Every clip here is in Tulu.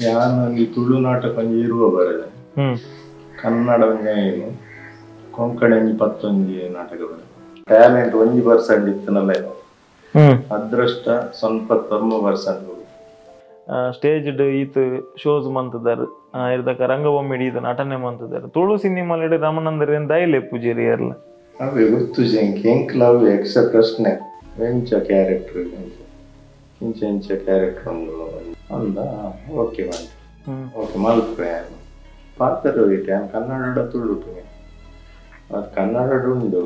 ಯಾನ್ ತುಳು ನಾಟಕ ಒಂಜಿ ಇರುವ ಬರೆದೆ, ಕನ್ನಡ ಒಂಜಿ 5, ಕೊಂಕಣಿ ಒಂಜಿ 10 ನಾಟಕ ಬರೆದೆ. ಟ್ಯಾಲೆಂಟ್ 1% ಇತ್ತನಲ್ಲ, ಅದೃಷ್ಟ ಸ್ವಲ್ಪ 90%. ಸ್ಟೇಜ್ ಈತ್ ಶೋಸ್ ಮಂತದಾರು ಇರ್ದಕ್ಕ ರಂಗಭೂಮಿ ಈತ ನಟನೆ ಮಂತದಾರು. ತುಳು ಸಿನಿಮಾ ರಮನಂದರ್ ದೈಲೆ ಪೂಜಾರಿ ಅರ್ಲ ಅವೇ ಗೊತ್ತು ಎಂಕ್ಲ ಅವೆ ಎಕ್ಸ ಪ್ರಶ್ನೆ ಎಂಚ ಕ್ಯಾರೆಕ್ಟರ್ ಇಂಚ ಇಂಚ ಕ್ಯಾರೆಕ್ಟರ್ ಉಂಡು ಅಂದ ಓಕೆ ಮಂತೆ ಓಕೆ ಮಲ್ಪೆ ಪಾತ್ರ ಇಟ್ಟೆ. ಕನ್ನಡ ತುಳು ಅದು ಕನ್ನಡ ಉಂಡು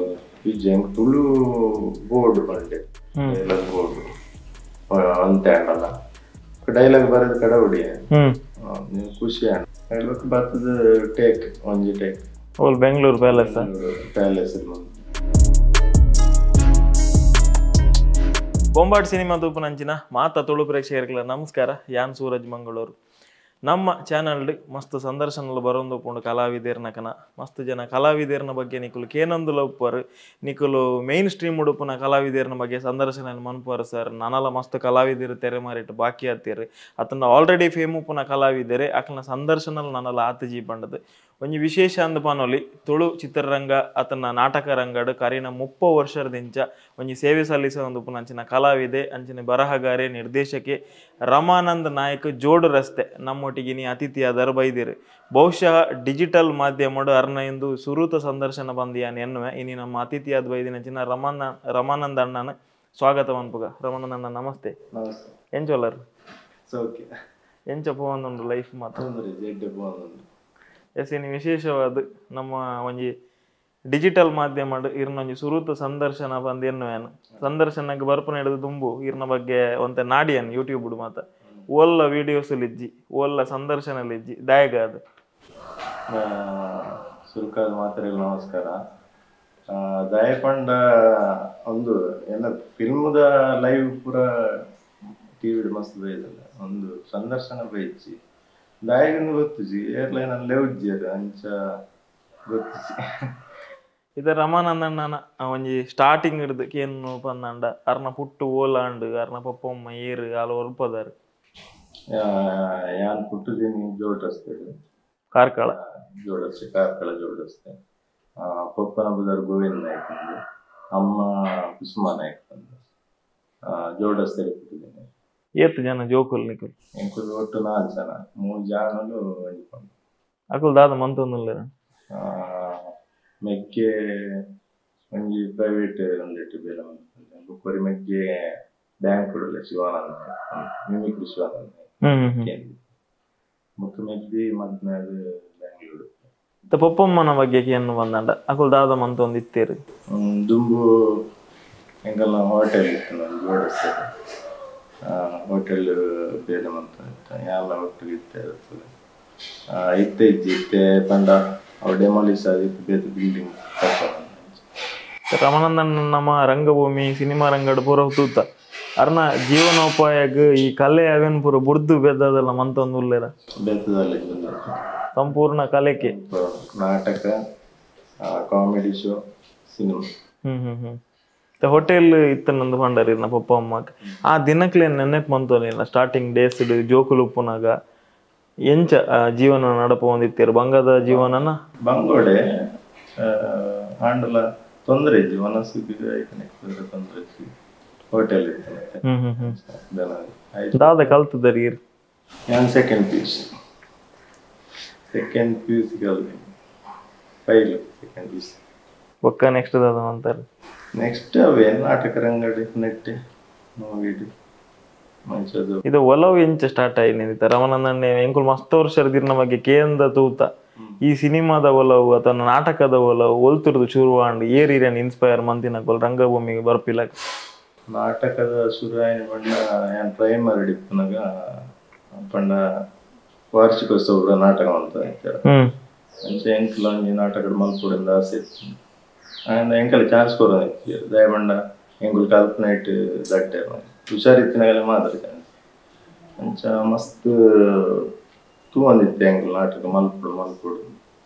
ಇಜ್ಜೆ ಎಂಕ್ ತುಳು ಬೋರ್ಡ್ ಪಂಡೆ ಡೈಲಾಗ್ ಬೋರ್ಡ್ ಅಂತ ಅಂಡಲ್ಲ ಡೈಲಾಗ್ ಬರೋದು ಕಡ ಹೊಡಿಯ ನೀವು ಖುಷಿ ಅಣ್ಣ ಡೈಲಾಗ್ ಬರ್ತದ ಟೇಕ್ ಒಂಜಿ take all Bengaluru palace palace. Bombat cinema ತೂಪುನಂಚಿನ ಮಾತ ತುಳು ಪ್ರೇಕ್ಷಕರಿಗೆಲ್ಲ ನಮಸ್ಕಾರ. ಯಾನ್ ಸೂರಜ್ ಮಂಗಳೂರು. ನಮ್ಮ ಚಾನಲ್ ಮಸ್ತ್ ಸಂದರ್ಶನలు ಬರೊಂದು ಉಪ್ಪುಂಡು ಕಲಾವಿದೆರ್ನ ಕನ. ಮಸ್ತ್ ಜನ ಕಲಾವಿದೆರ್ನ ಬಗ್ಗೆ ನಿಕುಲು ಕೇನೊಂದುಲ ಉಪ್ಪರು, ನಿಕುಲು ಮೇನ್ ಸ್ಟ್ರೀಮ್ ಉಡುಪುನ ಕಲಾವಿದೆರ್ನ ಬಗ್ಗೆ ಸಂದರ್ಶನ ಮನ್ಪುವರು ಸರ್. ನನಲ ಮಸ್ತ್ ಕಲಾವಿದರು ತೆರೆ ಮಾರಿಟ್ಟು ಬಾಕಿ ಆತೀರು ಅತನ ಆಲ್ರೆಡಿ ಫೇಮ್ ಉಪ್ಪುನ ಕಲಾವಿದರೆ ಅಕ್ಲನ ಸಂದರ್ಶನಲು ನನಲ ಆತಜಿ ಪಂಡದು. ಒಂಜಿ ವಿಶೇಷ ಅಂದ್ ಪನೊಲಿ ತುಳು ಚಿತ್ರರಂಗ ಅತನ ನಾಟಕ ರಂಗಡು ಕರಿನ 30 ವರ್ಷದಿಂಚ ಒಂಜಿ ಸೇವೆ ಸಲ್ಲಿಸೊಂದು ಉಪ್ಪುನ ಅಂಚಿನ ಕಲಾವಿದೆ ಅಂಚಿನ ಬರಹಗಾರೆ ನಿರ್ದೇಶಕೆ ರಮಾನಂದ್ ನಾಯಕ್ ಜೋಡು ರಸ್ತೆ ನಮ್ಮೊಟ್ಟಿಗೆ ನೀ ಅತಿಥಿಯಾದರು ಬೈದಿರು. ಬಹುಶಃ ಡಿಜಿಟಲ್ ಮಾಧ್ಯಮಡು ಅರ್ನ ಎಂದು ಸುರೂತ ಸಂದರ್ಶನ ಬಂದಿಯಾನ್ ಎನ್ನುವೆ. ಇನಿ ನಮ್ಮ ಅತಿಥಿಯಾದ ಬೈದಿನ ರಮಾನಂದ್ ಅಣ್ಣನ ಸ್ವಾಗತ ಮನ್ಪುಗ. ರಮಾನಂದ್ ಅಣ್ಣ ನಮಸ್ತೆ. ನಮಸ್ತೆ. ಎಂಚೊಲ್ಲರ್? ಓಕೆ. ಎಂಚ ಪೋವೊಂದುಂಡು ಲೈಫ್ ಮಾತ್ರ? ಎಸ್, ಇನಿ ವಿಶೇಷವಾದ ನಮ್ಮ ಒಂಜಿ ಡಿಜಿಟಲ್ ಮಾಧ್ಯಮಡ್ ಇರ್ನೊಂಜಿ ಸುರೂತ ಸಂದರ್ಶನ ಬಂದು ಎನ್ನುವೇನು. ಸಂದರ್ಶನಕ್ಕೆ ಬರ್ಪುನ ಹಿಡಿದು ದುಂಬು ಇರ್ನ ಬಗ್ಗೆ ಒಂತೆ ನಾಡಿಯನ್ ಯೂಟ್ಯೂಬ್ ಮಾತ ಓಲ್ಲ ವಿಡಿಯೋಸ್ ಇಜ್ಜಿ ಓಲ್ಲ ಸಂದರ್ಶನ ಇಜ್ಜಿ ದಾಯಗ ಅದು. ಸುರುಕಾದ ಮಾತ್ರೆಗಳು ನಮಸ್ಕಾರ. ದಯಪಂಡ ಒಂದು ಏನ ಫಿಲ್ಮ್ದ ಲೈವ್ ಪೂರ ಟಿವಿ ಮಸ್ತ್ ಬೈದಲ್ಲ ಒಂದು ಸಂದರ್ಶನ ಬೈಜ್ಜಿ ದಾಯಗನು ಗೊತ್ತುಜಿ ಏರ್ಲೈನ್ ಅಲ್ಲೇ ಉಜ್ಜಿಯರು ಅಂಚ ಗೊತ್ತುಜಿ. ಇದ ರಮಾನಂದಣ್ಣನ ಒಂಜಿ ಸ್ಟಾರ್ಟಿಂಗ್ ಹಿಡ್ದು ಕೇನು ಪಂದಂಡ ಅರ್ನ ಪುಟ್ಟು ಓಲಾಂಡು ಅರ್ನ ಪಪ್ಪಮ್ಮ ಏರು ಅಲ್ಲ ಒಲ್ಪದಾರು. ಯಾನ್ ಪುಟ್ಟುದೀನಿ ಜೋಡ್ ರಸ್ತೆ ಕಾರ್ಕಳ ಜೋಡ್ ರಸ್ತೆ ಕಾರ್ಕಳ ಜೋಡ್ ರಸ್ತೆ. ಪಪ್ಪನ ಬುದರ್ ಗೋವಿಂದ ನಾಯ್ಕ ಅಂದು, ಅಮ್ಮ ಕುಸುಮಾ ನಾಯ್ಕ ಅಂದು. ಜೋಡ್ ರಸ್ತೆಯಲ್ಲಿ ಪುಟ್ಟಿದ್ದೀನಿ. ಏತ್ ಜನ ಜೋಕುಲ್ ನಿಕುಲ್? ಎಂಕುಲು ಒಟ್ಟು 4 ಜನ, 3 ಜಾನಲು ಒಂಜಿ ಪಂಡು. ಅಕುಲು ದಾದ ಮಂತೊಂದುಲ್ಲೆರ್? ಮೆಕ್ಕೆ ಒಂಜಿ ಪ್ರೈವೇಟ್ ಒಂದಿಟ್ಟು ಬೇಲೆ ಮಂತೊಂದು, ಬೊಕ್ಕೊರಿ ಮೆಕ್ಕೆ ಬ್ಯಾಂಕ್ ಉಡುಲೆ ಶಿವಾನಂದ ಮಿಮಿಕ್ರಿ ಶಿವಾನಂದ ಬೊಕ್ಕ ಮೆಗ್ದಿ ಮದ್ಮೇಲೆ ಬ್ಯಾಂಗ್ಳೂರು. ಪಪ್ಪಮ್ಮನ ಬಗ್ಗೆ ಏನು ಬಂದಂಡ ಅಕುಲು ದಾದ ಮಂತೊಂದು ಇತ್ತೇರು? ದುಂಬು ಎಂಕಲ್ನ ಹೋಟೆಲ್ ಇತ್ತು ಒಂದು ಜೋಡಿಸ್ತೇವೆ ಹೋಟೆಲ್ ಬೇಲೆ ಮಂತ ಯಾಲ ಒಟ್ಟಿಗೆ ಇತ್ತೆ ಇರ್ತದೆ. ಇತ್ತೆ ಇಜ್ಜಿ ಇತ್ತೆ ಪಂಡ ಅವು ಡೆಮಾಲಿಸ್ ಆಗಿತ್ತು ಬೇತೆ ಬಿಲ್ಡಿಂಗ್. ರಮಾನಂದನ್ ನಮ್ಮ ರಂಗಭೂಮಿ ಸಿನಿಮಾ ರಂಗಡು ಪೂರ ತೂತ ಅರ್ನ ಜೀವನೋಪಾಯಗ್ ಈ ಕಲೆ ಅವೇನ್ ಪೂರ ಬುರ್ದು ಬೆದ್ದದಲ್ಲ ಮಂತೊಂದು ಉಲ್ಲೆರ? ಬೆದ್ದದಲ್ಲ ಸಂಪೂರ್ಣ ಕಲೆಕೆ ನಾಟಕ comedy show cinema. ಹ್ಮ್ ಹ್ಮ್ ಹ್ಮ್. Hotel ಇತ್ತನಂದು ಪಂಡರ್ ಇರ್ನ ಪಪ್ಪ ಅಮ್ಮಕ್ ಆ ದಿನಕ್ಲೇನ್ ನೆನಪು ಮಂತೊನಿಲ್ಲ? ಸ್ಟಾರ್ಟಿಂಗ್ ಡೇಸ್ ಜೋಕುಲು ಉಪ್ಪುನಾಗ ಎಂಚ ಜೀವನ ನಡಪೊಂದಿತ್ತೆರ್ ಬಂಗದ ಜೀವನನ? ಬಂಗೋಡೆ ಆಂಡಲ ತೊಂದರೆ ಇಜ್ಜಿ ಮನಸ್ಸಿಗೆ ತೊಂದರೆ ಇಜ್ಜಿ. ಹೋಟೆಲ್ ಇತ್ತು. ಹ್ಮ್ ಹ್ಮ್ ಹ್ಮ್. ದಾದ ಕಲ್ತದರ್ ಇರ್? ಯಾನ್ second P U C. Second P U C ಕಲ್ತೆ file second P U C. ಬೊಕ್ಕ ನೆಕ್ಸ್ಟ್ ದಾದ ಮಂತರ್? ನೆಕ್ಸ್ಟ್ ಅವೇ ನಾಟಕ ರಂಗಡಿ ನೆಟ್ಟೆ ಮೂವಿಡ್ ಮಂಚದು. ಇದು ಒಲವು ಎಂಚ ಸ್ಟಾರ್ಟ್ ಆಯ್ನಿತ್ತ ರಮಾನಂದಣ್ಣೆ? ಎಂಕುಲು ಮಸ್ತ್ ವರ್ಷದ ಬಗ್ಗೆ ಕೇಂದ್ರ ತೂತ ಈ ಸಿನಿಮಾದ ಒಲವು ಅಥವಾ ನಾಟಕದ ಒಲವು ಒಲ್ತುರ್ದು ಶುರು ಆಂಡ್ ಏರ್ ಇರೇನ್ ಇನ್ಸ್ಪೈರ್ ಮಂತಿನಕುಲು ರಂಗಭೂಮಿಗೆ ಬರ್ಪಿಲ್ಲ? ನಾಟಕದ ಶುರು ಆಯಿನ ಪಂಡ ಯಾನ್ ಪ್ರೈಮರಿ ಇಪ್ಪುನಗ ಪಂಡ ವಾರ್ಷಿಕೋತ್ಸವ ನಾಟಕ ಮಂತ ಇತ್ತೆರ್. ಅಂಚ ಎಂಕುಲು ಒಂಜಿ ನಾಟಕಡ್ ಮಲ್ಪೊಡು ಆಸೆ ಇತ್ತು. ಆಂಡ್ ಎಂಕಲೆ ಚಾನ್ಸ್ ಕೊರೊಂದಿತ್ತೆರ್ ದಾಯೆ ಪಂಡ ಎಂಕುಲು ಕಲ್ಪನೆಟ್ ದಡ್ಡೆ ಹುಷಾರಿತ್ತಿನಗಲೆ ಮಾತ್ರ ಚಾನ್ಸ್. ಅಂಚ ಮಸ್ತ್ ತೂವೊಂದಿತ್ತೆ ಎಂಕುಲು ನಾಟಕ ಮಲ್ಪೊಡು ಮಲ್ಪೊಡು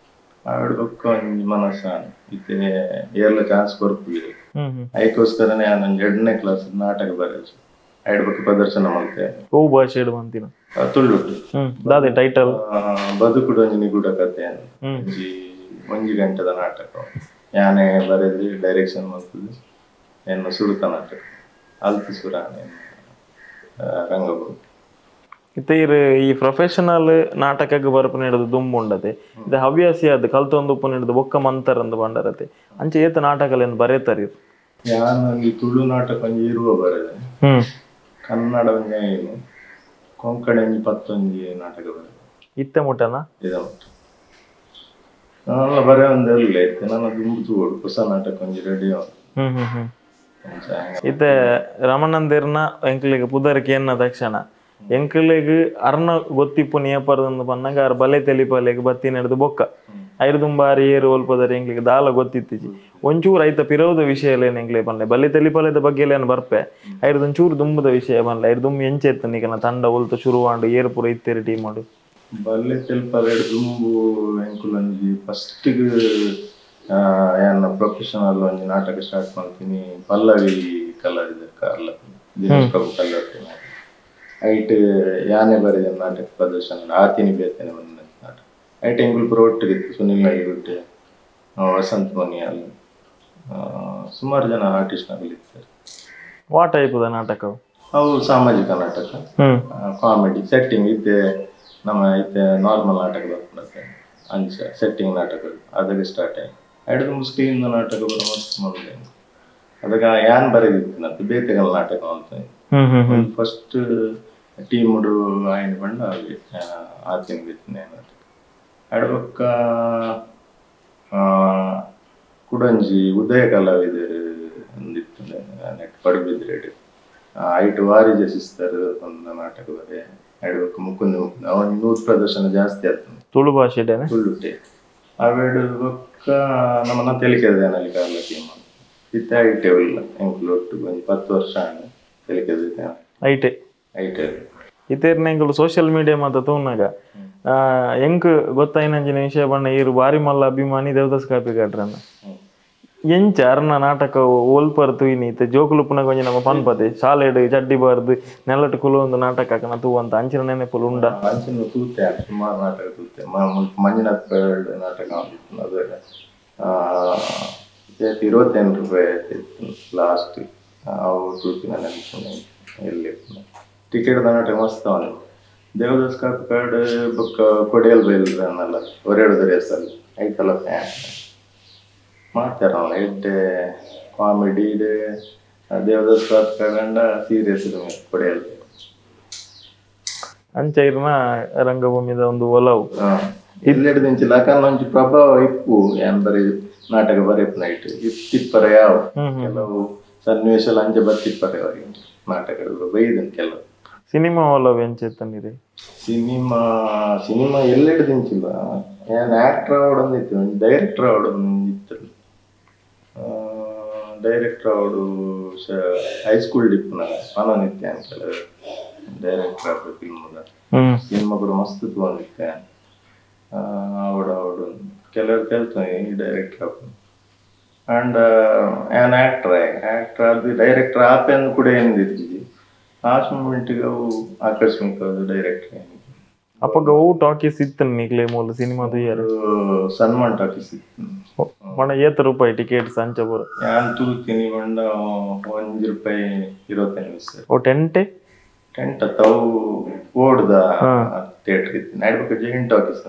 ಆವಡ್ ಬೊಕ್ಕ ಒಂಜಿ ಮನಸ್ಸ ಇತ್ತೆ ಏರ್ಲ ಚಾನ್ಸ್ ಕೊರ್ಪುಜೆರ್. ಐಕೋಸ್ಕರನೇ ಯಾನ್ ಒಂಜಿ 2ನೇ ಕ್ಲಾಸ್ ನಾಟಕ ಬರೆಯೊಡು. ಐಡ್ಬಕ್ಕೆ ಪ್ರದರ್ಶನ ಮಲ್ತೆ ಓ ಭಾಷೆಡ್ ಮಂತಿನ ತುಳು ದಾದೆ ಟೈಟಲ್ ಬದುಕುಡು ಒಂಜಿ ನಿಗೂಢ ಕಥೆ ಒಂಜಿ ಒಂಜಿ ಗಂಟೆದ ನಾಟಕ ಯಾನೆ ಬರೆದು ಡೈರೆಕ್ಷನ್ ಮಾಡ್ತದೆ ಎನ್ನ ಸುರುತ ನಾಟಕ ಅಲ್ತು ಸುರ ರಂಗಭೂಮಿ ಇತ್ತೆ ಈ ಪ್ರೊಫೆಷನಲ್ ನಾಟಕಕ್ಕೆ ಬರಪು ನೀಡೋದು ದುಂಬು ಉಂಡತೆ ಇದು ಹವ್ಯಾಸಿ ಅದು ಕಲ್ತೊಂದು ಉಪ್ಪು ನೀಡೋದು ಬೊಕ್ಕ ಮಂತರಂದು ಬಂಡರತೆ ಅಂಚೆ ಏತ ನಾಟಕಲೇನು ಬರೆತಾರೆ ಯಾನ್ ಒಂಜಿ ತುಳು ನಾಟಕ ಒಂಜಿ ಇರುವ ಬರೆದೆ ಕನ್ನಡ ಒಂಜಿ ಐನು ಕೊಂಕಣಿ ಒಂಜಿ ಪತ್ತೊಂಜಿ ನಾಟಕ ಬರೆದೆ ಇತ್ತೆ ಮುಟ್ಟನ ಇದ ಮುಟ್ಟ ನಾನೆಲ್ಲ ಬರೆ ಒಂದು ಇಲ್ಲ ಇತ್ತೆ ನನ್ನ ದುಂಬು ತೂಡು ಹೊಸ ನಾಟಕ ಒಂಜಿ ರೆಡಿ ಇತ್ತೆ ರಮಣಂದಿರ್ನ ಎಂಕ್ಲಿಗೆ ಪುದರ್ಕೆ ಎನ್ನ ತಕ್ಷಣ ಎಂಕ್ಲೆಗ್ ಅರ್ನ ಗೊತ್ತಿಪ್ಪು ನಿಯಪರದಂದು ಪನ್ನಗ ಅರ್ ಬಲೆ ತೆಲಿಪಲೆಗ್ ಬತ್ತಿ ನಡೆದು ಬೊಕ್ಕ ಐರ್ದುಂಬಾರಿ ಏರು ಒಲ್ಪದರ್ ಎಂಕ್ಲಿಗೆ ದಾಲ ಗೊತ್ತಿತ್ತಿಜಿ ಒಂಚೂರು ಐತ ಪಿರೋದ ವಿಷಯ ಏನ್ ಎಂಕ್ಲೆ ಪನ್ಲೆ ಬಲೆ ತೆಲಿಪಲೆದ ಬಗ್ಗೆ ಏನ್ ಬರ್ಪೆ ಐರ್ದೊಂಚೂರು ದುಂಬುದ ವಿಷಯ ಪನ್ಲೆ ಐರ್ದುಂಬು ಎಂಚೆತ್ತು ನಿಕನ ತಂಡ ಒಲ್ತ ಶುರುವಾಂಡು ಏರು ಪೂರ ಇತ್ತೇರಿ ಟೀಮ್ ಮಾಡು ಬಲ್ಲೆ ತೆಲ್ಪಲೆ ದುಂಬು ಎಂಕುಲೊಂಜಿ ಫಸ್ಟ್ ಯಾನ ಪ್ರೊಫೆಷನಲ್ ಒಂಜಿ ನಾಟಕ ಸ್ಟಾರ್ಟ್ ಮಾಡ್ತೀನಿ ಪಲ್ಲವಿ ಕಲಾವಿದ ಕಾರ್ಲ ದಿನೇಶ್ ಪ್ರಭು ಕಲ್ಲರ್ತಿ ಐಟ್ ಯಾನೆ ಬರೆದ ನಾಟಕ ಪ್ರದರ್ಶನ ಆತಿನಿ ಬೇತೇನೆ ಬಂದ ನಾಟಕ ಐಟ್ ಎಂಗುಲ್ ಪೂರ ಒಟ್ಟಿಗಿತ್ತು ಸುನಿಲ್ ನಲ್ಲಿಗುಟ್ಟೆ ವಸಂತ್ ಮನಿಯಾಲ್ ಸುಮಾರು ಜನ ಆರ್ಟಿಸ್ಟ್ನಾಗಲಿ ಇರ್ತಾರೆ. ವಾ ಟೈಪ್ the ನಾಟಕ ಅವು ಸಾಮಾಜಿಕ ನಾಟಕ, ಕಾಮಿಡಿ ಸೆಟ್ಟಿಂಗ್ ಇತ್ತೆ ನಮ್ಮ ಇತ್ತೆ ನಾರ್ಮಲ್ ನಾಟಕ ಬರ್ಪುಂಡತ್ತೆ ಅಂಚ ಸೆಟ್ಟಿಂಗ್ ನಾಟಕ ಅದಕ್ಕೆ ಸ್ಟಾರ್ಟ್ ಆಯ್ತು. ಐಡ್ದು ಮುಸ್ಲಿಂ ನಾಟಕ ಬರೋ ಮಸ್ತ್ ಮೊದಲೇ ಅದಕ್ಕೆ ಯಾನ್ ಬರೆದಿತ್ತು ನತ್ತು ಬೇತೆಗಲ್ ನಾಟಕ ಅಂತ ಫಸ್ಟ್ ಟೀಮ್ ಆಯ್ನ ಬಂಡ ಆತಿನ ಬಿತ್ತನೆ ನಾಟಕ. ಅಡಬಕ್ಕ ಕುಡಂಜಿ ಉದಯ ಕಲಾವಿದರು ಒಂದಿತ್ತು ನೆಟ್ ಪಡುಬಿದ್ರೇಡು ಐಟು ವಾರಿಜ ಸಿಸ್ತರ್ ಒಂದು ನಾಟಕ ಬರೆ ಅಡಬಕ್ಕ ಮುಕುಂದ ಮುಕುಂದ ಅವನ ನೂರು ಪ್ರದರ್ಶನ ಜಾಸ್ತಿ ಆಗ್ತದೆ ತುಳು ಭಾಷೆ ತುಳುಟೆ ಅವೆಡು ಬೊಕ್ಕ ನಮ್ಮನ್ನ ತೆಲಿಕೆದ ಕಾರ್ಲ ಟೀಮ್ ಇತ್ತೆ ಐಟೆ ಉಲ್ಲ ಎಂಕುಲು ಒಟ್ಟು ಒಂಜಿ 10 ವರ್ಷ ತೆಲಿಕೆದ ಐಟೆ ಐಟೆ ಇತ್ತೇರ್ನ ಎಂಕುಲು ಸೋಷಿಯಲ್ ಮೀಡಿಯಾ ಮಾತ ತೂನಾಗ ಎಂಕ್ ಗೊತ್ತಾಯಿನಂಚಿನ ವಿಷಯ ಬಣ್ಣ ಈರು ಬಾರಿ ಮಲ್ಲ ಅಭಿಮಾನಿ ದೇವದಾಸ್ ಕಾಪಿಕಾಡ್ರನ್ನ ಎಂಚ ಅರ್ನ ನಾಟಕ ಒಲ್ಪರ್ ತೂಯಿನಿ ಇತ್ತೆ ಜೋಕುಲು ಪುನಗ ಒಂಜಿ ನಮ್ಮ ಪನ್ಪತೆ ಶಾಲೆಡ್ ಚಡ್ಡಿ ಬಾರ್ದು ನೆಲಟ್ ಕುಲು ಒಂದು ನಾಟಕ ಹಾಕನ ತೂವಂತ ಅಂಚಿನ ನೆನಪುಲು ಉಂಡ ಅಂಚಿನ ತೂತೆ ಸುಮಾರು ನಾಟಕ ತೂತೆ ಮಂಜುನಾಥ್ ನಾಟಕ ಅದು 28 ರೂಪಾಯಿ ಲಾಸ್ಟ್ ಅವು ತೂತಿನ ನೆನಪು ಎಲ್ಲಿ ಟಿಕೆಟ್ ನಾಟಕ ಮಸ್ತ್ ಅವನು ದೇವದಾಸ್ ಕಾಪಿಕಾಡ್ ಬೊಕ್ಕ ಕೊಡಿಯಲ್ ಬೈಲ್ ಅನ್ನಲ್ಲ ಒರೆಡು ರೇಸಲ್ಲಿ ಐತಲ್ಲ ಫ್ಯಾನ್ ಮಾಡ್ತಾರಲ್ಲ ಎಡ್ಡೆ ಕಾಮಿಡಿ ದೇವದಾಸ್ ಕಾಪಿಕಾಡ್ ಅಂಡ ಸೀರಿಯಸ್ ಕೊಡಿಯಲ್ ಅಂಚ ಇರ್ನ ರಂಗಭೂಮಿದ ಒಂದು ಒಲವು ಇಲ್ಲೆಡ್ದು ಇಂಚಿಲ್ಲ ಯಾಕಂದ್ರೆ ಒಂಜಿ ಪ್ರಭಾವ ಇಪ್ಪು ಏನ್ ಬರೀ ನಾಟಕ ಬರೆಪ್ ನೈಟ್ ಇತ್ತಿಪ್ಪರೆ ಯಾವ ಕೆಲವು ಸನ್ನಿವೇಶ ಅಂಚೆ ಬತ್ತಿಪ್ಪರೆ ನಾಟಕಗಳು ಬೈದನ್ ಕೆಲವು. ಸಿನಿಮಾ ಒಲವು ಎಂಚೆತ್ತನಿದೆ ಸಿನಿಮಾ ಸಿನಿಮಾ ಎಲ್ಲೆಡ್ದು ಇಂಚಿಲ್ಲ ಏನ್ ಆಕ್ಟರ್ ಆವಡೊಂದಿತ್ತು ಒಂಜಿ ಡೈರೆಕ್ಟರ್ ಆವಡೊಂದಿತ್ತು ಡೈರೆಕ್ಟರ್ ಆವಡು ಹೈಸ್ಕೂಲ್ ಡಿಪ್ಪುನಾಗ ಪನೊಂದಿತ್ತೆ ಅಂತ ಡೈರೆಕ್ಟರ್ ಆವಡು ಫಿಲ್ಮ್ದ ಸಿನಿಮಾ ಕೂಡ ಮಸ್ತ್ ತೂವೊಂದಿತ್ತೆ ಆವಡು ಆವಡು ಕೆಲವರು ಕೇಳ್ತಾನೆ ಈ director app and an actor actor ಅದು ಡೈರೆಕ್ಟರ್ ಆಪೆ ಅಂದ್ ಕೂಡ ಏನಿದ್ದಿಜ್ಜಿ ಆ ಮೂಮೆಂಟ್ಗೆ ಅವು ಆಕಸ್ಮಿಕ ಡೈರೆಕ್ಟರ್ ಅಪ್ಪಗ ಅವು ಟಾಕೀಸ್ ಇತ್ತು ನಿಕ್ಲೆ ಮೂಲ ಸಿನಿಮಾ ತೂಯರ್ ಸನ್ಮಾನ್ ಟಾಕೀಸ್ ಇತ್ತು ಬಣ್ಣ ಏತ್ ರೂಪಾಯಿ ಟಿಕೆಟ್ ಸಂಚ ಪೂರ ಯಾನ್ ತೂತೀನಿ ಬಂಡ 1 ರೂಪಾಯಿ 25 ಓ ಟೆಂಟೆ ಟೆಂಟ್ ಅವು ಓಡ್ದ ಥಿಯೇಟರ್ ಇತ್ತು ನಡ್ಬೇಕು ಜೈಂಟ್ ಟಾಕೀಸ್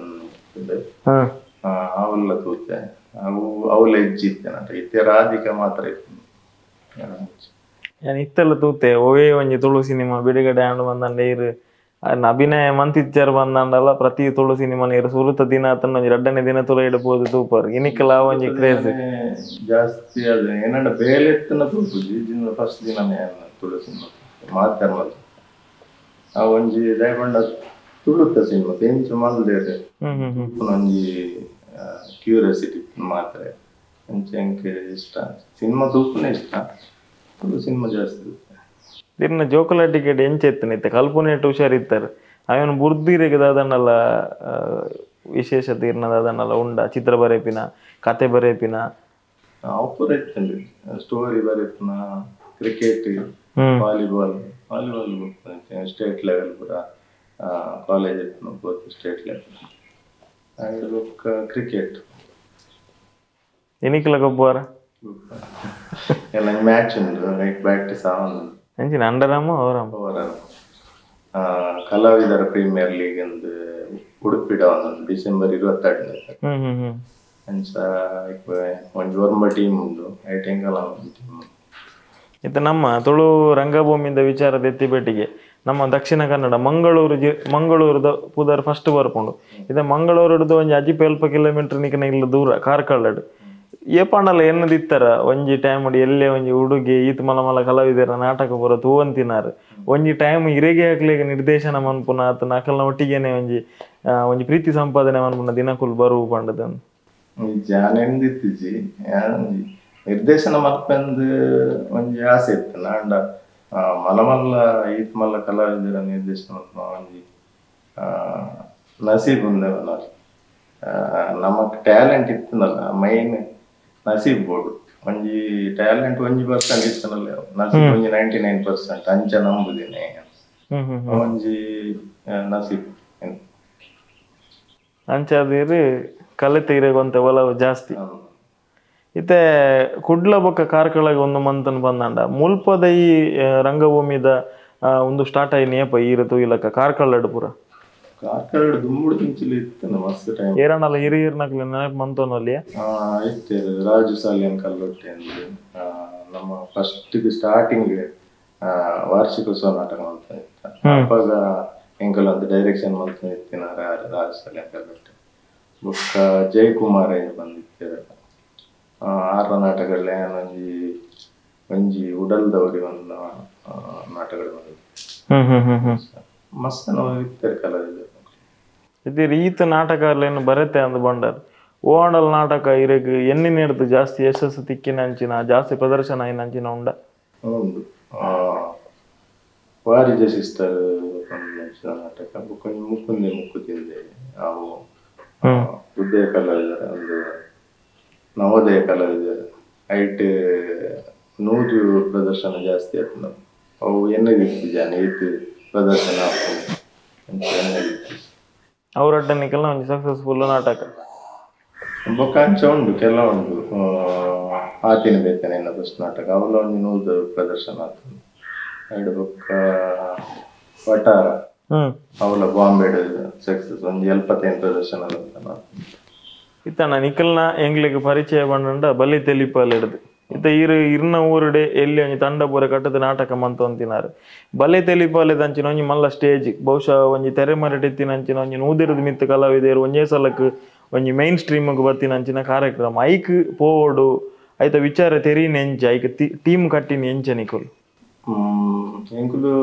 ಅವೆಲ್ಲ ತೂತೆ ಅವು ಅವೆಲ್ಲ ಹೆಜ್ಜೆ ಇತ್ತೆ ನಾಟಕ ಇತ್ತೆ ರಾಧಿಕಾ ಮಾತ್ರ ಇತ್ತು. ಯಾನ್ ಇತ್ತೆಲ್ಲ ತೂತೆ ಒವೇ ಒಂಜಿ ತುಳು ಸಿನಿಮಾ ಬಿಡುಗಡೆ ಆಂಡ್ ಬಂದಂಡ ಇರು ಅಭಿನಯ ಮಂತಿಚ್ಚಾರ ಬಂದಂಡಲ್ಲ ಪ್ರತಿ ತುಳು ಸಿನಿಮಾ ನೀರು ಸುರುತ ದಿನ ಆತನ ಒಂಜಿ ರಡ್ಡನೇ ದಿನ ತುಳು ಇಡಬಹುದು ತೂಪರ್ ಇನಿಕಲ ಒಂಜಿ ಕ್ರೇಜ್ ಜಾಸ್ತಿ ಅದು ಏನಂಡ ಬೇಲೆ ಎತ್ತನ ತೂಪುಜಿ ದಿನ ಫಸ್ಟ್ ದಿನನೇ ತುಳು ಸಿನಿಮಾ ಮಾತಾಡ ಆ ಒಂಜಿ ದಯಪಂಡ ತುಳುತ ಸಿನಿಮಾ ಎಂಚ ಮಲ್ದೇರು ಒಂಜಿ ಕ್ಯೂರಿಯಾಸಿಟಿ ಮಾತ್ರ ಅಂಚೆ ಎಂಕ್ ಇಷ್ಟ ಸಿನಿಮಾ ತೂಪುನೇ ಇಷ್ಟ ತುಳು ಸಿನಿಮಾ ಜಾಸ್ತಿ. ಇರ್ನ ಜೋಕುಲ ಟಿಕೆಟ್ ಎಂಚ ಎತ್ತನ ಇತ್ತೆ ಕಲ್ಪನೆಟ್ ಹುಷಾರಿತ್ತಾರೆ ಅವನು ಬುರ್ದಿರೆಗ್ ದಾದನ್ನಲ್ಲ ವಿಶೇಷತೆ ಇರ್ನ ದಾದನ್ನಲ್ಲ ಉಂಡ ಚಿತ್ರ ಬರೆಪಿನ ಕತೆ ಬರೆಪಿನ ಅವು ಪೂರ ಇತ್ತುಂಡು ಸ್ಟೋರಿ ಬರೆಪಿನ cricket volleyball Volleyball state level ಪೂರ ಕಾಲೇಜ್ ಇತ್ತು ಸ್ಟೇಟ್ ಲೆವೆಲ್. ಬೊಕ್ಕ ಕ್ರಿಕೆಟ್ ಎನಿಕಲ ಗೊಬ್ಬರ ಎಲ್ಲ ಮ್ಯಾಚ್ ಉಂಟು ನೈಟ್ ಪ್ರಾಕ್ಟೀಸ್ ಆವೊಂದು ಅಂಚಿನ ಅಂಡರಾಮ ಓವರಾಮ ಓವರಾಮ್ ಕಲಾವಿದರ ಪ್ರೀಮಿಯರ್ ಲೀಗ್ ಅಂದ್ ಉಡುಪಿಡ ಒಂದು ಡಿಸೆಂಬರ್ 22 ಅಂಚ ಒಂಜಿ ಒರ್ಂಬ ಟೀಮ್ ಉಂಡು ಐಟ್ ಎಂಕಲ ಒಂಜಿ ಟೀಮ್. ಇತ್ತೆ ನಮ್ಮ ತುಳು ರಂಗಭೂಮಿಯಿಂದ ವಿಚಾರದ ಎತ್ತಿಪೇಟಿಗೆ ನಮ್ಮ ದಕ್ಷಿಣ ಕನ್ನಡ ಮಂಗಳೂರು ಮಂಗಳೂರದ ಪುದರ್ ಫಸ್ಟ್ ಬರ್ಪುಂಡು. ಇತ್ತೆ ಮಂಗಳೂರುಡ್ದು ಒಂಜಿ ಅಜಿಪ ಅಲ್ಪ ಕಿಲೋಮೀಟರ್ ನಿಕನ ಇಲ್ಲ ದೂರ ಕಾರ್ಕಳಡ್ ಏಪಾಂಡಲ ಎನ್ನದಿತ್ತರ ಒಂಜಿ ಟೈಮ್ ಎಲ್ಲೆ ಒಂಜಿ ಹುಡುಗಿ ಈತ್ ಮಲ ಮಲ ಕಲಾವಿದರ ನಾಟಕ ಪೂರ ತೂವಂತಿನಾರು ಒಂಜಿ ಟೈಮ್ ಇರೆಗೆ ಹಾಕ್ಲಿಕ್ಕೆ ನಿರ್ದೇಶನ ಮನ್ಪುನ ಆತನ ಅಕಲ್ನ ಒಟ್ಟಿಗೆನೆ ಒಂಜಿ ಒಂಜಿ ಪ್ರೀತಿ ಸಂಪಾದನೆ ಮನ್ಪುನ ದಿನಕುಲು ಬರುವು ಪಂಡದ ಜಾನೆಂದಿತ್ತಿಜಿ ನಿರ್ದೇಶನ ಮಲ್ಪಂದು ಒಂಜಿ ಆಸೆ ಇತ್ತು. ನಾಂಡ ಮಲ ಮಲ್ಲ ಈತ್ ಮಲ್ಲ ಕಲಾವಿದರ ನಿರ್ದೇಶನ ಮಲ್ಪುನ ಒಂಜಿ ನಸೀಬ್ ಉಂದೆ ನಮಕ್ ಟ್ಯಾಲೆಂಟ್ ಇತ್ತನಲ್ಲ ಮೈನ್ ನಸೀಬ್ ಬೋರ್ಡು ಒಂಜಿ ಟ್ಯಾಲೆಂಟ್ 1% ಇತ್ತನಲ್ಲ ನಸೀಬ್ ಒಂಜಿ 99% ಅಂಚ ನಂಬುದಿನಿ ಒಂಜಿ ನಸೀಬ್ ಅಂಚಾದಿರಿ ಕಲೆ ತೀರೆಗೊಂತ ಒಲವು ಜಾಸ್ತಿ. ಇತ್ತೆ ಕುಡ್ಲ ಬೊಕ್ಕ ಕಾರ್ಕಳಗ್ ಒಂದು ಮಂತನ್ ಬಂದಂಡ ಮುಲ್ಪದ ಈ ರಂಗಭೂಮಿದ ಒಂದು ಸ್ಟಾರ್ಟ್ ಆಯಿ ನೇಪ ಈರ ತೂಯಿಲಕ್ಕ ಕಾರ್ಕಳಡ್ ಪೂರ ಕಾರ್ಕಳಡ್ ದುಂಬುಡು ದಿಂಚಿಲು ಇತ್ತು ಮಸ್ತ್ ಟೈಮ್ ಏರನಲ್ಲ ಹಿರಿಯರ್ನಕ್ಲೆ ನೆನಪು ಮಂತೊನಲ್ಲಿ ಇತ್ತು ರಾಜು ಸಾಲಿಯನ್ ಕಲ್ಲೊಟ್ಟೆ ಅಂದ್ ನಮ್ಮ ಫಸ್ಟ್ ಸ್ಟಾರ್ಟಿಂಗ್ ವಾರ್ಷಿಕೋತ್ಸವ ನಾಟಕ ಮಂತ ಇತ್ತ ಅವಾಗ ಎಂಕಲ್ ಒಂದು ಡೈರೆಕ್ಷನ್ ಮಂತ ಇತ್ತಿನ ರಾಜು ಸಾಲಿಯನ್ ಕಲ್ಲೊಟ್ಟೆ ಬೊಕ್ಕ ಜಯಕುಮಾರ್ ಬಂದಿತ್ತು ಆರ್ನ ನಾಟಕಗಳೇ ಒಂಜಿ ಒಂಜಿ ಉಡಲ್ದವ್ರಿ ಒಂದು ನಾಟಕಗಳು ಬಂದಿತ್ತು ಮಸ್ತ್ ನಾವು ಇತ್ತಾರೆ ಕಲಾವಿದರು. ಇದು ಈತ ನಾಟಕ ಬರತ್ತೆ ಅಂದ್ ಬಂಡರ್ ಓಂಡಲ್ ನಾಟಕ ಇರಗ್ ಎನ್ನಿನ ಹಿಡ್ದು ಜಾಸ್ತಿ ಯಶಸ್ಸು ತಿಕ್ಕಿನ ಅಂಚಿನ ಜಾಸ್ತಿ ಪ್ರದರ್ಶನ అయిన ಅಂಚಿನ ಉಂಡ ಉಂಡು. ವಾರಿಜ ಸಿಸ್ಟರ್ ನಾಟಕ ಬೊಕ್ಕ ಮುಕ್ಕುಂದೆ ಮುಕ್ಕುತಿಂದೆ ಅವು ಉದಯ ಕಲಾವಿದರ ಒಂದು ನವೋದಯ ಕಲಾವಿದರ ಐಟ್ 100 ಪ್ರದರ್ಶನ ಜಾಸ್ತಿ ಆಯ್ತು. ಅವು ಎನ್ನದಿತ್ತು ಜಾನ ಈತ್ ಪ್ರದರ್ಶನ ಅವರಡ್ಡನಿಕೆಲ್ಲ ಒಂಜಿ ಸಕ್ಸಸ್ಫುಲ್ ನಾಟಕ ಬೊಕ್ಕ ಅಂಚ ಉಂಡು ಕೆಲ ಉಂಡು ಆತಿನ ಬೇತನೆ ಫಸ್ಟ್ ನಾಟಕ ಅವಲ ಒಂಜಿ 100 ಪ್ರದರ್ಶನ ಆತು. ಐಡ್ ಬೊಕ್ಕ ವಟಾರ ಅವಲ ಬಾಂಬೆ ಸಕ್ಸಸ್ ಒಂಜಿ 75 ಪ್ರದರ್ಶನ ಆತು. ಇತ್ತಣ್ಣ ನಿಖಲ್ನ ಎಂಗ್ಲಿಗೆ ಪರಿಚಯ ಬಂಡ ಬಲಿ ತೆಲಿಪಲ್ ಹಿಡ್ದು ಇತ್ತ ಇರು ಇರ್ನ ಊರುಡೆ ಎಲ್ಲಿ ಒಂಜಿ ತಂಡ ಪೂರ ಕಟ್ಟದ ನಾಟಕ ಮಂತ ಅಂತಿನಾರು ಬಲೆ ತೆಲಿಪಾಲೆ ಅಂಚಿನ ಒಂಜಿ ಮಲ್ಲ ಸ್ಟೇಜ್ ಬಹುಶಃ ಒಂಜಿ ತೆರೆಮರೆಟಿತ್ತಿನ ಅಂಚಿನ ಒಂಜಿ ನೂದಿರದ ಮಿತ್ತು ಕಲಾವಿದರು ಒಂಜೇ ಸಲಕ್ ಒಂಜಿ ಮೈನ್ ಸ್ಟ್ರೀಮ್ಗೆ ಬತ್ತಿನ ಅಂಚಿನ ಕಾರ್ಯಕ್ರಮ ಐಕ್ ಪೋವೋಡು ಐತ ವಿಚಾರ ತೆರೀನ ಎಂಚ ಐಕ್ ಟೀಮ್ ಕಟ್ಟಿನ ಎಂಚ ನಿಕುಲು ಎಂಕುಲು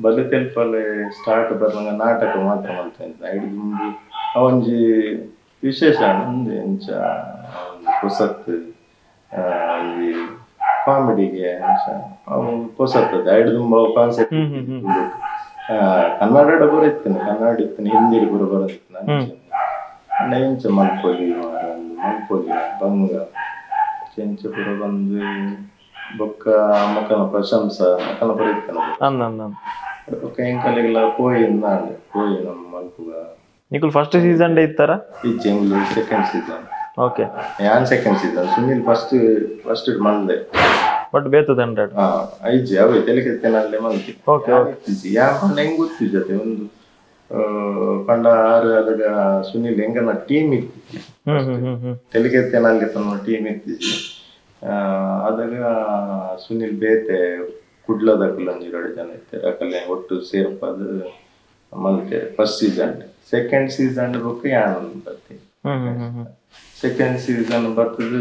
ಬಲೆ ತೆಲಿಪಾಲೆ ಸ್ಟಾರ್ಟ್ ಬರ್ನಗ ನಾಟಕ ಮಾತ್ರ ಮಲ್ತ ಐದು ಒಂಜಿ ವಿಶೇಷ ಒಂದು ಎಂಚ ಪೊಸತ್ ಒಂಜಿ ಕಾಮಿಡಿಗೆ ಅಂಚ ಅವು ಪೊಸತ್ತದ ಐಡು ತುಂಬ ಕಾನ್ಸೆಪ್ಟ್ ಕನ್ನಡ ಪೂರ ಇತ್ತೇನೆ ಕನ್ನಡ ಇತ್ತೇನೆ ಹಿಂದಿ ಪೂರ ಬರತ್ತಿನ ಅಂಡ ಎಂಚ ಮಲ್ಪೊಲಿ ಮಲ್ಪೊಲಿ ಬಂಗ ಎಂಚ ಪೂರ ಬಂದು ಬೊಕ್ಕ ಮಕ್ಕನ ಪ್ರಶಂಸ ಮಕ್ಕನ ಪೂರ ಇತ್ತೇನೆ ಬೊಕ್ಕ ಎಂಕಲೆಗೆಲ್ಲ ಪೋಯಿ ಅಂದ್ ಪೋಯಿ ನಮ್ಮ ಮಲ್ಪುಗ. ನಿಕುಲ್ ಫಸ್ಟ್ ಸೀಸನ್ ಡೇ ಇತ್ತಾರ ಇಜ್ಜಿ ಎಂಗ್ಲು second season. Okay ಯಾನ್ second season Sunil first first ಮಂದೆ ಬಟ್ ಬೇತ ತಂಡ ಇಜ್ಜಿ ಅವೇ ತೆಲಿಕೆತ್ತೇನಲ್ಲೇ ಮಂತಿ. ಓಕೆ ಇಜ್ಜಿ ಯಾನ್ ಪಂಡ ಹೆಂಗ್ ಗೊತ್ತಿಜ್ಜಿ ಜೊತೆ ಒಂದು ಪಂಡ ಆರು ಅದಾಗ ಸುನಿಲ್ ಹೆಂಗನ ಟೀಮ್ ಇತ್ತಿಜ್ಜಿ ತೆಲಿಕೆತ್ತೇನಲ್ಲಿ ತನ್ನ ಟೀಮ್ ಇತ್ತಿಜ್ಜಿ. ಅದಾಗ ಸುನಿಲ್ ಬೇತೆ ಕುಡ್ಲದಕ್ಕಲ್ಲ ಒಂಜಿ ಎರಡು ಜನ ಇತ್ತಾರೆ ಅಕಲೆ ಒಟ್ಟು ಸೇರ್ಪದು ಮಲ್ತೆ first season. Second season ಬೊಕ್ಕ ಯಾನ್ ಬರ್ತಿ ಸೆಕೆಂಡ್ ಸೀಸನ್ ಬರ್ತದ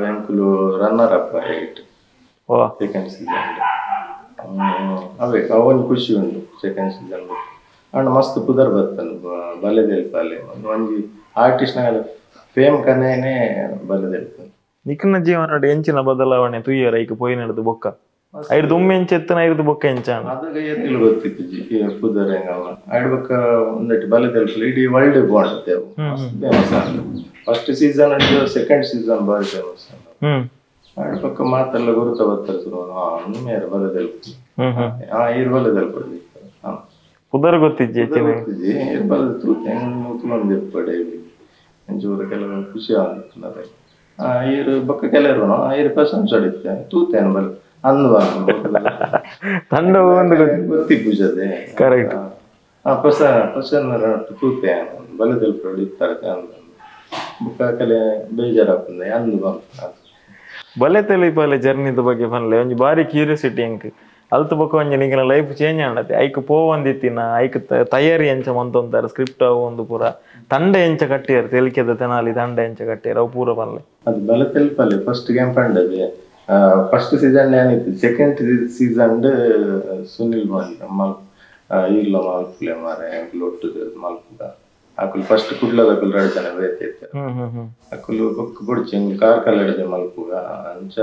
ಎಂಕುಲು runner up 8 second season ಅವೇ ಅವನ್ ಖುಷಿ ಉಂಟು ಸೆಕೆಂಡ್ ಸೀಸನ್ ಅಂಡ್ ಮಸ್ತ್ ಪುದರ್ ಬರ್ತನು ಬಲೆ ತೆಲ್ಪಾಲೆ ಒಂಜಿ ಆರ್ಟಿಸ್ಟ್ ನ ಫೇಮ್ ಕನೇನೆ ಬಲೆ ತೆಲ್ಪಾನೆ. ನಿಕ್ನ ಜೀವನ ಎಂಚಿನ ಬದಲಾವಣೆ ತುಯ್ಯರ ಐಕ್ ಪೋಯಿ ನಡೆದು ಬೊಕ್ಕ ಐದು ಒಮ್ಮೆ ಎಂಚ ಎತ್ತನ ಐದು ಬೊಕ್ಕ ಎಂಚ ಅದಾಗ ಏನಿಲ್ಲ ಗೊತ್ತಿತ್ತು ಪುದರ್ ಹೆಂಗಲ್ಲ ಐದು ಬೊಕ್ಕ ಒಂದಟ್ಟು ಬಲೆ ತೆಲ್ಪಲೆ ಇಡೀ ವರ್ಲ್ಡ್ ಬಾಂಡ್ ಮಸ್ತ್ famous first season and second season ಬಾರಿ ಫೇಮಸ್. ಪಕ್ಕ ಮಾತೆಲ್ಲ ಗುರುತ ಬರ್ತಾರೆ ಶುರು ಮೇರೆ ಬಲದಲ್ಲಿ ಈರ್ ಬಲದಲ್ಲಿ ಕೊಡ್ಲಿ ಪುದರ್ ಗೊತ್ತಿಜ್ಜಿ ಗೊತ್ತಿಜ್ಜಿ ಈರ್ ಬಲದ ತೂತೆ ತುಳೊಂದು ಡೈಲಿ ಒಂಚೂರು ಕೆಲವು ಖುಷಿ ಆಗುತ್ತೆ ಈರು ಬೊಕ್ಕ ಕೆಲವರು ಈರು ಪ್ರಶಂಸೆ ಹೊಡಿತೆ ತೂತೇನು ಬಲ ಅಂದು ತಂಡ ಗೊತ್ತಿಪ್ಪುಜದೆ ಕರೆಕ್ಟ್ ಪ್ರಸನ್ನ ತೂತೆ ಬಲದಲ್ಲಿ ಹೊಡಿತಾರೆ ಅಂದ ಬೊಕ್ಕ ಕಲೆ ಬೇಜಾರಾಗ್ತದೆ ಅಂದು ಬಂತು ಬಲೆ ತೆಲಿಪಾಲೆ ಜರ್ನಿದ ಬಗ್ಗೆ ಪನ್ಲೆ ಒಂಜಿ ಬಾರಿ ಕ್ಯೂರಿಯಾಸಿಟಿ ಎಂಕ್ ಅಲ್ತ ಬೊಕ್ಕ ಒಂಜಿ ನಿಂಗಿನ ಲೈಫ್ ಚೇಂಜ್ ಆಂಡತೆ ಐಕ್ ಪೋವಂದಿತ್ತಿನ ಐಕ್ ತಯಾರಿ ಎಂಚ ಮಂತೊಂತಾರೆ ಸ್ಕ್ರಿಪ್ಟ್ ಅವು ಒಂದು ಪೂರ ತಂಡ ಎಂಚ ಕಟ್ಟಿಯಾರ ತೆಲಿಕೆದ ತೆನಾಲಿ ತಂಡ ಎಂಚ ಕಟ್ಟಿಯಾರ ಅವು ಪೂರ ಪನ್ಲೆ ಅದು ಬಲೆ ತೆಲಿಪಾಲೆ ಫಸ್ಟ್ ಗೇಮ್ ಪಂಡದೆ ಫಸ್ಟ್ ಸೀಸನ್ ಏನಿತ್ತು ಸೆಕೆಂಡ್ ಸೀಸನ್ ಸುನಿಲ್ ಬಂದ ಮಲ್ ಈರ್ಲ ಮಲ್ಪುಲೆ ಮಾರೆ ಲೊಟ್ಟು ಮಲ್ಪುದ ಅಕುಲು ಫಸ್ಟ್ ಕುಡ್ಲದ ಅಕುಲು ರಡ್ಡ್ ಜನ ಬೇತೆ ಇತ್ತು ಅಕುಲು ಬೊಕ್ಕ ಬೊಡ್ಚಿ ಎಂಕ್ ಕಾರ್ಕಳ ಹಿಡ್ದೆ ಮಲ್ಪುಗ ಅಂಚ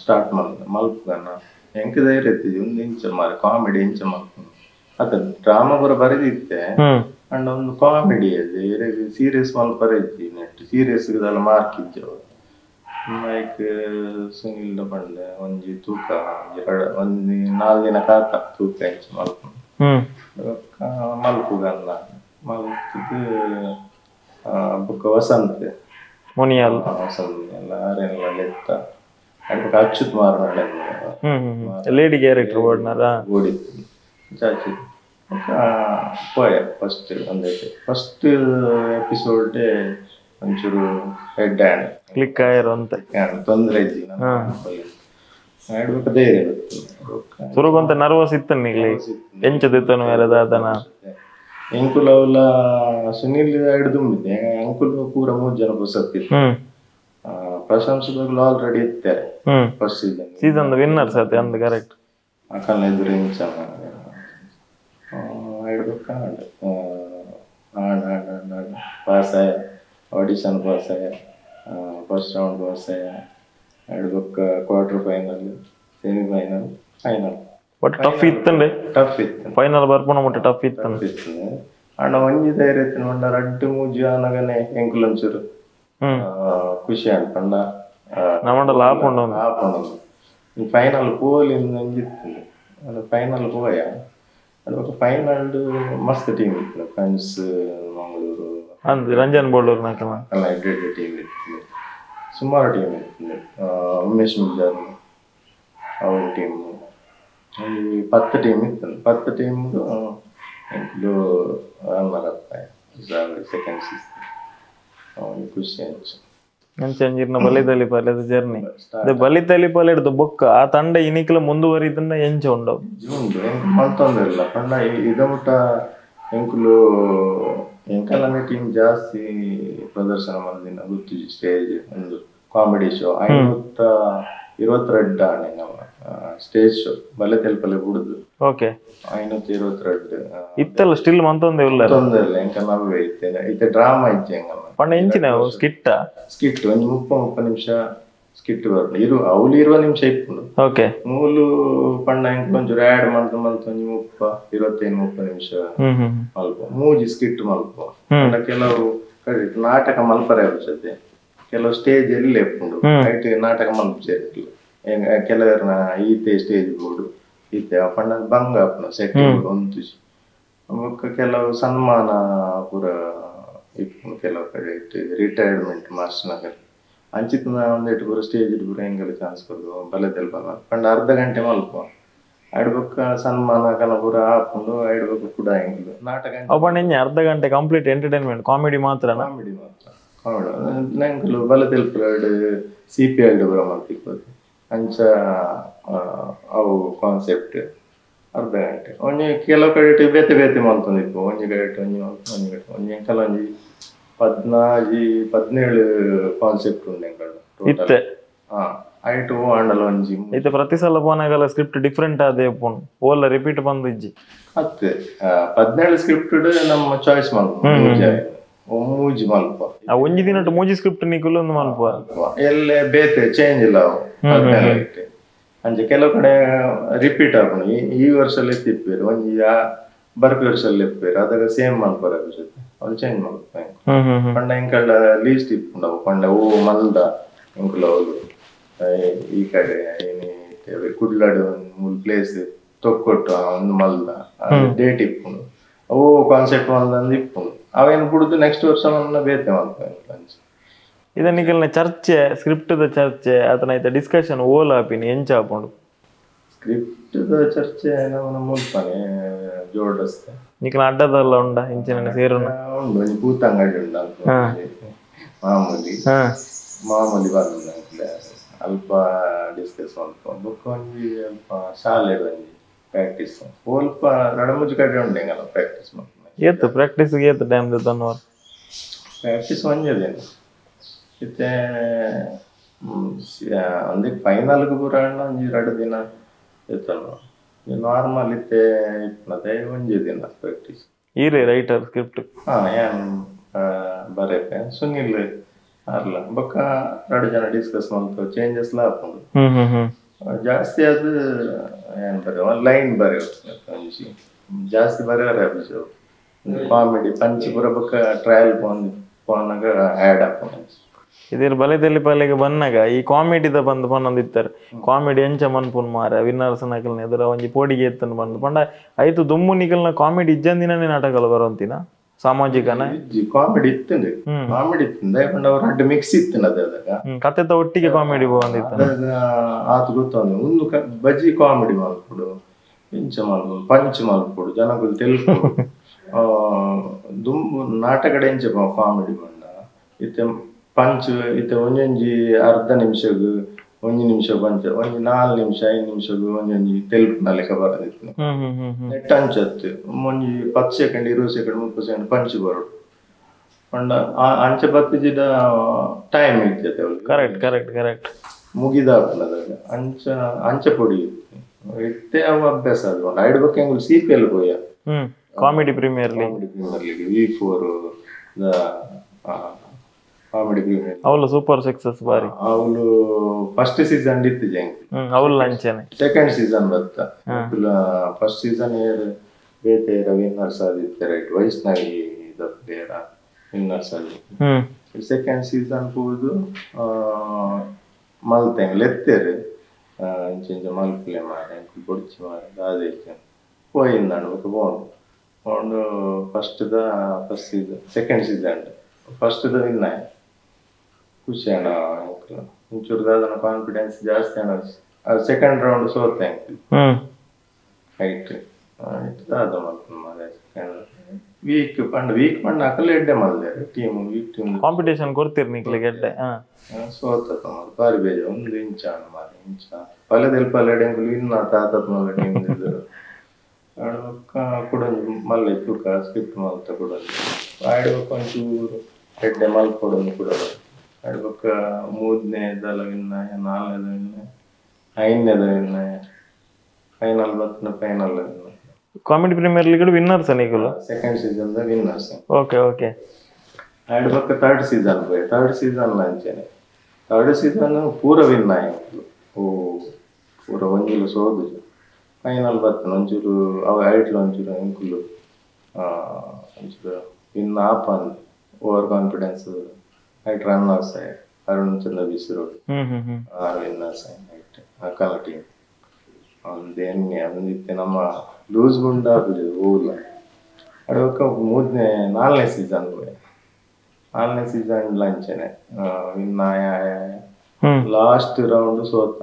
ಸ್ಟಾರ್ಟ್ ಮಲ್ಪುಗನ ಎಂಕ್ ಧೈರ್ಯ ಇತ್ತಿಜಿ ಒಂದು ಇಂಚ ಮಾರೆ ಕಾಮಿಡಿ ಇಂಚ ಮಲ್ಪುನ ಅತ್ತ ಡ್ರಾಮಾ ಪೂರ ಬರೆದಿತ್ತೆ ಅಂಡ್ ಒಂದು ಕಾಮಿಡಿ ಅದು ಸೀರಿಯಸ್ ಮಲ್ಪರೆ ಇಜ್ಜಿ ನೆಟ್ ಸೀರಿಯಸ್ ದಾಲ ಮಾರ್ಕ್ ಇಜ್ಜಿ ಅವು ಲೈಕ್ ಸುನಿಲ್ ಪಂಡೆ ಒಂಜಿ ತೂಕ ಒಂಜಿ 4 ದಿನ ಕಾತ ತೂಕ ಇಂಚ ಮಲ್ಪುನ ಬೊಕ್ಕ ಮಲ್ಪುಗನ್ನ ಮಲ್ತುದು ಬೊಕ್ಕ ವಸಂತ್ ಮುನಿಯಲ್ ವಸಂತ್ ಎಲ್ಲ ಆರೆಲ್ಲ ಲೆತ್ತ ಬೊಕ್ಕ ಅಚ್ಯುತ್ ಮಾರನಾಡೆ ಲೇಡಿ ಕ್ಯಾರೆಕ್ಟರ್ ಓಡ್ನಾರ ಓಡಿತ್ತು ಅಚ್ಯುತ್ ಬೊಕ್ಕ ಪೋಯ ಫಸ್ಟ್ ಒಂದೈತೆ ಫಸ್ಟ್ ಎಪಿಸೋಡ್ ಒಂಚೂರು head and click ಆಯಿರು ಅಂತ ತೊಂದರೆ ಇಜ್ಜಿ ಆಡ್ಬೇಕು ಧೈರ್ಯ ಬರ್ತದೆ ಸುರುಗೊಂತ ನರ್ವಸ್ ಇತ್ತು ನಿಗ್ಲಿ ಎಂಚದಿತ್ತನು ಬೇರೆ ದಾದನ ಎಂಕುಲು ಅವಲ ಸುನಿಲ್ ಹಿಡ್ದುಂಬಿದ್ದೆ ಅಂಕುಲು ಪೂರ 3 ಜನ ಹೊಸತ್ತಿತ್ತು ಪ್ರಶಂಸದಾಗಲೂ already ಇತ್ತಾರೆ first season season winner ಸತಿ ಅಂದ್ ಕರೆಕ್ಟ್ ಅಕಲ್ನ ಎದುರು ಇಂಚ ಆಡ್ಬೇಕು add add add add pass ಆಯ ಆಡಿಷನ್ ಪಾಸ್ ಆಯ first round pass ಆಯ ಆಡ್ಬೇಕು quarter final semifinal final but tough ಇತ್ತಂಡೆ tough ಇತ್ತು ಫೈನಲ್ ಬರ್ಪುನ ಮುಟ್ಟ ಟಫ್ ಇತ್ತು ಅಣ್ಣ ಒಂಜಿ ಧೈರ್ಯ ಇತ್ತು ಪಂಡ ರಡ್ಡ್ ಮೂಜಿ ಆನಗನೆ ಎಂಕುಲು ಒಂಚೂರು ಖುಷಿ ಆಂಡ್ ಪಂಡ ನಮ್ಮಂಡಲ ಆಪುಂಡು ಆಪುಂಡು ಫೈನಲ್ ಪೋಲಿಂದ ಒಂಜಿ ಇತ್ತು ಫೈನಲ್ ಪೋಯ ಅಡ್ಬೊಕ ಫೈನಲ್ ಮಸ್ತ್ ಟೀಮ್ ಇತ್ತು ಫ್ರೆಂಡ್ಸ್ ಮಂಗಳೂರು ಅಂದ್ ರಂಜನ್ ಬೋಳೂರು ನಾಕನ ಅಲ್ಲ ಎಡ್ಡೆಡ್ಡೆ ಟೀಮ್ ಇತ್ತು ಸುಮಾರು ಟೀಮ್ ಇತ್ತು ಉಮೇಶ್ ಮಿಂಜಾರ್ ಅವ್ರ ಟೀಮು ಈ 10 ಟೀಮ್ ಇತ್ತು 10 ಟೀಮ್ ಎಂಕುಲು ರನ್ನರ್ ಸೆಕೆಂಡ್ ಸೀಸನ್ ಖುಷಿ ಅನ್ಸು ಅಂಚ ಬಲಿತಲಿ ಪಾಲೆದ ಜರ್ನಿ ಅದೇ ಬಲಿತಲಿ ಪಾಲೆಡ್ದು ಬೊಕ್ಕ ಆ ತಂಡ ಇನಿಕ್ಲ ಮುಂದುವರಿದನ್ನ ಎಂಚ ಉಂಡವು ಉಂಡು ಮಲ್ತೊಂದಿಲ್ಲ ಪಂಡ ಇದ ಮುಟ್ಟ ಎಂಕುಲು ಎಂಕಲನೆ ಟೀಮ್ ಜಾಸ್ತಿ ಪ್ರದರ್ಶನ ಮಲ್ದಿನ ಗೊತ್ತಿಜಿ ಸ್ಟೇಜ್ ಒಂದು ಕಾಮಿಡಿ ಶೋ 522 ಆಣೆ ನಮ್ಮ ಸ್ಟೇಜ್ ಶೋ ಬಲೆ ತೆಲ್ಪಲೆ ಬುಡುದು ಓಕೆ 522 ಇತ್ತಲ್ಲ ಸ್ಟಿಲ್ ಮಂತೊಂದೇ ಇಲ್ಲ ತೊಂದರೆ ಇಲ್ಲ ಎಂಕ ನವ್ವೆ ಇತ್ತೆ ಇತ್ತೆ ಡ್ರಾಮಾ ಇಜ್ಜಿ ಎಂಕಲ್ಲ ಪಂಡ ಎಂಚಿನ ಸ್ಕಿಟ್ ಸ್ಕಿಟ್ ಒಂಜಿ 30 ನಿಮಿಷ ಸ್ಕಿಟ್ ಬರ್ಪುಂಡು ಇರು ಅವ್ಲು 20 ನಿಮಿಷ ಇಪ್ಪುಂಡು ಓಕೆ ಮೂಲು ಪಂಡ ಎಂಕ್ ಒಂಚೂರು ಆ್ಯಡ್ ಮಲ್ತು ಮಲ್ತು ಒಂಜಿ 30 25 30 ನಿಮಿಷ ಮಲ್ಪ ಮೂಜಿ ಸ್ಕಿಟ್ ಮಲ್ಪ ಪಂಡ ಕೆಲವು ನಾಟಕ ಮಲ್ಪರೆ ಆಪುಜತೆ ಕೆಲವು ಸ್ಟೇಜ್ ಎಲ್ಲೇ ಇಪ್ಪುಂಡು ಐಟ್ ನಾಟಕ ಮಲ್ಪುಜೆರ್ ಕೆಲವರ್ನ ಈತೆ ಸ್ಟೇಜ್ ಬೋರ್ಡು ಈತೆ ಪಂಡ ಬಂಗ ಆಪುಂಡು ಸೆಟ್ಟಿಂಗ್ ಒಂತುಜಿ ಬೊಕ್ಕ ಕೆಲವು ಸನ್ಮಾನ ಪೂರ ಇಪ್ಪುಂಡು ಕೆಲವು ಕಡೆ ರಿಟೈರ್ಮೆಂಟ್ ಮಾಸ್ಟರ್ ನಗರ್ ಅಂಚಿತ್ನ ಒಂದೆಟ್ ಪೂರ ಸ್ಟೇಜ್ ಪೂರ ಎಂಕಲೆ ಚಾನ್ಸ್ ಕೊರ್ದು ಬಲೆ ತೆಲ್ಪನ ಪಂಡ ಅರ್ಧ ಗಂಟೆ ಮಲ್ಪ ಆಡ್ಬೊಕ್ಕ ಸನ್ಮಾನ ಕನ ಪೂರ ಆಪುಂಡು ಆಡ್ಬೊಕ್ಕ ಕೂಡ ಎಂಕುಲು ನಾಟಕ ಪಂಡ ಇಂಜ ಅರ್ಧ ಗಂಟೆ complete entertainment comedy ಮಾತ್ರ ಕಾಮಿಡಿ ಮಾತ್ರ ಕಾಮಿಡಿ ನಂಕುಲು ಬಲೆ ತೆಲ್ಪುಲಾಡ್ C P L ಪೂರ ಮಲ್ತಿಪ್ಪುದು ಅಂಚ ಅವು ಕಾನ್ಸೆಪ್ಟ್ ಅರ್ಧ ಗಂಟೆ ಒಂಜಿ ಕೆಲವು ಕಡೆ ಬೇತೆ ಬೇತೆ ಮಲ್ತೊಂದಿಪ್ಪು ಒಂಜಿ ಕಡೆ ಒಂಜಿ ಒಂಜಿ ಕಡೆ ಒಂಜಿ ಎಂಕಲ ಒಂಜಿ 14 17 ಕಾನ್ಸೆಪ್ಟ್ ಉಂಡು ಎಂಕಲ್ಡ ಇತ್ತೆ ಐಟ್ ಓ ಆಂಡಲ ಒಂಜಿ ಇತ್ತೆ ಪ್ರತಿ ಸಲ ಪೋನಾಗಲ ಸ್ಕ್ರಿಪ್ಟ್ ಡಿಫ್ರೆಂಟ್ ಆದೇ ಪೋನು ಓಲ ರಿಪೀಟ್ ಬಂದು ಇಜ್ಜಿ ಅತ್ತೆ 17 ಸ್ಕ್ರಿಪ್ಟ್ ನಮ್ಮ ಚಾಯ್ಸ್ ಮಲ್ಪ ಮೂಜಿ ಮಲ್ಪ ಒಂಜಿ ದಿನಟ್ ಮೂಜಿ ಸ್ಕ್ರಿಪ್ಟ್ ನಿಕುಲು ಒಂದು ಮಲ್ಪ ಎಲ್ಲೆ ಬೇತೆ ಚೇಂಜ್ ಇಲ್ಲ ಅವು 17 ಅಂಚೆ ಕೆಲವು ಕಡೆ ರಿಪೀಟ್ ಆಪುಂಡು ಈ ವರ್ಷ ಎತ್ತಿಪ್ಪೇರು ಒಂಜಿ ಬರ್ಪಿ ವರ್ಷ ಎಪ್ಪೇರು ಅದಾಗ ಸೇಮ್ ಮಲ್ಪರ ಜೊತೆ ಅವ್ರು ಚೇಂಜ್ ಮಲ್ಪ ಪಂಡ ಎಂಕಲ್ಡ ಲೀಸ್ಟ್ ಇಪ್ಪುಂಡು ಅವು ಪಂಡ ಓ ಮಲ್ದ ಎಂಕುಲು ಅವ್ಲು ಈ ಕಡೆ ಕುಡ್ಲಾಡು ಮೂಲು ಪ್ಲೇಸ್ ತೊಕ್ಕೊಟ್ಟು ಒಂದು ಮಲ್ದ ಡೇಟ್ ಇಪ್ಪುಂಡು ಅವು ಕಾನ್ಸೆಪ್ಟ್ ಮಲ್ದಂದು ಇಪ್ಪುಂಡು ಅವೇನು ಕುಡಿದು ನೆಕ್ಸ್ಟ್ ವರ್ಷ ಮಲ್ಲ ಬೇತೆ ಮಲ್ಪು. ಇದನ್ನ ಚರ್ಚೆ ಸ್ಕ್ರಿಪ್ಟ್ the ಚರ್ಚೆ ಅದನ್ನ ಡಿಸ್ಕಷನ್ ಓಲ ಆಪಿನಿ ಎಂಚ ಆಪುಂಡು ಸ್ಕ್ರಿಪ್ಟ್ the ಚರ್ಚೆ ನಮ್ಮ ಮುಲ್ಪನೆ ಜೋಡಿಸ್ತೆ ನಿಕಲ ಅಡ್ಡದಲ್ಲ ಉಂಡ ಇಂಚಿನ ಸೇರುನ ಉಂಡು ಒಂಜಿ ಭೂತಂಗಡಿ ಉಂಡು ಮಾಮೂಲಿ ಮಾಮೂಲಿ ಬಂದು ಅಲ್ಪ ಡಿಸ್ಕಸ್ ಮಲ್ಪ ಬೊಕ್ಕ ಒಂಜಿ ಅಲ್ಪ ಶಾಲೆಡ್ ಒಂಜಿ ಪ್ರಾಕ್ಟೀಸ್ ಅಲ್ಪ ರಡಮುಜಿ ಕಡೆ ಉಂಡು ಎಂಗಲ ಪ್ರಾಕ್ಟೀಸ್ ಮಲ್ಪ ಏತು ಪ್ರಾಕ್ಟೀಸ್ ಏತು ಟೈಮ್ ದೆತ್ತೊನ್ನುವರ್ ಪ್ರಾಕ್ಟೀಸ್ ಒಂಜಿ ದಿನ ಇತ್ತೆ ಒಂಜಿ ಫೈನಲ್ಗ್ ಪೂರ ಆಂಡ ಒಂಜಿ ರಡ್ಡ್ ದಿನ ಇತ್ತಲ್ಲ ನಾರ್ಮಲ್ ಇತ್ತೆ ಇಪ್ಪುನತೆ ಒಂಜಿ ದಿನ ಪ್ರಾಕ್ಟೀಸ್. ಈರೇ ರೈಟರ್ ಸ್ಕ್ರಿಪ್ಟ್? ಹಾ ಯಾನ್ ಬರೆಪೆ ಸುನಿಲ್ ಅರ್ಲ ಬೊಕ್ಕ ರಡ್ಡ್ ಜನ ಡಿಸ್ಕಸ್ ಮಲ್ತು ಚೇಂಜಸ್ ಲ ಆಪುಂಡು ಜಾಸ್ತಿ ಅದು ಏನ್ ಬರೆಯುವ ಲೈನ್ ಬರೆಯುವ ಒಂಜಿ ಜಾಸ್ತಿ ಬರೆಯರೆ ಆಪುಜಿ ಕಾಮಿಡಿ ಪಂಚ್ ಪೂರ ಬೊಕ್ಕ ಟ್ರಯಲ್ ಪೋನಗ ಆ್ಯಡ್ ಆಪುಂಡು. ಇದೇರ್ ಬಲೆದಲ್ಲಿ ಪಲೆಗೆ ಬನ್ನಾಗ ಈ ಕಾಮಿಡಿದ ಬಂದು ಪನ್ನೊಂದಿತ್ತಾರೆ ಕಾಮಿಡಿ ಎಂಚ ಮನ್ಪುನ್ ಮಾರ ವಿನ್ನರ್ಸ್ ನಕಲ್ನ ಎದುರ ಒಂಜಿ ಪೋಡಿಗೆ ಎತ್ತನ್ ಬಂದು ಪಂಡ ಐತು ದುಮ್ಮು ನಿಕಲ್ನ ಕಾಮಿಡಿ ಇಜ್ಜಂದಿನೇ ನಾಟಕಲ ಬರೋಂತಿನ ಸಾಮಾಜಿಕನ ಕಾಮಿಡಿ ಇತ್ತು ಕಾಮಿಡಿ ಇತ್ತು ಪಂಡ ಅವ್ರ ಅಡ್ಡ ಮಿಕ್ಸ್ ಇತ್ತು ಅದಾಗ ಕತೆತ ಒಟ್ಟಿಗೆ ಕಾಮಿಡಿ ಬಂದಿತ್ತು ಆತು ಗೊತ್ತೊಂದು ಒಂದು ಬಜ್ಜಿ ಕಾಮಿಡಿ ಮಲ್ಪುಡು ಇಂಚ ಮಲ್ಪುಡು ಪಂಚ್ ಮಲ್ಪುಡು ಜನಗಳು ತೆಲ್ಪುಡು ದುಂಬು ನಾಟಕಡ ಎಂಚ ಕಾಮಿಡಿ ಬಂಡ ಇತ್ತೆ ಪಂಚ್ ಇತ್ತೆ ಒಂಜೊಂಜಿ ಅರ್ಧ ನಿಮಿಷಗ್ ಒಂಜಿ ನಿಮಿಷ ಪಂಚ ಒಂಜಿ 4 ನಿಮಿಷ 5 ನಿಮಿಷಗ್ ಒಂಜೊಂಜಿ ತೆಲ್ಪುನ ಲೆಕ್ಕ ಬರದಿತ್ತು ನೆಟ್ ಅಂಚತ್ತು ಒಂಜಿ 10 second 20 second 30 second punch ಬರೋಡು ಪಂಡ ಅಂಚ ಬತ್ತಿಜಿಡ ಟೈಮ್ ಇರ್ತದೆ. Correct correct correct ಮುಗಿದಾಪುನದಾಗ ಅಂಚ ಅಂಚ ಪೊಡಿ ಇತ್ತು ಇತ್ತೆ ಅವು ಅಭ್ಯಾಸ ಅದು ಐಡ್ ಬೊಕ್ಕ ಎಂಕುಲು CPL ಪೋಯ comedy premier league V4 the comedy premier ಅವಳು ಸೂಪರ್ ಸಕ್ಸಸ್ ಬಾರಿ ಅವಳು ಫಸ್ಟ್ ಸೀಸನ್ ಇತ್ತು ಜಂಕ್ ಅವಳು ಅಂಚನೆ ಸೆಕೆಂಡ್ ಸೀಸನ್ ಬತ್ತ ಫಸ್ಟ್ ಸೀಸನ್ ಏರ್ ಬೇತೆ ವಿನ್ನರ್ಸ್ ಆದಿತ್ತೆ right Vaishnavi the player winners ಆದಿತ್ತು. ಸೆಕೆಂಡ್ ಸೀಸನ್ ಪೋದು ಮಲ್ತೆ ಲೆತ್ತೇರು ಇಂಚ ಇಂಚ ಮಲ್ಪಲೆ ಮಾರೆ ಎಂಕುಲು ಬೊಡ್ಚಿ ಮಾರೆ ದಾದ ಪೋಯಿಂದಾಂಡ್ ಬೊಕ್ಕ ಪೋಂಡು ಪೋಂಡು first the first season second season first the win ಆಯ್ ಖುಷಿ ಅಣ್ಣ ಎಂಕುಲು ಒಂಚೂರು ದಾದನ ಕಾನ್ಫಿಡೆನ್ಸ್ ಜಾಸ್ತಿ ಅಣ್ಣ ಸೆಕೆಂಡ್ ರೌಂಡ್ ಸೋತ ಎಂಕುಲು ಹೈಟ್ ಹೈಟ್ ದಾದ ಮಲ್ಪುನು ಮಾರೆ ಸೆಕೆಂಡ್ ವೀಕ್ ಪಂಡ ವೀಕ್ ಪಂಡ ಅಕಲ್ ಎಡ್ಡೆ ಮಲ್ದೇರು team weak team competition ಕೊಡ್ತೀರಿ ನಿಕ್ಲೆಗ್ ಎಡ್ಡೆ ಸೋತ ಮಾರೆ ಬಾರಿ ಬೇಜ ಒಂದು ಇಂಚ ಅಣ್ಣ ಮಾರೆ ಇಂಚ ಪಲೆದೆಲ್ ಪಲೆಡ್ ಎಂಕುಲು ವಿನ್ ಆತ ಆತತ್ ಮಲ್ಲ ಟೀಮ್ ಇದ್ದರು ಬೊಕ್ಕ ಕುಡೊಂಜಿ ಮಲ್ಲೆ ತೂಕ ಸ್ಕ್ರಿಪ್ಟ್ ಮಲ್ತ ಕುಡೊಂಜಿ ಆಯ್ಡ್ ಬೊಕ್ಕ ಒಂಚೂರು ಎಡ್ಡೆ ಮಲ್ಪೊಡೊಂದು ಕೂಡ ಆಯ್ಡ್ ಬೊಕ್ಕ ಮೂರನೇದಲ ವಿನ್ನಾಯ 4ನೇದ ವಿನ್ನಾಯ 5ನೇದ ವಿನ್ನಾಯ ಫೈನಲ್ ಬತ್ತಿನ final win. Comedy premier league winners ನಿಕುಲು second season the winners. Okay okay ಆಯ್ಡ್ ಬೊಕ್ಕ ಥರ್ಡ್ ಸೀಸನ್ ಪೋಯೆ ಥರ್ಡ್ ಸೀಸನ್ ಅಂಚನೆ ಥರ್ಡ್ ಸೀಸನ್ ಪೂರ ವಿನ್ ಆಯ ಓ ಪೂರ ಒಂಜಿಲ ಸೋದುಜಿ ಫೈನಲ್ ಬತ್ತನ ಒಂಚೂರು ಅವು ಐಟ್ಲ ಒಂಚೂರು ಎಂಕುಲು ಒಂಚೂರು ವಿನ್ ಆಪಂದ್ ಓವರ್ ಕಾನ್ಫಿಡೆನ್ಸ್ ಐಟ್ ರನ್ನರ್ಸ್ ಆಯ್ ಅರುಣ್ ಚಂದ್ರ ಬಿಸಿರೋಡ್ ಆರ್ ವಿನ್ನರ್ಸ್ ಆಯ್ ಐಟ್ ಅಕಲ ಟೀಮ್ ಒಂದೇನ್ನೆ ಒಂದಿತ್ತೆ ನಮ್ಮ ಲೂಸ್ ಗುಂಡ ಆಪುಜಿ ಓಲ ಅಡೊಕ್ಕ 3ನೇ 4ನೇ ಸೀಸನ್ ಪೋಯೆ 4ನೇ ಸೀಸನ್ ಅಂಚನೆ ವಿನ್ ಆಯ ಲಾಸ್ಟ್ ರೌಂಡ್ ಸೋತ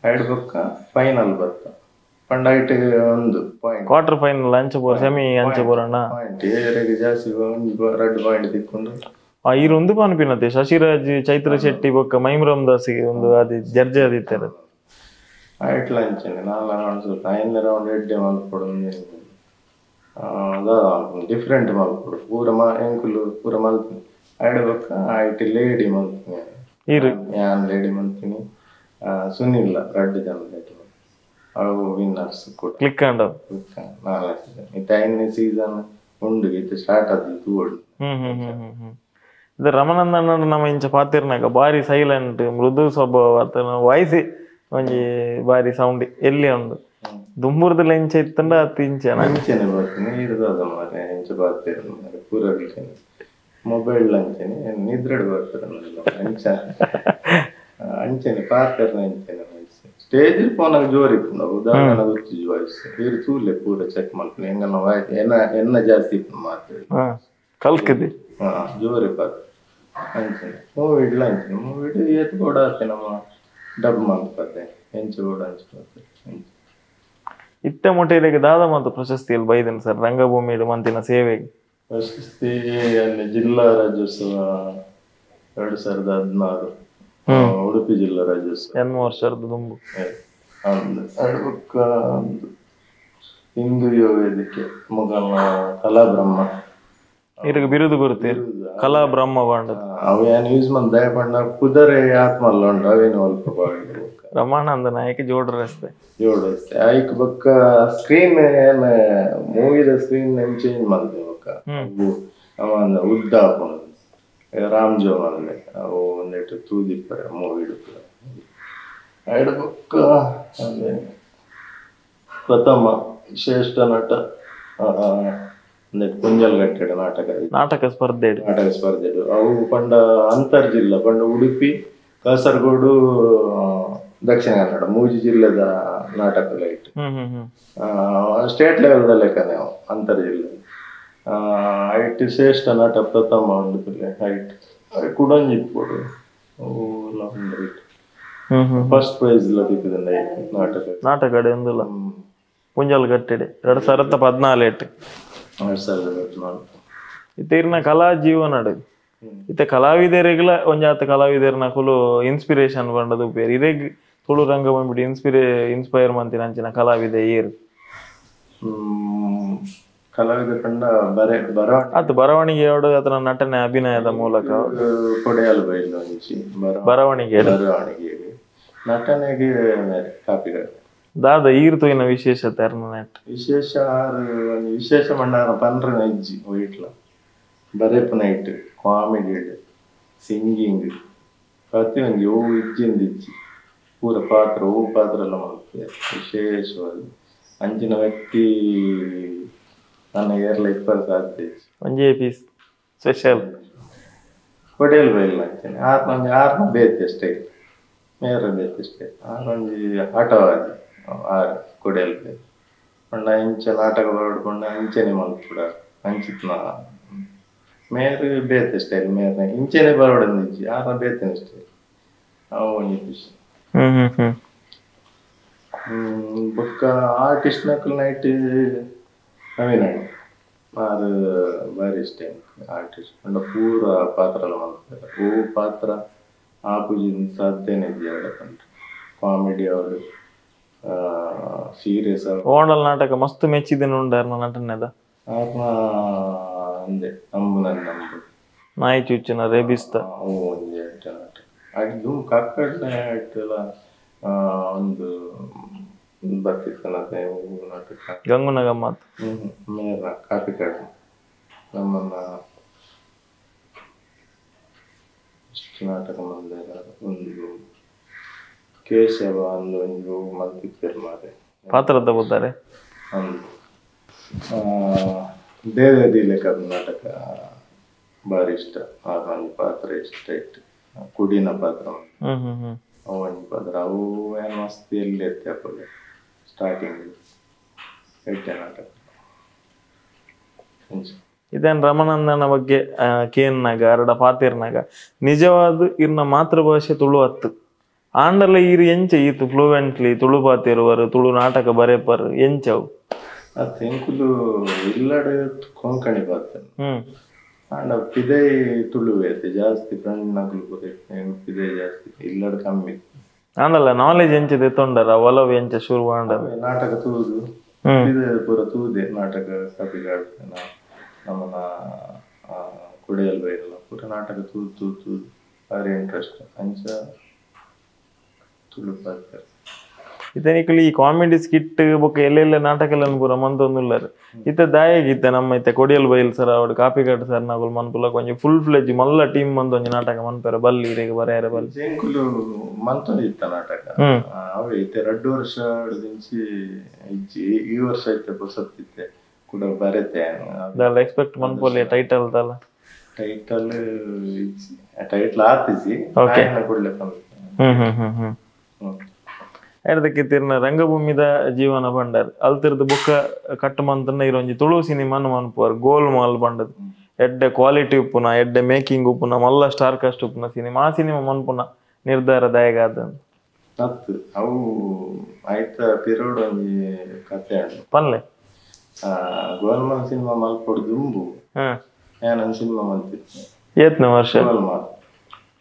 ಐಡ್ ಬೊಕ್ಕ ಫೈನಲ್ ಬತ್ತ ಪಂಡ ಐಟ್ ಒಂದು point quarter final ಅಂಚ ಪೋರ ಸೆಮಿ ಅಂಚ ಪೋರಣ್ಣ ಪಾಯಿಂಟ್ ಏರೆಗ್ ಜಾಸ್ತಿ ಒಂಜಿ 2 ಪಾಯಿಂಟ್ ತಿಕ್ಕೊಂಡು ಈರ್ ಒಂದು ಪನ್ಪಿನತೆ ಶಶಿರಾಜ್ ಚೈತ್ರ ಶೆಟ್ಟಿ ಬೊಕ್ಕ ಮೈಮ್ರಾಮ್ ದಾಸ್ ಒಂದು ಅದು ಜಡ್ಜ್ ಆದಿತ್ತಾರೆ ಐಟ್ಲ ಅಂಚನೆ 4 ರೌಂಡ್ ಸೋತ 5ನೇ ರೌಂಡ್ ಎಡ್ಡೆ ಮಲ್ಪೊಡು ಡಿಫ್ರೆಂಟ್ ಮಲ್ಪೊಡು ಪೂರ ಎಂಕುಲು ಪೂರ ಮಲ್ತಿನಿ ಐಡ್ ಬೊಕ್ಕ ಐಟ್ ಲೇಡಿ ಮಲ್ತಿನಿ ಯಾನ್ ಲೇಡಿ ಮಲ್ತಿನಿ ಸುನಿಲ್ ರಡ್ಡ್ ಜನ ಲೇಡಿ ಅವು ವಿನ್ನರ್ಸ್ ಕೂಡ ಕ್ಲಿಕ್ ಆಂಡ 4ನೇ ಸೀಸನ್ ಇತ್ತೆ 5ನೇ ಸೀಸನ್ ಉಂಡು ಇತ್ತೆ ಸ್ಟಾರ್ಟ್ ಆದ್ ತೂವೊಡು. ಇದು ರಮಾನಂದ ಅಣ್ಣ ನಮ್ಮ ಇಂಚ ಪಾತಿರ್ನಾಗ ಬಾರಿ ಸೈಲೆಂಟ್ ಮೃದು ಸ್ವಭಾವ ಆತನ ವಾಯ್ಸ್ ಒಂಜಿ ಬಾರಿ ಸೌಂಡ್ ಎಲ್ಲಿ ಉಂಡು ದುಂಬುರ್ದಲ ಇಂಚ ಇತ್ತಂಡ ಅತ್ ಇಂಚನ ಅಂಚನೆ ಬರ್ತೀನಿ ಇರ್ದಾದ ಮಾರೆ ಇಂಚ ಬಾತಿರ್ ಮಾರೆ ಪೂರ Mobile ಅಂಚನೆ ನಿದ್ರೆಡ್ ಬರ್ತಾರೆ ಅಂಚ ಅಂಚನೆ ಪಾತೆರ್ನ ಅಂಚನೆ ವಾಯ್ಸ್ ಸ್ಟೇಜ್ ಪೋನಾಗ ಜೋರು ಇಪ್ಪುಂಡು ಉದಾಹರಣೆ ಗೊತ್ತಿಜ್ಜಿ ವಾಯ್ಸ್ ಇರು ತೂಲೆ ಪೂರ ಚೆಕ್ ಮಲ್ಪುನ ಎಂಗನ ವಾಯ್ಸ್ ಎನ್ನ ಎನ್ನ ಜಾಸ್ತಿ ಇಪ್ಪುಂಡು ಮಾತಾಡಿ ಕಲ್ಕದೆ ಜೋರಿ ಪಾತ್ರ ಅಂಚನೆ ಮೂವಿಡ್ಲ ಅಂಚನೆ ಮೂವಿಡ್ ಏತ್ ಬೋಡ ಆತೆ ನಮ್ಮ ಡಬ್ ಮಲ್ಪತೆ ಎಂಚ ಬೋಡ ಅಂಚ ಪಾತೆ. ಇತ್ತೆ ಮೊಟೇರಿಗೆ ದಾದ ಮಾತು ಪ್ರಶಸ್ತಿಯಲ್ಲಿ ಬೈದನ್ ಸರ್ ರಂಗಭೂಮಿ ಮಂತಿನ ಸೇವೆಗೆ? ಪ್ರಶಸ್ತಿ ಅಲ್ಲಿ ಜಿಲ್ಲಾ ರಾಜ್ಯೋತ್ಸವ 2016 ಉಡುಪಿ ಜಿಲ್ಲಾ ರಾಜ್ಯೋತ್ಸವ 8 ವರ್ಷದ ದುಂಬು ಹಿಂದೂ ಯೋಗ ವೇದಿಕೆ ಮುಗಮ ಕಲಾಬ್ರಹ್ಮ ಇರಗ ಬಿರುದು ಕೊರ್ತೆ ಕಲಾ ಬ್ರಹ್ಮ ಬಾಂಡ ಅವು ಏನು ಯೂಸ್ ಮಂದ ದಯ ಪಂಡ ಕುದರೆ ಆತ್ಮಲ್ಲ ಉಂಡು ಅವೇನು ಅಲ್ಪ ಬಾಂಡು ರಮಾನಂದ ನಾಯಕ ಜೋಡು ರಸ್ತೆ ಜೋಡು ರಸ್ತೆ ಐಕ್ ಬೊಕ್ಕ ಸ್ಕ್ರೀನ್ ಏನ್ ಮೂವಿದ ಸ್ಕ್ರೀನ್ ಏನ್ ಚೇಂಜ್ ಮಲ್ತೆ ಬೊಕ್ಕ ಅವ ಉದ್ದ ಆಪುಂಡು ರಾಮ್ ಜೋ ಮಲ್ಲೆ ಅವು ಒಂದೆಟ್ಟು ತೂದಿಪ್ಪರೆ ಮೂವಿ ಇಡುಪುರ ಐಡ್ ಬೊಕ್ಕ ಅದೇ ಪ್ರಥಮ ಶ್ರೇಷ್ಠ ನಟ ಕುಂಜಲ್ಗಟ್ಟೆಡ್ ನಾಟಕ ನಾಟಕ ಸ್ಪರ್ಧೆ ನಾಟಕ ಸ್ಪರ್ಧೆ ಅವು ಪಂಡ ಅಂತರ್ಜಿಲ್ಲಾ ಪಂಡ ಉಡುಪಿ ಕಾಸರಗೋಡು ದಕ್ಷಿಣ ಕನ್ನಡ ಮೂಜಿ ಜಿಲ್ಲೆದ ನಾಟಕ light state level the ಲೆಕ್ಕನೆ ಅವು ಅಂತರ್ಜಿಲ್ಲೆ ಐಟ್ ಶ್ರೇಷ್ಠ ನಟ ಪ್ರಥಮ ಉಂಡು ಐಟ್ ಕುಡೊಂಜಿ ಇಪ್ಪೊಡು ಅವು ಫಸ್ಟ್ ಪ್ರೈಸ್ ಎಲ್ಲ ತಿಕ್ಕಿದಂಡ ನಾಟಕ ನಾಟಕ ಎಂದುಲ್ಲ ಕುಂಜಲ್ಗಟ್ಟೆಡ್ 2014 2014 ಇತ್ತೆ ಇರ್ನ ಕಲಾ ಜೀವನ ಇತ್ತೆ ಕಲಾವಿದರಿಗೆಲ್ಲ ಒಂಜಾತ ಕಲಾವಿದರ್ನ ಕುಲು ಇನ್ಸ್ಪಿರೇಷನ್ ಪಂಡದು ಉಪ್ಪೇರು ಇರೆಗ್ ತುಳು ರಂಗಭೂಮಿ ಇನ್ಸ್ಪೈರ್ ಮಂತಿನ ಅಂಚಿನ ಕಲಾವಿದ ಏರು ಕಲಾವಿದ ಪಂಡ ಆತು ಬರವಣಿಗೆ ಆತನ ನಟನೆ ಅಭಿನಯದ ಮೂಲಕ ಕೊಡೆಯಲ್ ಬೈಲ್ ಒಂಜಿ ಬರವಣಿಗೆ ಬರವಣಿಗೆ ನಟನೆಗೆ ಕಾಪಿಗಾಡು ದಾದ ಈರ್ ತೋಯಿನ ವಿಶೇಷತೆ ಅರ್ನ ನೆಟ್ ವಿಶೇಷ ವಿಶೇಷ ಪಂಡ ಪನ್ರನ ಇಜ್ಜಿ ವೈಟ್ಲ ಬರೆಪುನ it comedy singing ಪ್ರತಿಯೊಂಜಿ ಒವು ಇಜ್ಜಿಂದ ಇಜ್ಜಿ ಪೂರ ಪಾತ್ರ ಒವು ಪಾತ್ರ ಎಲ್ಲ ಮಲ್ಪುವೆರ್ ವಿಶೇಷವಾದ ಅಂಚಿನ ವ್ಯಕ್ತಿ ನನ್ನ ಏರ್ಲ ಇಪ್ಪರೆ ಸಾಧ್ಯ ಇಜ್ಜಿ ಒಂಜೇ ಪೀಸ್ ಸ್ಪೆಷಲ್ ಕೊಡೆಯಲ್ ಬೈಲ್ ಅಂಚನೆ ಆರ್ನ ಆರ್ನ ಬೇತೆ ಸ್ಟೈಲ್ ಮೇರ ಬೇತೆ ಸ್ಟೈಲ್ ಆರೊಂಜಿ ಆಟವಾದಿ ಆರ್ ಕೊಡೆಯಲ್ ಬೈಲ್ ಪಂಡ ಇಂಚ ನಾಟಕ ಬರಡು ಪಂಡ ಅಂಚನೆ ಮಲ್ಪುಡ ಅಂಚಿತ್ನ ಮೇರು ಬೇತೆ ಸ್ಟೈಲ್ ಮೇರ್ನ ಇಂಚನೆ ಬರವಡಂದು ಇಜ್ಜಿ ಆರ್ನ ಬೇತೆನೆ ಸ್ಟೈಲ್ ಅವು ಒಂಜಿ ಖುಷಿ. ಬೊಕ್ಕ ಆರ್ಟಿಸ್ಟ್ ನಕುಲು ನೈಟ್ ನವೀನ್ ಅಣ್ಣ ಆರ್ ಬಾರಿ ಇಷ್ಟ ಆರ್ಟಿಸ್ಟ್ ಪಂಡ ಪೂರ ಪಾತ್ರಲ ಮಲ್ಪುವೆರ್ ಒವು ಪಾತ್ರ ಆಪುಜಿಂದ್ ಸಾಧ್ಯನೇ ಇಜ್ಜಿ ಆಡ ಪಂಡ ಕಾಮಿಡಿ ಆವಡ್ ಸೀರಿಯಸ್ ಆವಡ್ ಓಣಲ್ ನಾಟಕ ಮಸ್ತ್ ಮೆಚ್ಚಿದಿನ ಉಂಡು ಆರ್ನ ನಟನೆದ ಆರ್ನ ಅಂದೆ ನಂಬುನನ್ ನಂಬು ನಾಯಿ ಚುಚ್ಚಿನ ರೇಬಿಸ್ತ ಅವು ಒಂಜಿ ಎಡ್ಡೆ ನಾಟಕ ಐಟ್ ಕಾಕಡ್ನ ಐಟುಲ ಒಂದು ಬತ್ತಿತ್ತನತೆ ನಾಟಕ ಗಂಗುನ ಗಮ್ಮತ್ ಮೇರ್ನ ಕಾಪಿಕಾಡ್ ನಮ್ಮನ್ನ ಇಷ್ಟು ನಾಟಕ ಮಲ್ದೆರ್ ಒಂದು ಕೇಶವ ಅಂದ್ ಒಂಜಿ ಮಲ್ತಿತ್ತೆರ್ ಮಾರ್ರೆ ಪಾತ್ರದ ಬುದ್ದಾರೆ ಅಂದ್ ದೇವೆ ದೀಲೆಕದ ನಾಟಕ ಬಾರಿ ಇಷ್ಟ ಆ ಒಂಜಿ ಪಾತ್ರ ಇಷ್ಟ ಇತ್ತು ಕುಡಿನ ಪಾತ್ರ ಅವು ಒಂಜಿ ಪಾತ್ರ ಅವು ಏನ್ ಮಸ್ತ್ ಎಲ್ಲಿ ಎತ್ತೆ ಅಪಗ ಸ್ಟಾರ್ಟಿಂಗ್ ಎಡ್ಡೆ ನಾಟಕ. ಇದೇನ್ ರಮಾನಂದನ ಬಗ್ಗೆ ಕೇನ್ನಾಗ ಅರಡ ಪಾತೆರ್ನಾಗ ನಿಜವಾದ ಇರ್ನ ಮಾತೃಭಾಷೆ ತುಳು ಅತ್ತು ಆಂಡಲ ಈರ್ ಎಂಚ ಈತು ಫ್ಲೂಯೆಂಟ್ಲಿ ತುಳು ಪಾತೆರುವರು ತುಳು ನಾಟಕ ಬರೆಪರ್ ಎಂಚವು ಅತ್ ಎಂಕುಲು ಇಲ್ಲಡೆ ಕೊಂಕಣಿ ಪಾತೆ ಆಂಡ ಪಿದೈ ತುಳು ಐತೆ ಜಾಸ್ತಿ ಫ್ರೆಂಡ್ ನಕುಲು ಪೂರ ಪಿದೈ ಜಾಸ್ತಿ ಇಲ್ಲಡೆ ಕಮ್ಮಿ ಆಂಡಲ ನಾಲೆಜ್ ಎಂಚ ದೆತ್ತೊಂಡರ ಒಲವು ಎಂಚ ಶುರು ಆಂಡ ನಾಟಕ ತೂದು ಪಿದೈ ಪೂರ ತೂದೆ ನಾಟಕ ಕಪಿಗಾಡ್ ನಮ್ಮನ ಕುಡಿಯಲ್ ಬೈರಲ್ಲ ಪೂರ ನಾಟಕ ತೂದು ತೂದು ತೂದು ಭಾರಿ ಇಂಟ್ರೆಸ್ಟ್ ಅಂಚ ತುಳು ಪಾತೆರ್. ಇತ್ತೆ ನಿಕುಲು ಈ ಕಾಮಿಡಿ ಸ್ಕಿಟ್ ಬೊಕ್ಕ ಎಲ್ಲೆಲ್ಲ ನಾಟಕలను ಪೂರ ಮಂತೊಂದುಲ್ಲೆರ್ ಇತ್ತೆ ದಾಯೆಗ್ ಇತ್ತೆ ನಮ್ಮ ಇತ್ತೆ ಕೊಡಿಯಲ್ ಬೈಲ್ ಸರ್ ಅವಡ್ ಕಾಪಿಕಾಡ್ ಸರ್ ನಕುಲು ಮನ್ಪುಲ ಒಂಜಿ ಫುಲ್ ಫ್ಲೆಜ್ ಮಲ್ಲ ಟೀಮ್ ಮಂತ್ ಒಂಜಿ ನಾಟಕ ಮನ್ಪೆರೆ ಬಲ್ಲಿ ಇರೆಗ್ ಬರೆಯರೆ ಬಲ್ಲಿ ಎಂಕುಲು ಮಂತೊಂದಿತ್ತ ನಾಟಕ ಅವೇ ಇತ್ತೆ 2 ವರ್ಷ ದಿಂಚಿ ಇಜ್ಜಿ ಈ ವರ್ಷ ಇತ್ತೆ ಪೊಸತ್ತಿತ್ತೆ ಕೂಡ ಬರೆತೆ ದಾಲ ಎಕ್ಸ್ಪೆಕ್ಟ್ ಮನ್ಪೊಲಿ ಟೈಟಲ್ ದಾಲ Title title ಆತಿಜಿ ಆಯನ ಕೂಡಲೇ ಹ್ಮ್ ಹ್ಮ್ ಹ್ಮ್ ಹ್ಮ್ ಎಡ್ದಕ್ಕೆ ರಂಗಭೂಮಿದ ಜೀವನ ಬಂಡರ್ ಅಲ್ತಿರ್ದು ಬೊಕ್ಕ ಕಟ್ಟುಮಂತನ ಇರೊಂಜಿ ತುಳು ಸಿನಿಮಾನು ಮನ್ಪುವರ್ ಗೋಲ್ಮಾಲ್ ಬಂಡದ್ ಎಡ್ಡೆ ಕ್ವಾಲಿಟಿ ಉಪ್ಪುನ ಎಡ್ಡೆ ಮೇಕಿಂಗ್ ಉಪ್ಪುನ ಮಲ್ಲ ಸ್ಟಾರ್ ಕಾಸ್ಟ್ ಉಪ್ಪುನ ಸಿನಿಮಾ ಆ ಸಿನಿಮಾ ಮನ್ಪುನ ನಿರ್ಧಾರ ದಾಯಗಾದ ಅತ್ತು ಅವು ಆಯ್ತ ಪಿರೋಡ್ ಒಂಜಿ ಕತೆ ಉಂಡು ಪನ್ಲೆ ಗೋಲ್ಮಾಲ್ ಸಿನಿಮಾ ಮಲ್ಪೊಡು ದುಂಬು ನಾನು ಸಿನಿಮಾ ಮಲ್ತಿದ್ದೆ ಏತ್ನ ವರ್ಷ ಗೋಲ್ಮಾಲ್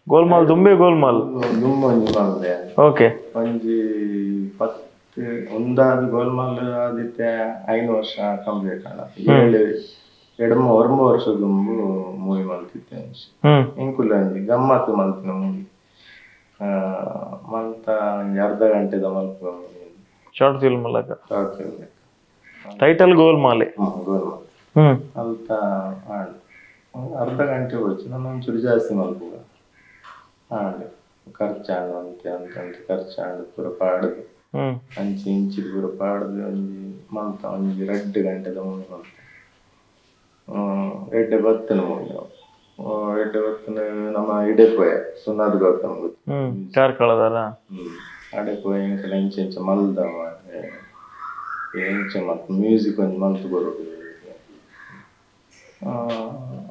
ಗೋಲ್ಮಾಲ್ ದುಂಬೆ ಗೋಲ್ಮಾಲ್ ದುಂಬು ಒಂಜಿ ಮಲ್ದೆ ಓಕೆ ಒಂಜಿ 10 ಒಂದಾದ ಗೋಲ್ಮಾಲ್ ಆದಿತ್ತೆ 5 ವರ್ಷ ಕಂಪ್ಲೀಟ್ ಆಣ 7 9 ವರ್ಷ ದುಂಬು ಮೂವಿ ಮಲ್ತಿದ್ದೆ ಇಂಕುಲ ಒಂಜಿ ಗಮ್ಮತ್ತು ಮಲ್ತಿನ ಮೂವಿ ಮಲ್ತ ಒಂಜಿ ಅರ್ಧ ಗಂಟೆದ ಮಲ್ಪ ಶಾರ್ಟ್ ಫಿಲ್ಮ್ ಲಕ short film title ಗೋಲ್ಮಾಲೆ ಗೋಲ್ಮಾಲ್ ಅಲ್ತ ಆಂಡ್ ಅರ್ಧ ಗಂಟೆ ಹೋಯ್ತು ನಾನು ಒಂಚೂರು ಜಾಸ್ತಿ ಮಲ್ಪುಗ ಆಂಡ್ ಖರ್ಚಾಂಡ್ ಅಂತೆ ಅಂತ ಖರ್ಚಾಂಡ್ ಪೂರ ಪಾಡುದು ಅಂಚೆ ಇಂಚಿದ ಪೂರ ಪಾಡುದು ಒಂಜಿ ಮಲ್ತ ಒಂಜಿ 2 ಗಂಟೆದ ಮೂವಿ ಮಲ್ತ ಎಡ್ಡೆ ಬತ್ತನ ಮೂವಿ ಎಡ್ಡೆ ಬತ್ತನ ನಮ್ಮ ಇಡೆಪೋಯ ಸುನಾದ್ ಗೌತಮ್ ಗೊತ್ತು ಕಾರ್ಕಳದಲ್ಲ ಅಡೆಪೋಯ ಇಂಕಲ ಇಂಚೆ ಇಂಚ ಮಲ್ದ ಇಂಚ ಮಲ್ತ ಮ್ಯೂಸಿಕ್ ಒಂಜಿ ಮಲ್ತ್ ಬರೋದು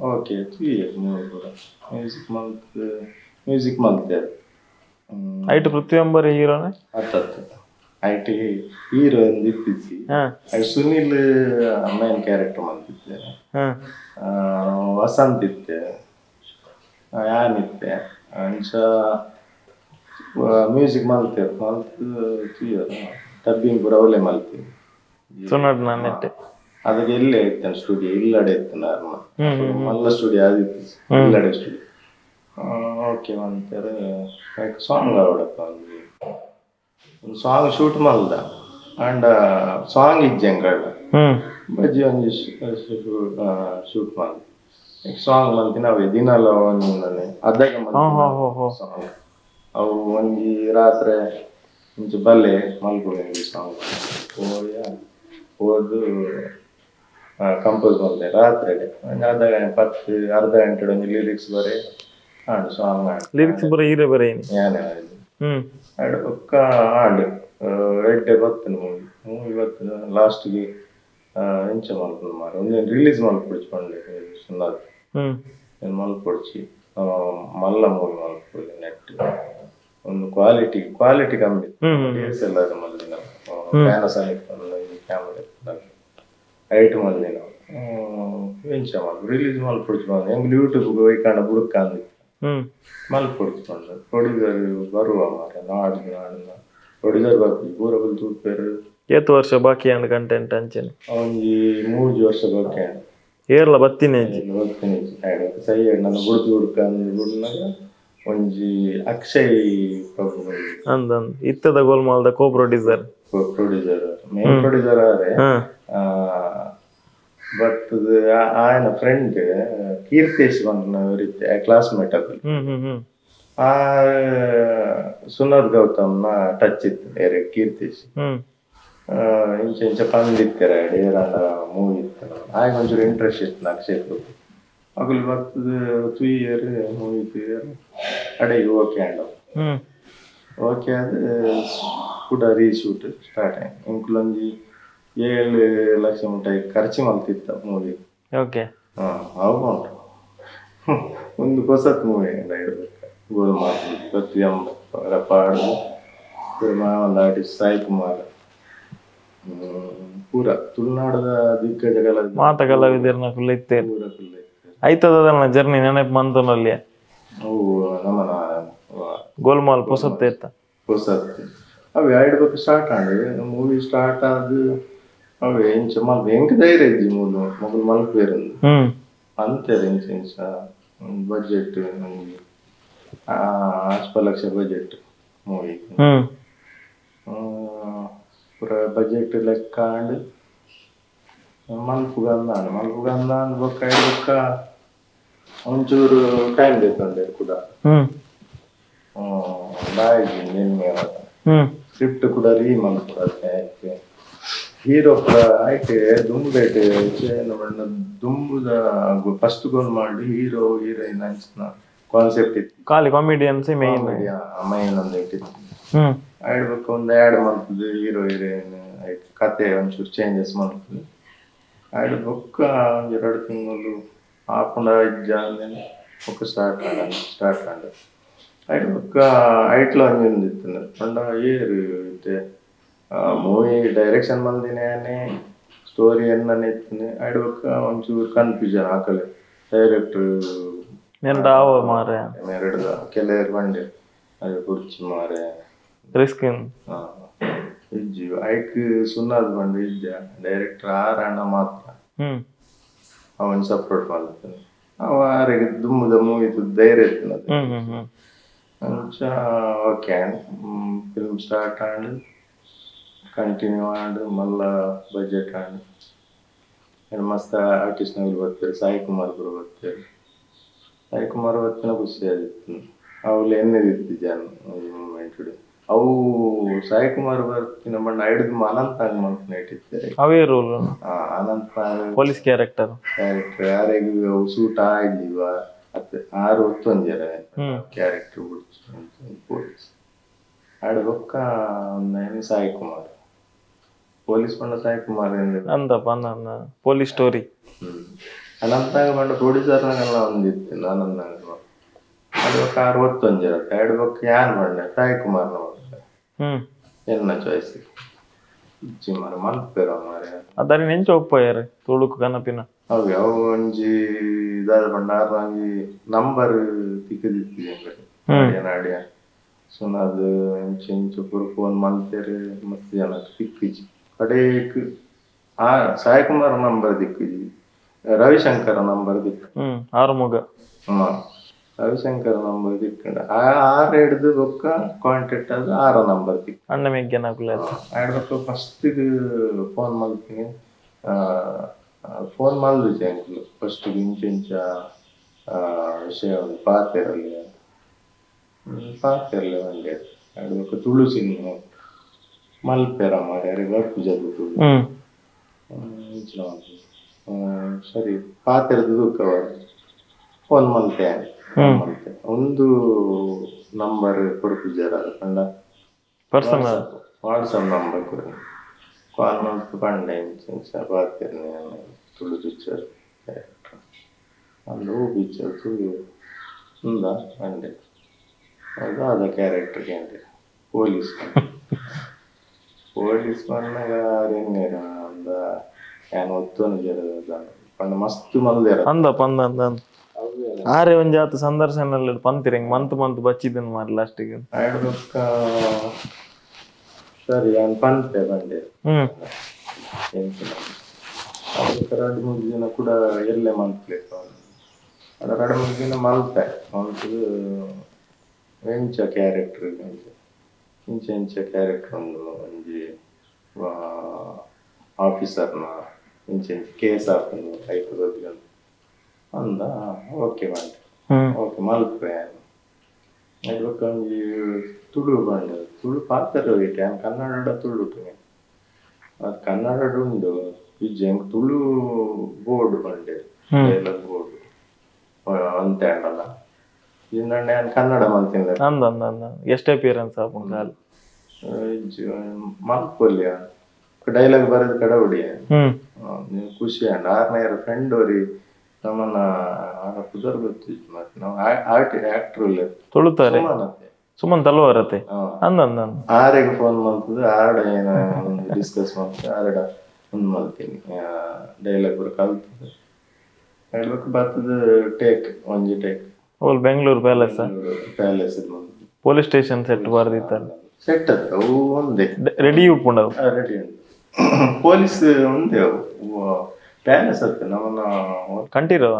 ಓಕೆ ಮೂವಿ ಪೂರ ಮ್ಯೂಸಿಕ್ ಮಲ್ತ್ ಮ್ಯೂಸಿಕ್ ಮಲ್ತೆ ಐಟ್ ಪೃಥ್ವಿ ಹೀರೋನೆ ಅತ್ತತ್ತು ಐಟ್ ಹೀರೋ ಇತ್ತಿಜ್ಜಿ ಸುನಿಲ್ ಮೇನ್ ಕ್ಯಾರೆಕ್ಟರ್ ಮಲ್ತಿದ್ದೆ ವಸಂತ್ ಇತ್ತೆ ಯಾನ್ ಇತ್ತೆ ಅಂಚ ಮ್ಯೂಸಿಕ್ ಮಲ್ತೆ ಮಲ್ತ್ ಡಬ್ಬಿಂಗ್ ಪೂರ ಅವಲೇ ಮಲ್ತಿ ಅದಕ್ಕೆ ಎಲ್ಲೇ ಇತ್ತೇನೆ ಸ್ಟುಡಿಯೋ ಇಲ್ಲಡೆ ಇತ್ತನ ಮಲ್ಲ ಸ್ಟುಡಿಯೋ ಆದಿತ್ತು ಇಲ್ಲಡೆ ಸ್ಟುಡಿಯೋ ಓಕೆ ಅಂತಾರೆ ಸಾಂಗ್ ಆವಡಪ್ಪ ಒಂಜಿ ಒಂದು ಸಾಂಗ್ ಶೂಟ್ ಮಲ್ದ ಅಂಡ ಸಾಂಗ್ ಇಜ್ಜಂಗಡ ಬಜ್ಜಿ ಒಂಜಿ ಶೂಟ್ ಮಲ್ದ ಸಾಂಗ್ ಮಲ್ತಿನ ಅವೇ ದಿನಲ ಒಂಜಿ ಅದಾಗ ಸಾಂಗ್ ಅವು ಒಂಜಿ ರಾತ್ರಿ ಒಂಜಿ ಬಲ್ಲೆ ಮಲ್ಪುವೆ ಸಾಂಗ್ ಹೋದು ಕಂಪೋಸ್ ಮಲ್ತೆ ರಾತ್ರಿ ಒಂಜಿ ಅರ್ಧ 10 ಅರ್ಧ ಗಂಟೆ ಒಂಜಿ ಲಿರಿಕ್ಸ್ ಬರೆ and song and lyrics ಬರ ಹೀರೆ ಬರೇನಿ ಯಾನೆ ಆಂಡ್ ಒಕ್ಕ ಆಂಡ್ ಎಡ್ಡೆ ಬತ್ತನ ಮೂವಿ ಮೂವಿ ಬತ್ತನ ಲಾಸ್ಟ್ಗೆ ಎಂಚ ಮಲ್ಪುನ ಮಾರೆ ಒಂದೇನು ರಿಲೀಸ್ ಮಲ್ಪೊಡ್ಚಿ ಪಂಡೆ ಸುನ್ನಾದ್ ಏನು ಮಲ್ಪೊಡ್ಚಿ ಮಲ್ಲ ಮೂವಿ ಮಲ್ಪೊಲಿ ನೆಟ್ ಒಂದು ಕ್ವಾಲಿಟಿ ಕ್ವಾಲಿಟಿ ಕಮ್ಮಿ D S L R ಮಲ್ದಿನ Panasonic camera ಐಟ್ ಮಲ್ದಿನ ಎಂಚ ಮಲ್ಪ ರಿಲೀಸ್ ಮಲ್ಪೊಡ್ಚಿ ಬಂದು ಎಂಗ್ಲು ಯೂಟ್ಯೂಬ್ಗೆ ಒಯ್ಕಂಡ ಬುಡುಕ ಅಂದಿತ್ತು ಮಲ್ಪೊಡ್ಚಿ ಪಂಡ ಪ್ರೊಡ್ಯೂಸರ್ ಬರುವ ಮಾರೆ ನಾಡ್ದು ನಾಡ್ದು ಪ್ರೊಡ್ಯೂಸರ್ ಬರ್ಪಿ ಪೂರ ಬಲ್ ತೂಪೇರು ಏತ್ ವರ್ಷ ಬಾಕಿ ಅಂಡ್ ಕಂಟೆಂಟ್ ಅಂಚನೆ ಒಂಜಿ 3 ವರ್ಷ ಬಾಕಿ ಅಂಡ್ ಏರ್ಲ ಬತ್ತಿನೇ ಬತ್ತಿನೇ ಸೈ ನನ್ನ ಬುಡ್ದು ಹುಡುಕ ಅಂದ್ ಬುಡ್ನಾಗ ಒಂಜಿ ಅಕ್ಷಯ್ ಪ್ರಭು ಅಂದ್ ಅಂದ್ ಇತ್ತದ ಗೋಲ್ಮಾಲ್ದ co producer producer main producer ಆರೆ ಬಟ್ ಆಯನ ಫ್ರೆಂಡ್ ಕೀರ್ತೇಶ್ ಬಂದ ಕ್ಲಾಸ್ಮೇಟ್ ಅದು ಆ ಸುನಾದ್ ಗೌತಮ್ನ ಟಚ್ ಇತ್ತು ಬೇರೆ ಕೀರ್ತೇಶ್ ಇಂಚ ಇಂಚ ಪಂದಿತ್ತರ ಏರಾಂಡ ಮೂವಿ ಇತ್ತು ಆಗ ಒಂಚೂರು ಇಂಟ್ರೆಸ್ಟ್ ಇತ್ತು ಅಕ್ಷಯ್ ಪ್ರಭು ಅಗಲು ಬರ್ತದ ತುಯ್ಯರ್ ಮೂವಿ ತುಯ್ಯರ್ ಅಡೆಗೆ okay and okay ಅದು ಕೂಡ ರೀಶೂಟ್ ಸ್ಟಾರ್ಟ್ ಆಯ್ತು ಇಂಕುಲೊಂಜಿ 7 ಲಕ್ಷ ಮುಟ್ಟ ಖರ್ಚು ಮಲ್ತಿತ್ತ ಮೂವಿ ಓಕೆ ಅವು ಉಂಟು ಒಂದು ಹೊಸತ್ ಮೂವಿ ಇಡಬೇಕು ಗೋಲ್ಮಾಲ್ ಪೃಥ್ವಿ ಪಾಡು ಒಂದು ಆರ್ಟಿಸ್ಟ್ ಸಾಯಿ ಕುಮಾರ್ ಪೂರ ತುಳುನಾಡದ ದಿಗ್ಗಜ ಕಲಾವಿದ ಮಾತ ಕಲಾವಿದರ್ನ ಫುಲ್ ಇತ್ತೆ ಪೂರ ಫುಲ್ ಆಯ್ತದ ಜರ್ನಿ ನೆನಪು ಮಂತನಲ್ಲಿ ಅವು ನಮ್ಮನ ಗೋಲ್ಮಾಲ್ ಪೊಸತ್ತೆ ಇತ್ತ ಹೊಸತ್ತೆ ಅವು ಎರಡು ಬಗ್ಗೆ ಸ್ಟಾರ್ಟ್ ಆಂಡ್ ಮೂವಿ ಸ್ಟಾರ್ಟ್ ಆದ ಅವು ಎಂಚ ಮಲ್ಪ ಎಂಕ್ ಧೈರ್ಯ ಇಜ್ಜಿ ಮೂಲು ಮೊಗಲು ಮಲ್ಪೇರಂದು ಅಂತಾರೆ ಎಂಚ ಎಂಚ ಬಜೆಟ್ ಒಂಜಿ 5 ಲಕ್ಷ ಬಜೆಟ್ ಮೂವಿ ಪೂರ ಬಜೆಟ್ ಲೆಕ್ಕ ಆಂಡ್ ಮಲ್ಪುಗಂದಾಂಡ್ ಮಲ್ಪುಗಂದಾಂಡ್ ಬೊಕ್ಕ ಬೊಕ್ಕ ಒಂಚೂರು ಟೈಮ್ ಬೇಕಂದ್ರೆ ಕೂಡ ಬಾಯಿ ನಿನ್ನೆ ಸ್ಕ್ರಿಪ್ಟ್ ಕೂಡ ರೀ ಮಲ್ಪುಡತ್ತೆ Hero ಪೂರ ಆಯ್ಕೆ ದುಂಬುದೈಟ್ ಬಣ್ಣ ದುಂಬುದ ಫಸ್ಟ್ ಗೋಲ್ ಮಾಡಿ ಹೀರೋ ಹೀರೋಯಿನ್ ಅಂಚಿನ ಕಾನ್ಸೆಪ್ಟ್ ಇತ್ತು. ಖಾಲಿ comedians main main ಒಂದು ಇಟ್ಟಿತ್ತು. ಆಯ್ಡ್ಬೇಕು ಒಂದು ಆ್ಯಡ್ ಮಾಡ್ತದೆ ಹೀರೋ ಹೀರೋಯಿನ್ ಆಯ್ತು ಕತೆ ಒಂಚೂರು ಚೇಂಜಸ್ ಮಾಡ್ತದೆ. ಆಯ್ಡ್ ಬೊಕ್ಕ ಒಂಜಿ 2 ತಿಂಗಳು ಆಪುಂಡ ಇಜ್ಜ ಬೊಕ್ಕ ಸ್ಟಾರ್ಟ್ ಆಂಡ ಸ್ಟಾರ್ಟ್ ಆಂಡ ಆಯ್ಡ್ ಬೊಕ್ಕ ಐಟ್ಲ ಒಂಜಿ ಇತ್ತು ಪಂಡ ಏರು ಇತ್ತೆ ಮೂವಿ ಡೈರೆಕ್ಷನ್ ಮಂದಿನೇ ಸ್ಟೋರಿ ಎನ್ನನೆ ಇತ್ತು. ಆಯ್ಡ್ ಬೊಕ್ಕ ಒಂಚೂರು ಕನ್ಫ್ಯೂಷನ್ ಆಕಲೆ ಡೈರೆಕ್ಟರ್ ಮಾರೆ ಎರಡು ಕೆಲವರು ಬಂಡೆ ಅದು ಕುರ್ಚಿ ಮಾರೆ ರಿಸ್ಕ್ ಇಜ್ಜಿ ಐಕ್ ಸುನ್ನಾದ್ ಬಂದು ಇಜ್ಜ ಡೈರೆಕ್ಟರ್ ಆರ್ ಅಣ್ಣ ಮಾತ್ರ ಅವನ್ ಸಪೋರ್ಟ್ ಮಾಡ್ತಾನೆ. ಅವ ಆರಿಗೆ ದುಮ್ಮದ ಮೂವಿ ಧೈರ್ಯ ಇತ್ತು. ಅಂಚ okay film start and continue and ಮಲ್ಲ ಬಜೆಟ್ ಆಂಡ್ ಮಸ್ತ್ ಆರ್ಟಿಸ್ಟ್ನಗಳು ಬರ್ತಾರೆ. ಸಾಯಿ ಕುಮಾರ್ ಕೂಡ ಬರ್ತಾರೆ. ಸಾಯಿ ಕುಮಾರ್ ಬರ್ತಾನೆ ಖುಷಿ ಆಗಿತ್ತು. ಅವಳು ಎಣ್ಣೆದಿತ್ತು ಜನ ಮೂಮೆಂಟ್ ಅವು ಸಾಯಿ ಕುಮಾರ್ ಬರ್ತಿನ ಬಣ್ಣ ಹಿಡಿದು ಅನಂತ್ ನಾಗ್ ಮಂತ್ ಇಟ್ಟಿದ್ದಾರೆ. ಅವೇ role Ananth Nag police character character ಯಾರಿಗೂ ಅವು ಸೂಟ್ ಆಗಿವ ಅತ್ತೆ ಆರು ಒತ್ತೊಂಜರ ಕ್ಯಾರೆಕ್ಟರ್ ಪೊಲೀಸ್ ಆಡು ಬೊಕ್ಕ ಸಾಯಿ ಕುಮಾರ್ ಪೊಲೀಸ್ ಬಣ್ಣ ಸಾಯಿ ಕುಮಾರ್ ಅಂದಪ್ಪ ಪೊಲೀಸ್ ಸ್ಟೋರಿ. ಅನಂತ್ ನಾಗ್ ಬಣ್ಣ ಪ್ರೊಡ್ಯೂಸರ್ ನಾಗೆಲ್ಲ ಒಂದಿತ್ತು ಅನಂತ್ ನಾಗ್ ಅದು ಬೊಕ್ಕ ಆರು ಒತ್ತೊಂಜರ ಎರಡು ಬೊಕ್ಕ ಯಾನ್ ಬಣ್ಣ ಸಾಯಿ ಕುಮಾರ್ನ ಎನ್ನ ಚಾಯ್ಸ್ ಇಜ್ಜಿ ಮಾರ ಮಲ್ಪೆರ ಮಾರೆ ಅದರಿ ನೆಂಚ ಒಪ್ಪಯ್ಯಾರ ತುಳುಕು ಕನಪಿನ ಅವು ಅವು ಒಂಜಿ ಇದಾದ ಪಂಡ ಆರ್ನ ಒಂಜಿ ನಂಬರ್ ತಿಕ್ಕದಿತ್ತು ಅಡಿಯ ಸುನಾದ್ ಇಂಚ ಇಂಚ ಪೂರ ಫೋನ್ ಮಲ್ತೇರು ಮಸ್ತ್ ಜನ ತಿಕ್ಕಿಜಿ ಕಡೇಕ್ ಆ ಸಾಯಿ ಕುಮಾರ್ ನಂಬರ್ ದಿಕ್ಕಿಜಿ ರವಿಶಂಕರ ನಂಬರ್ ದಿಕ್ಕು ಆರುಮುಗ ರವಿಶಂಕರ್ ನಂಬರ್ ದಿಕ್ಕಂಡ ಆರು ಹಿಡ್ದು ಬೊಕ್ಕ ಕಾಂಟ್ಯಾಕ್ಟ್ ಅದು ಆರ ನಂಬರ್ ದಿಕ್ಕ ಅಣ್ಣ ಮೆಗ್ಗೆನ ಆಡ್ಬೇಕು ಫಸ್ಟ್ ಫೋನ್ ಮಲ್ತೀನಿ ಫೋನ್ ಮಲ್ದಿಜೆ ಅಂಕಲು ಫಸ್ಟ್ ಇಂಚ ಇಂಚ ವಿಷಯ ಒಂದು ಪಾತಿರಲಿ ಪಾತಿರಲಿ ಒಂದೇ ಆಡ್ಬೇಕು ತುಳು ಸಿನಿಮಾ ಮಲ್ಪೆರ ಮಾರೆ ಯಾರಿಗೆ ಬರ್ಪುಜದು ತುಳು ಇಂಚಿನ ಸರಿ ಪಾತಿರದು ದುಃಖ ಫೋನ್ ಮಲ್ತೆ ಮಲ್ತೆ ಒಂದು ನಂಬರ್ ಕೊಡ್ಪಿಜಾರ ಪಂಡ personal WhatsApp number ಕೊಡಿ ಕಾಲ್ ಮಲ್ತು ಪಂಡೆ ಇಂಚ ಇಂಚ ಪಾತಿರ್ನೆ ತುಳು ಪಿಕ್ಚರ್ ಡೈರೆಕ್ಟರ್ ಅಂದು ಪಿಕ್ಚರ್ ತುಳು ಉಂದ ಪಂಡೆ ಅದು ಅದ ಕ್ಯಾರೆಕ್ಟರ್ ಕೇಂದ್ರ ಪೊಲೀಸ್ ಪೊಲೀಸ್ ಪನ್ನಗ ಆರೆನ್ನೇರ ಅಂದ ಯಾನ್ ಒತ್ತೊಂದು ಜರ ಪಂಡ ಮಸ್ತ್ ಮಲ್ದೇರ ಅಂದಪ್ಪ ಅಂದ ಅಂದ ಆರೆ ಒಂಜಾತ ಸಂದರ್ಶನ ಪಂತಿರಂಗ್ ಮಂತ್ ಮಂತ್ ಬಚ್ಚಿದನ್ ಮಾರಿ ಲಾಸ್ಟಿಗೆ ಆಡ್ಬೊಕ್ಕ ಸರಿ ಯಾನ್ ಪಂತೆ ಬಂಡೆ ಅದಕ್ಕೆ 2-3 ದಿನ ಕೂಡ ಎಲ್ಲೆ ಮಲ್ಪಬೇಕು ಅದ 2-3 ದಿನ ಮಲ್ಪೆ ಮಲ್ತದು ಎಂಚ ಕ್ಯಾರೆಕ್ಟರ್ ಇಂಚ ಇಂಚ ಕ್ಯಾರೆಕ್ಟರ್ ಒಂದು ಒಂಜಿ ಆಫೀಸರ್ನ ಇಂಚ ಇಂಚ ಕೇಸ್ ಹಾಕೊಂಡು ಐತದ ಅಂದ ಓಕೆ ಬಂಡೆ ಓಕೆ ಮಲ್ಪೆ ಬೊಕ್ಕ ಒಂಜಿ ತುಳು ಬಂಡೆ ತುಳು ಪಾತ್ರ ಇಟ್ಟೆ ಯಾನ್ ಕನ್ನಡ ತುಳು ಅದು ಕನ್ನಡ ಉಂಡು ಇಜ್ಜಿ ಅಂಕ್ ತುಳು ಬೋರ್ಡ್ ಬಂಡೆ ಡೈಲಾಗ್ ಬೋರ್ಡ್ ಅಂತೆ ಅಂಡಲ್ಲ ಇಂದಂಡೆ ಯಾನ್ ಕನ್ನಡ ಮಲ್ತಿಂದ ಅಂದ ಅಂದ ಅಂದ ಎಷ್ಟು ಅಪಿಯರೆನ್ಸ್ ಆಪುಂಡು ಇಜ್ಜಿ ಮಲ್ಪೊಲಿ ಡೈಲಾಗ್ ಬರೆದು ಕಡವುಡಿ ಖುಷಿ ಅಂಡ ಆರ್ನೇರ ಫ್ರೆಂಡ್ ಅವ್ರಿ ನಮ್ಮನ್ನ ಆರ ಪುದರ್ ಗೊತ್ತಿತ್ತು ಮತ್ತೆ ನಾವು ಆರ್ಟ್ ಆಕ್ಟರ್ ಇಲ್ಲ ತುಳುತ್ತಾರೆ ಸುಮನ್ ತಲುವಾರತೆ ಅಂದ ಅಂದ ಆರೆಗೆ ಫೋನ್ ಮಾಡ್ತದೆ ಆರಡ ಏನೋ ಒಂದು ಡಿಸ್ಕಸ್ ಮಾಡ್ತದೆ ಆರಡ ಒಂದು ಮಲ್ತೀನಿ ಡೈಲಾಗ್ ಬರ ಕಲ್ತದೆ ಹೇಳ್ಬೇಕು ಬರ್ತದೆ ಟೇಕ್ ಒಂಜಿ take all Bengaluru palace palace police station set ಬರ್ದಿತ್ತಲ್ಲ set ಅತ್ತ ಅವು ಒಂದೇ ರೆಡಿ ಉಪ್ಪುಂಡು ರೆಡಿ ಉಂಟು ಪೊಲೀಸ್ ಒಂದೇ ಅವು ಪ್ಯಾಲೇಸ್ ಅತ್ತ ನಮ್ಮನ್ನ ಕಂಠೀರವ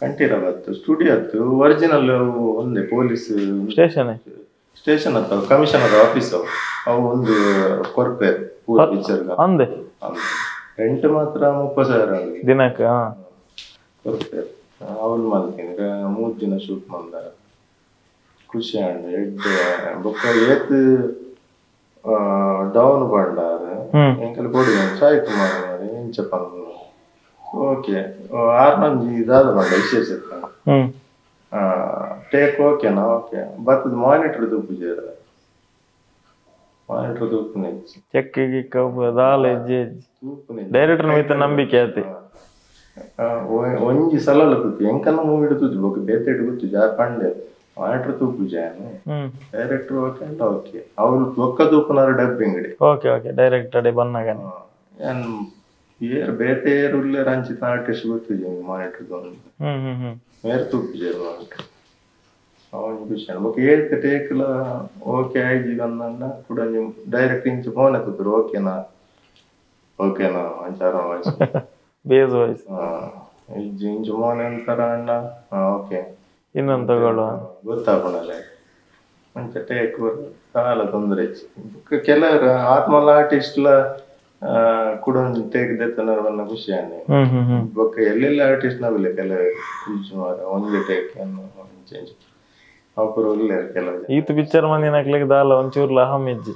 ಕಂಠೀರವ ಅತ್ತು ಸ್ಟುಡಿಯೋ ಅತ್ತು ಒರಿಜಿನಲ್ ಒಂದೇ police station station ಅತ್ತ ಕಮಿಷನರ್ ಆಫೀಸ್ ಅವು ಅವು ಒಂದು ಕೊರ್ಪೇರ್ ಪೂರ ಪಿಕ್ಚರ್ ಅಂದೆ ರೆಂಟ್ ಮಾತ್ರ 30,000 ದಿನಕ್ಕೆ ಕೊರ್ಪೇರ್ ಅವ್ರು ಮಲ್ತೀನಿ 3 ದಿನ ಶೂಟ್ ಮಾಡ್ದಾರ ಖುಷಿ ಆಂಡ್ ಎಡ್ಡೆ ಬೊಕ್ಕ ಏತ್ ಡೌನ್ ಪಂಡಾರ ಎಂಕಲ್ ಕೊಡಿ ಸಾಯಿ ಕುಮಾರ್ ಎಂಚ ಪಂದ್ ಓಕೆ ಆರ್ನೊಂಜಿ ದಾದ ಪಂಡ ವಿಶೇಷ ಟೇಕ್ ಓಕೆನಾ ಓಕೆ ಬತ್ತದ ಮಾನಿಟರ್ ತೂಪುಜೇರ ಮಾನಿಟರ್ ತೂಪುನೆ ಚೆಕ್ ಗಿಕ್ ದಾಲ ಹೆಜ್ಜೆ ಡೈರೆಕ್ಟರ್ ಮಿತ್ತ ನಂಬಿಕೆ ಆತಿ ಒಂಜಿ ಸಲ ತೂತು ಎಂಕಲ್ಲ ಮೂವಿ ತೂತು ಬೊಕ್ಕ ಬೇತೆ ಗೊತ್ತು ಜಾರ್ ಪಂಡೆ ಮಾನಿಟರ್ ತೂಪುಜೆ ಡೈರೆಕ್ಟರ್ ಓಕೆ ಅಂಡ ಓಕೆ ಅವ್ರು ಬೊಕ್ಕ ತೂಪುನಾರು dubbing okay okay direct ಅಡೆ ಬನ್ನಾಗ ಏರ್ ಬೇತೆ ಏರ್ ಉಲ್ಲೇರ್ ಅಂಚಿತ ಆರ್ಟಿಸ್ಟ್ ಗೊತ್ತಿದೆ ಮಾನಿಟರ್ ಮೇರ್ ತೂಪುಜೇರು ಮಾನಿಟರ್ ಅವನು ಖುಷಿ ಬೊಕ್ಕ ಏತ್ ಟೇಕ್ಲ ಓಕೆ ಆಯ್ಜಿ ಬಂದ ಕೂಡ ಡೈರೆಕ್ಟ್ ಇಂಚ ಫೋನ್ ಎತ್ತುದ್ರು ಓಕೆನಾ ಓಕೆನಾ ಅಂಚಾರ voice base voice ಇಜ್ಜಿ ಇಂಚ ಮೋನೆ ಅಂತಾರ ಅಣ್ಣ ಓಕೆ ಇನ್ನೊಂದು ತಗೊಳ್ಳುವ ಗೊತ್ತಾಪಣಲ್ಲ ಅಂಚ ಟೇಕ್ ದಾಲ ತೊಂದರೆ ಬೊಕ್ಕ ಕೆಲವರು ಆತ್ಮಲ ಆರ್ಟಿಸ್ಟ್ಲ ಕೂಡ ಒಂಜಿ ಟೇಕ್ ದೆತ್ತನವನ್ನ ಖುಷಿ ಆನೆ ಬೊಕ್ಕ ಎಲ್ಲೆಲ್ಲ ಆರ್ಟಿಸ್ಟ್ ನಾವಿಲ್ಲ ಕೆಲವು ಸುಮಾರು ಒಂಜಿ ಟೇಕ್ ಅನ್ನು ಚೇಂಜ್ ಅವಪುರ ಉಲ್ಲೇರು ಕೆಲವು ಈತ ಪಿಕ್ಚರ್ ಮಂದಿನಕ್ಲಿಗೆ ದಾಲ ಒಂಚೂರ್ಲ ಅಹಂ ಇಜ್ಜಿ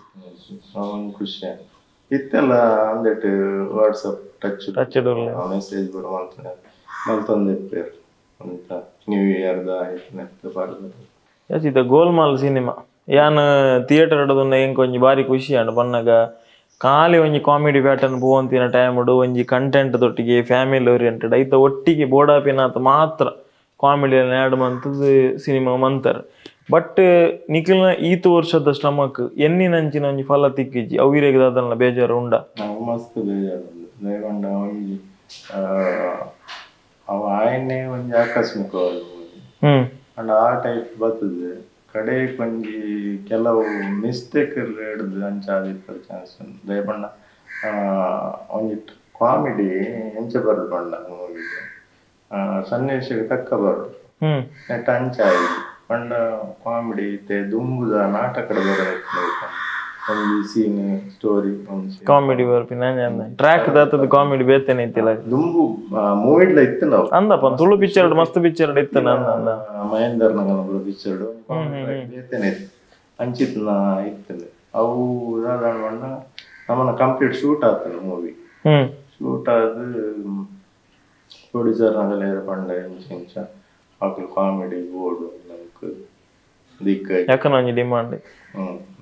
ಅವನ್ ಖುಷಿ ಆನೆ ಇತ್ತೆಲ್ಲ ಅಂದೆಟ್ WhatsApp touch touch message ಬರೋ ಮಲ್ತನೆ ಮಲ್ತೊಂದು ಇಪ್ಪೇರು ಅಂತ ನ್ಯೂ ಇಯರ್ದ ಆಯ್ತು ಬಾರ್ದು ಇದ ಗೋಲ್ಮಾಲ್ ಸಿನಿಮಾ ಯಾನ್ ಥಿಯೇಟರ್ ಹಿಡಿದು ಎಂಕ್ ಒಂಜಿ ಬಾರಿ ಖುಷಿ ಆಂಡ್ ಬನ್ನಗ ಖಾಲಿ ಒಂಜಿ ಕಾಮಿಡಿ ಪ್ಯಾಟರ್ನ್ ಪೋವಂತಿನ ಟೈಮ್ ಒಂಜಿ ಕಂಟೆಂಟ್ ದೊಟ್ಟಿಗೆ ಫ್ಯಾಮಿಲಿ ಓರಿಯೆಂಟೆಡ್ ಐತ ಒಟ್ಟಿಗೆ ಬೋಡಾಪಿನಾತ್ ಮಾತ್ರ ಕಾಮಿಡಿ ಆ್ಯಡ್ ಮಂತದ್ದು ಸಿನಿಮಾ ಮಂತರ್ ಬಟ್ ನಿಖಿಲ್ನ ಈತ ವರ್ಷದ ಶ್ರಮಕ್ ಎನ್ನಿನಂಚಿನ ಒಂಜಿ ಫಲ ತಿಕ್ಕಿಜಿ ಅವು ಇರೆಗ್ ದಾದಲ್ನ ಬೇಜಾರು ಉಂಡ ಅವು ಮಸ್ತ್ ಬೇಜಾರು ಉಂಡು ದಯಗೊಂಡ ಒಂಜಿ ಅವು ಆಯನ್ನೇ ಒಂಜಿ ಆಕಸ್ಮಿಕವಾದ ಅಂಡ್ ಆ ಟೈಪ್ ಬರ್ತದೆ ಕಡೆಗೆ ಒಂಜಿ ಕೆಲವು ಮಿಸ್ಟೇಕ್ ಹಿಡಿದು ಅಂಚ ಆದಿಪ್ಪರ ಚಾನ್ಸ್ ಉಂಡು ದಯಪಂಡ ಒಂಜಿ ಕಾಮಿಡಿ ಎಂಚ ಬರೋದು ಪಂಡ ಮೂವಿಗೆ ಸನ್ನಿವೇಶಕ್ಕೆ ತಕ್ಕ ಬರೋದು ನೆಟ್ ಅಂಚ ಆಯ್ತು ಪಂಡ ಕಾಮಿಡಿ ಇತ್ತೆ ದುಂಬುದ ನಾಟಕದ ಬರೋದು ಒಂಜಿ ಸೀನ್ ಸ್ಟೋರಿ ಒಂಜಿ ಕಾಮಿಡಿ ಬರ್ಪಿನ ಟ್ರ್ಯಾಕ್ ದಾತದ ಕಾಮಿಡಿ ಬೇತೇನೆ ಇತ್ತಿಲ್ಲ ದುಂಬು ಮೂವಿಡ್ಲ ಇತ್ತು ನಾವು ಅಂದಪ್ಪ ತುಳು ಪಿಕ್ಚರ್ ಮಸ್ತ್ ಪಿಕ್ಚರ್ ಇತ್ತು ಮಹೇಂದರ್ ನಗನ ಪಿಕ್ಚರ್ ಬೇತೇನೆ ಇತ್ತು ಅಂಚಿತ್ನ ಇತ್ತು ಅವು ದಾದಾಣ ಬಣ್ಣ ನಮ್ಮನ್ನ ಕಂಪ್ಲೀಟ್ ಶೂಟ್ ಆಗ್ತದೆ ಮೂವಿ ಶೂಟ್ ಆದ ಪ್ರೊಡ್ಯೂಸರ್ ನಗಲ ಪಂಡ ಇಂಚ ಇಂಚ ಅಕ್ಲು ಕಾಮಿಡಿ ಬೋರ್ಡು ನಮ್ಗೆ ದಿಕ್ಕ ಯಾಕನ ಒಂಜಿ ಡಿಮಾಂಡ್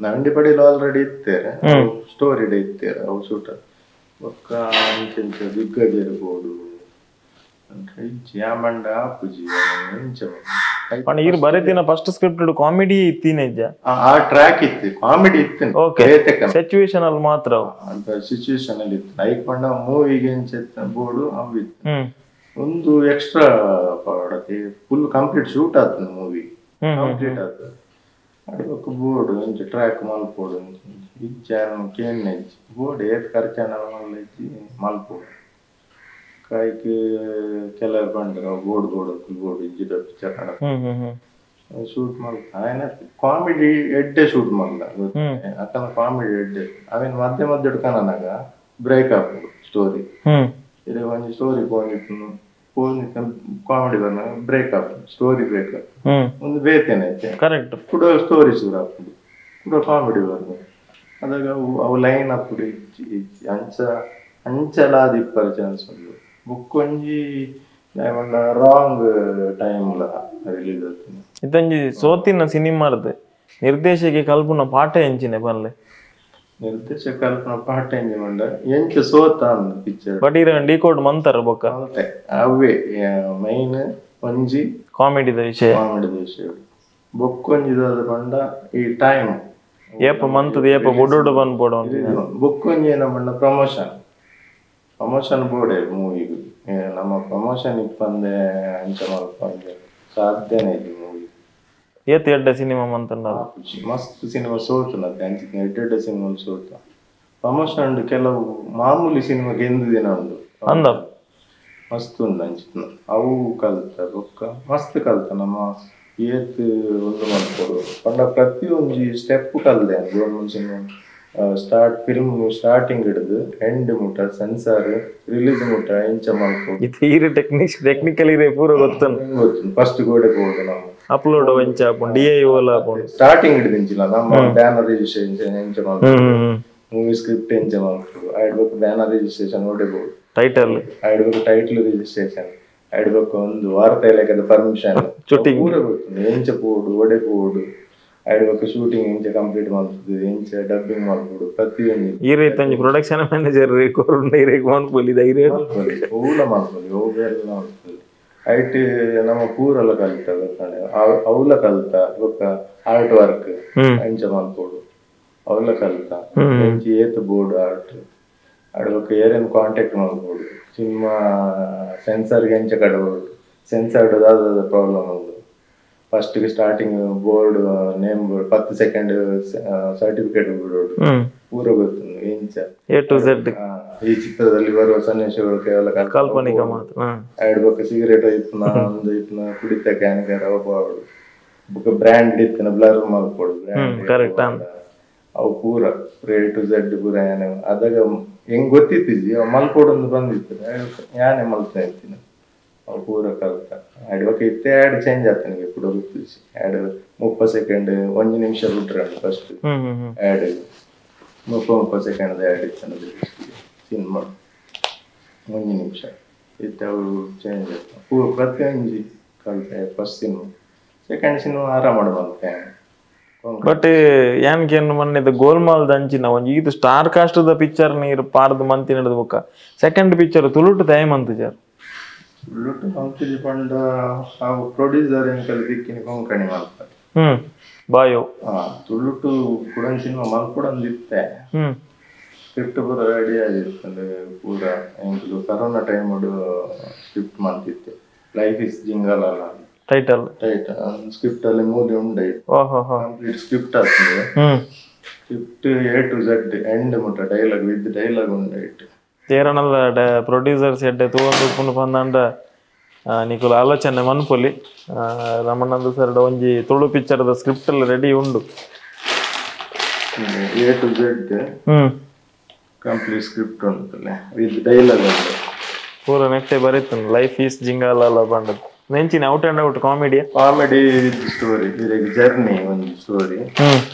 ನಂಡಿ ಪಡಿಲು ಆಲ್ರೆಡಿ ಇತ್ತೇರೆ ಸ್ಟೋರಿ ಇತ್ತೇರೆ ಅವು ಶೂಟ್ ಬೊಕ್ಕ ಅಂಚ ಇಂಚ ದಿಗ್ಗಜರು ಬೋರ್ಡು ಇಜ್ಜಿ ಆಮಂಡ ಆಪುಜಿ ಇಂಚ ಪಂಡ ಈರ್ ಬರೆತಿನ first script comedy ಇತ್ತೀನೆ ಇಜ್ಜ ಆ ಟ್ರ್ಯಾಕ್ ಇತ್ತು ಕಾಮಿಡಿ ಇತ್ತು ಓಕೆ ಸಿಚುವೇಶನ್ ಅಲ್ಲಿ ಮಾತ್ರ ಅಂತ ಸಿಚುವೇಶನ್ ಅಲ್ಲಿ ಇತ್ತು ಐಕ್ ಪಂಡ ಮೂವಿಗೆ ಇಂಚ ಬೋರ್ಡು ಅವು ಇತ್ತು ಒಂದು ಎಕ್ಸ್ಟ್ರಾ ಪಾಡತಿ full complete shoot ಆಗ್ತದೆ ಮೂವಿ ಕಂಪ್ಲೀಟ್ ಆಗ್ತದೆ ಅಡಿಬೊಕ್ಕ ಬೋರ್ಡ್ ಒಂಜಿ ಟ್ರ್ಯಾಕ್ ಮಲ್ಪೊಡು ಇಜ್ಜಿ ಕೇಣ್ಣ ಇಜ್ಜಿ ಬೋರ್ಡ್ ಏತ್ ಖರ್ಚಾನ ಮಲ್ಲ ಇಜ್ಜಿ ಮಲ್ಪೊಡು ಕಾಯ್ಕ್ ಕೆಲವರು ಪಂಡರು board board board ಇಜ್ಜಿಡ picture shoot ಮಲ್ಪ ಆಯನ ಕಾಮಿಡಿ ಎಡ್ಡೆ ಶೂಟ್ ಮಲ್ಲ ಅಕ್ಕನ ಕಾಮಿಡಿ ಎಡ್ಡೆ ಅವೇನು ಮಧ್ಯೆ ಮಧ್ಯೆ ಕನನಾಗ ಬ್ರೇಕ್ ಆಪುಂಡು ಸ್ಟೋರಿ ಇದು ಒಂಜಿ ಸ್ಟೋರಿ ಪೋನಿಪ್ಪುನು ಪೋನಿತ್ತ ಕಾಮಿಡಿ ಬರ್ನಾಗ ಬ್ರೇಕ್ ಆಪುಂಡು ಸ್ಟೋರಿ ಬ್ರೇಕ್ ಆಪುಂಡು ಒಂದು ಬೇತೇನೆ ಐತೆ ಕರೆಕ್ಟ್ ಕೂಡ ಸ್ಟೋರಿ ಶುರು ಆಪುಂಡು ಕೂಡ ಕಾಮಿಡಿ ಬರ್ದು ಅದಾಗ ಅವು ಅವು ಲೈನ್ ಆಪುಡು ಇಜ್ಜಿ ಇಜ್ಜಿ ಅಂಚ ಅಂಚಲಾದ ಇಪ್ಪರ ಚಾನ್ಸ್ ಉಂಡು ಬುಕ್ ಒಂಜಿ ರಾಂಗ್ ಟೈಮ್ಲ ರಿಲೀಸ್ ಆಗ್ತದೆ ಇದೊಂಜಿ ಸೋತಿನ ಸಿನಿಮಾರ್ದು ನಿರ್ದೇಶಕ ಕಲ್ಪುನ ಪಾಠ ಎಂಚಿನೆ ಪನ್ಲೆ ನಿರ್ದೇಶಕ ಕಲ್ಪನ ಪಾಠ ಎಂಜಿ ಮಂಡ ಎಂಚ ಸೋತ ಅಂದ್ ಪಿಕ್ಚರ್ ಬಟ್ ಇರ ಡಿಕೋಡ್ ಮಂತರ ಬೊಕ್ಕ ಅವೇ ಮೈನ್ ಒಂಜಿ ಕಾಮಿಡಿದ ವಿಷಯ ಕಾಮಿಡಿದ ವಿಷಯ ಬೊಕ್ಕೊಂಜಿದಾದ ಪಂಡ ಈ ಟೈಮ್ ಏಪ ಮಂತದ ಏಪ ಬೊಡೊಡು ಬಂದ್ಪೋಡು ಬೊಕ್ಕೊಂಜಿ ಏನ ಪಂಡ ಪ್ರಮೋಷನ್ ಪ್ರಮೋಷನ್ ಬೋಡೆ ಮೂವಿಗ್ ನಮ್ಮ ಪ್ರಮೋಷನ್ ಇಪ್ಪಂದೆ ಅಂಚ ಮಲ್ಪ ಸಾಧ್ಯನೇ ಇದೆ ಮೂವಿ ಏತ್ ಎಡ್ಡೆ ಸಿನಿಮಾ ಮಂತಂಡ ಮಸ್ತ್ ಸಿನಿಮಾ ಸೋತು ಅಂಚ ಎಡ್ಡೆ ಸಿನಿಮಾ ಸೋತ ಪ್ರಮೋಷನ್ ಉಂಡು ಕೆಲವು ಮಾಮೂಲಿ ಸಿನಿಮಾಗೆ ಎಂದು ದಿನ ಉಂಡು ಅಂದ ಮಸ್ತ್ ಉಂಡು ಅಂಚಿನ ಅವು ಕಲ್ತ ಬೊಕ್ಕ ಮಸ್ತ್ ಕಲ್ತ ನಮ್ಮ ಏತ್ ಒಂದು ಮಲ್ಪೊಡು ಪಂಡ ಪ್ರತಿಯೊಂಜಿ ಸ್ಟೆಪ್ ಕಲ್ದೆ government cinema start film starting ಹಿಡಿದು ಎಂಡ್ ಮುಟ್ಟ ಸೆನ್ಸಾರ್ ರಿಲೀಸ್ ಮುಟ್ಟ ಇಂಚ ಮಲ್ಪೊಡು ಇದು ಈರೆ ಟೆಕ್ನಿಕಲ್ ಇರೆ ಪೂರ ಗೊತ್ತುಂಡು ಗೊತ್ತು ಫಸ್ಟ್ ಗೋಡೆ ಪೋಡು ನಮ್ಮ ಅಪ್ಲೋಡ್ ಎಂಚ ಆಪುಂಡು ಡಿ I ಓಲ ಆಪುಂಡು ಸ್ಟಾರ್ಟಿಂಗ್ ಹಿಡಿದು ಇಂಚಿಲ್ಲ ನಮ್ಮ ಬ್ಯಾನರ್ ರಿಜಿಸ್ಟ್ರೇಷನ್ ಎಂಚ ಮಲ್ಪೊಡು Movie script ಎಂಚ ಮಲ್ಪೊಡು ಆಯ್ಡ್ಬೇಕು ಬ್ಯಾನರ್ ರಿಜಿಸ್ಟ್ರೇಷನ್ ಓಡೆಬೋದು ಟೈಟಲ್ ಆಯ್ಡ್ಬೇಕು ಟೈಟ್ಲ್ ರಿಜಿಸ್ಟ್ರೇಷನ್ ಆಯ್ಡ್ಬೇಕು ಒಂದು ವಾರ್ತಾ ಇಲಾಖೆದ ಪರ್ಮಿಷನ್ ಶೂಟಿಂಗ್ ಪೂರ ಗೊತ್ತುಂಡು ಎಂಚ ಪೋಡು ಒಡೆ ಪೋಡು ಆಯ್ಡ್ಬೇಕು ಶೂಟಿಂಗ್ ಎಂಚ ಕಂಪ್ಲೀಟ್ ಮಲ್ಪುದು ಎಂಚ ಡಬ್ಬಿಂಗ್ ಮಲ್ಪೊಡು ಪ್ರತಿಯೊಂದು ಈ ರೈತ ಒಂಜಿ ಪ್ರೊಡಕ್ಷನ್ ಮ್ಯಾನೇಜರ್ ಕೊರುಂಡ ಇರೇಗ್ ಮನ್ಪೊಲಿ ಧೈರ್ಯ ಮಲ್ಪೊಲಿ ಓಲ ಮಲ್ಪೊಲಿ ಓ ಬೇರೆ ಮಲ್ಪೊಲಿ ಐಟ್ ನಮ್ಮ ಪೂರಲ ಕಲ್ತ ಗೊತ್ತಾಂಡ ಅವಲ ಕಲ್ತ ಬೊಕ್ಕ ಆರ್ಟ್ ವರ್ಕ್ ಎಂಚ ಮಲ್ಪೊಡು ಅವಲ ಕಲ್ತ ಎಂಚ ಏತ್ ಬೋರ್ಡ್ ಆರ್ಟ್ ಅಡ್ಬೊಕ್ಕ ಏರೇನು ಕಾಂಟ್ಯಾಕ್ಟ್ ಮಲ್ಪೊಡು ಸಿನಿಮಾ ಸೆನ್ಸರ್ಗೆ ಎಂಚ ಕಡಬೋಡು ಸೆನ್ಸರ್ಡ್ ದಾದ ಪ್ರಾಬ್ಲಮ್ ಉಂಡು ಫಸ್ಟ್ಗೆ starting board name board 10 second certificate ಬಿಡೋಡು ಪೂರ ಗೊತ್ತುಂಡು ಎಂಚ A to Z ಈ ಚಿತ್ರದಲ್ಲಿ ಬರುವ ಸನ್ನಿವೇಶಗಳು ಕೇವಲ ಕಾಲ್ಪನಿಕ ಮಾತ್ರ ಆಡ್ಬೊಕ್ಕ ಸಿಗರೇಟ್ ಇತ್ನ ಒಂದು ಇತ್ನ ಕುಡಿತ ಕ್ಯಾನ್ಕರ್ ಅವು ಬೊಕ್ಕ ಬ್ರ್ಯಾಂಡ್ ಇತ್ತಿನ ಬ್ಲರ್ ಮಲ್ಪೊಡು ಕರೆಕ್ಟ್ ಅವು ಪೂರ A to Z ಪೂರ ಯಾನೆ ಅದಾಗ ಹೆಂಗ್ ಗೊತ್ತಿತ್ತಿಜಿ ಅವು ಮಲ್ಪೊಡು ಒಂದು ಬಂದಿತ್ತು ಯಾನೆ ಮಲ್ತಾ ಇರ್ತೀನಿ ಅವು ಪೂರ ಕಲ್ತ ಆಡ್ಬೊಕ್ಕ ಇತ್ತೆ ಆ್ಯಡ್ ಚೇಂಜ್ ಆಗ್ತಾನೆ ಕೂಡ ಗೊತ್ತಿಜಿ ಆ್ಯಡ್ 30 ಸೆಕೆಂಡ್ 1 ನಿಮಿಷ ಬಿಟ್ರೆ first add 30 second add ಇತ್ತು ಸಿನಿಮಾ 1 ನಿಮಿಷ ಇತ್ತೆ ಅವು ಚೇಂಜ್ ಆಗ್ತದೆ ಪೂರ ಪ್ರತಿಯೊಂಜಿ ಕಲ್ತೆ first cinema second cinema ಆರಾಮ ಮಲ್ತೆ. ಬಟ್ ಯಾನ್ಕೇನು ಮೊನ್ನೆದ ಗೋಲ್ಮಾಲ್ ದಂಚಿನ ಒಂಜಿ ಇದು star cost the picture ನೀರು ಪಾರ್ದ್ ಮಂತಿ ನಡೆದ ಬೊಕ್ಕ ಸೆಕೆಂಡ್ ಪಿಕ್ಚರ್ ತುಳುಟು ದಯ ಮಂತುಜಾರ್ ತುಳುಟು ಮಂತುಜಿ ಪಂಡ ಅವು ಪ್ರೊಡ್ಯೂಸರ್ ಎಂಕಲ್ ದಿಕ್ಕಿನ ಕೊಂಕಣಿ ಮಲ್ಪರೆ ಬಾಯೋ ತುಳುಟು ಕುಡನ್ ಸಿನಿಮಾ ಮಲ್ಪುಡಂದು ಇತ್ತೆ ಸ್ಕ್ರಿಪ್ಟ್ ಪೂರ ರೆಡಿ ಆಗಿರ್ತದೆ ಪೂರ ಎಂಕುಲು corona time script ಮಂತಿತ್ತೆ life is jingle ಅಲ್ಲ title title script ಅಲ್ಲಿ ಮೂಲೆ ಉಂಡೆ ಕಂಪ್ಲೀಟ್ ಸ್ಕ್ರಿಪ್ಟ್ ಆಗ್ತದೆ script A to Z end ಮುಟ್ಟ dialogue with dialogue ಉಂಡೆ ಇಟ್ಟು ತೇರನಲ್ಲ ಪ್ರೊಡ್ಯೂಸರ್ಸ್ ಎಡ್ಡೆ ತೂವೊಂದು ಉಪ್ಪುಂಡು ಪಂದಾಂಡ ನಿಕುಲು ಆಲೋಚನೆ ಮನ್ಪೊಲಿ ರಮಣಂದ ಸರ್ ಒಂಜಿ ತುಳು ಪಿಕ್ಚರ್ದ ಸ್ಕ್ರಿಪ್ಟ್ ಎಲ್ಲ ರೆಡಿ ಉಂಡು A to Z complete script ಉಂಟಲ್ಲ ವಿತ್ ಡೈಲಾಗ್ ಉಂಟು ಪೂರ ನೆಟ್ಟೆ ಬರೀತು ಲೈಫ್ is ಜಿಂಗಾಲ ಬಂಡದ್ದು ನೆಂಚಿನ out and out comedy comedy with story ಇರೆಗ್ journey ಒಂದು story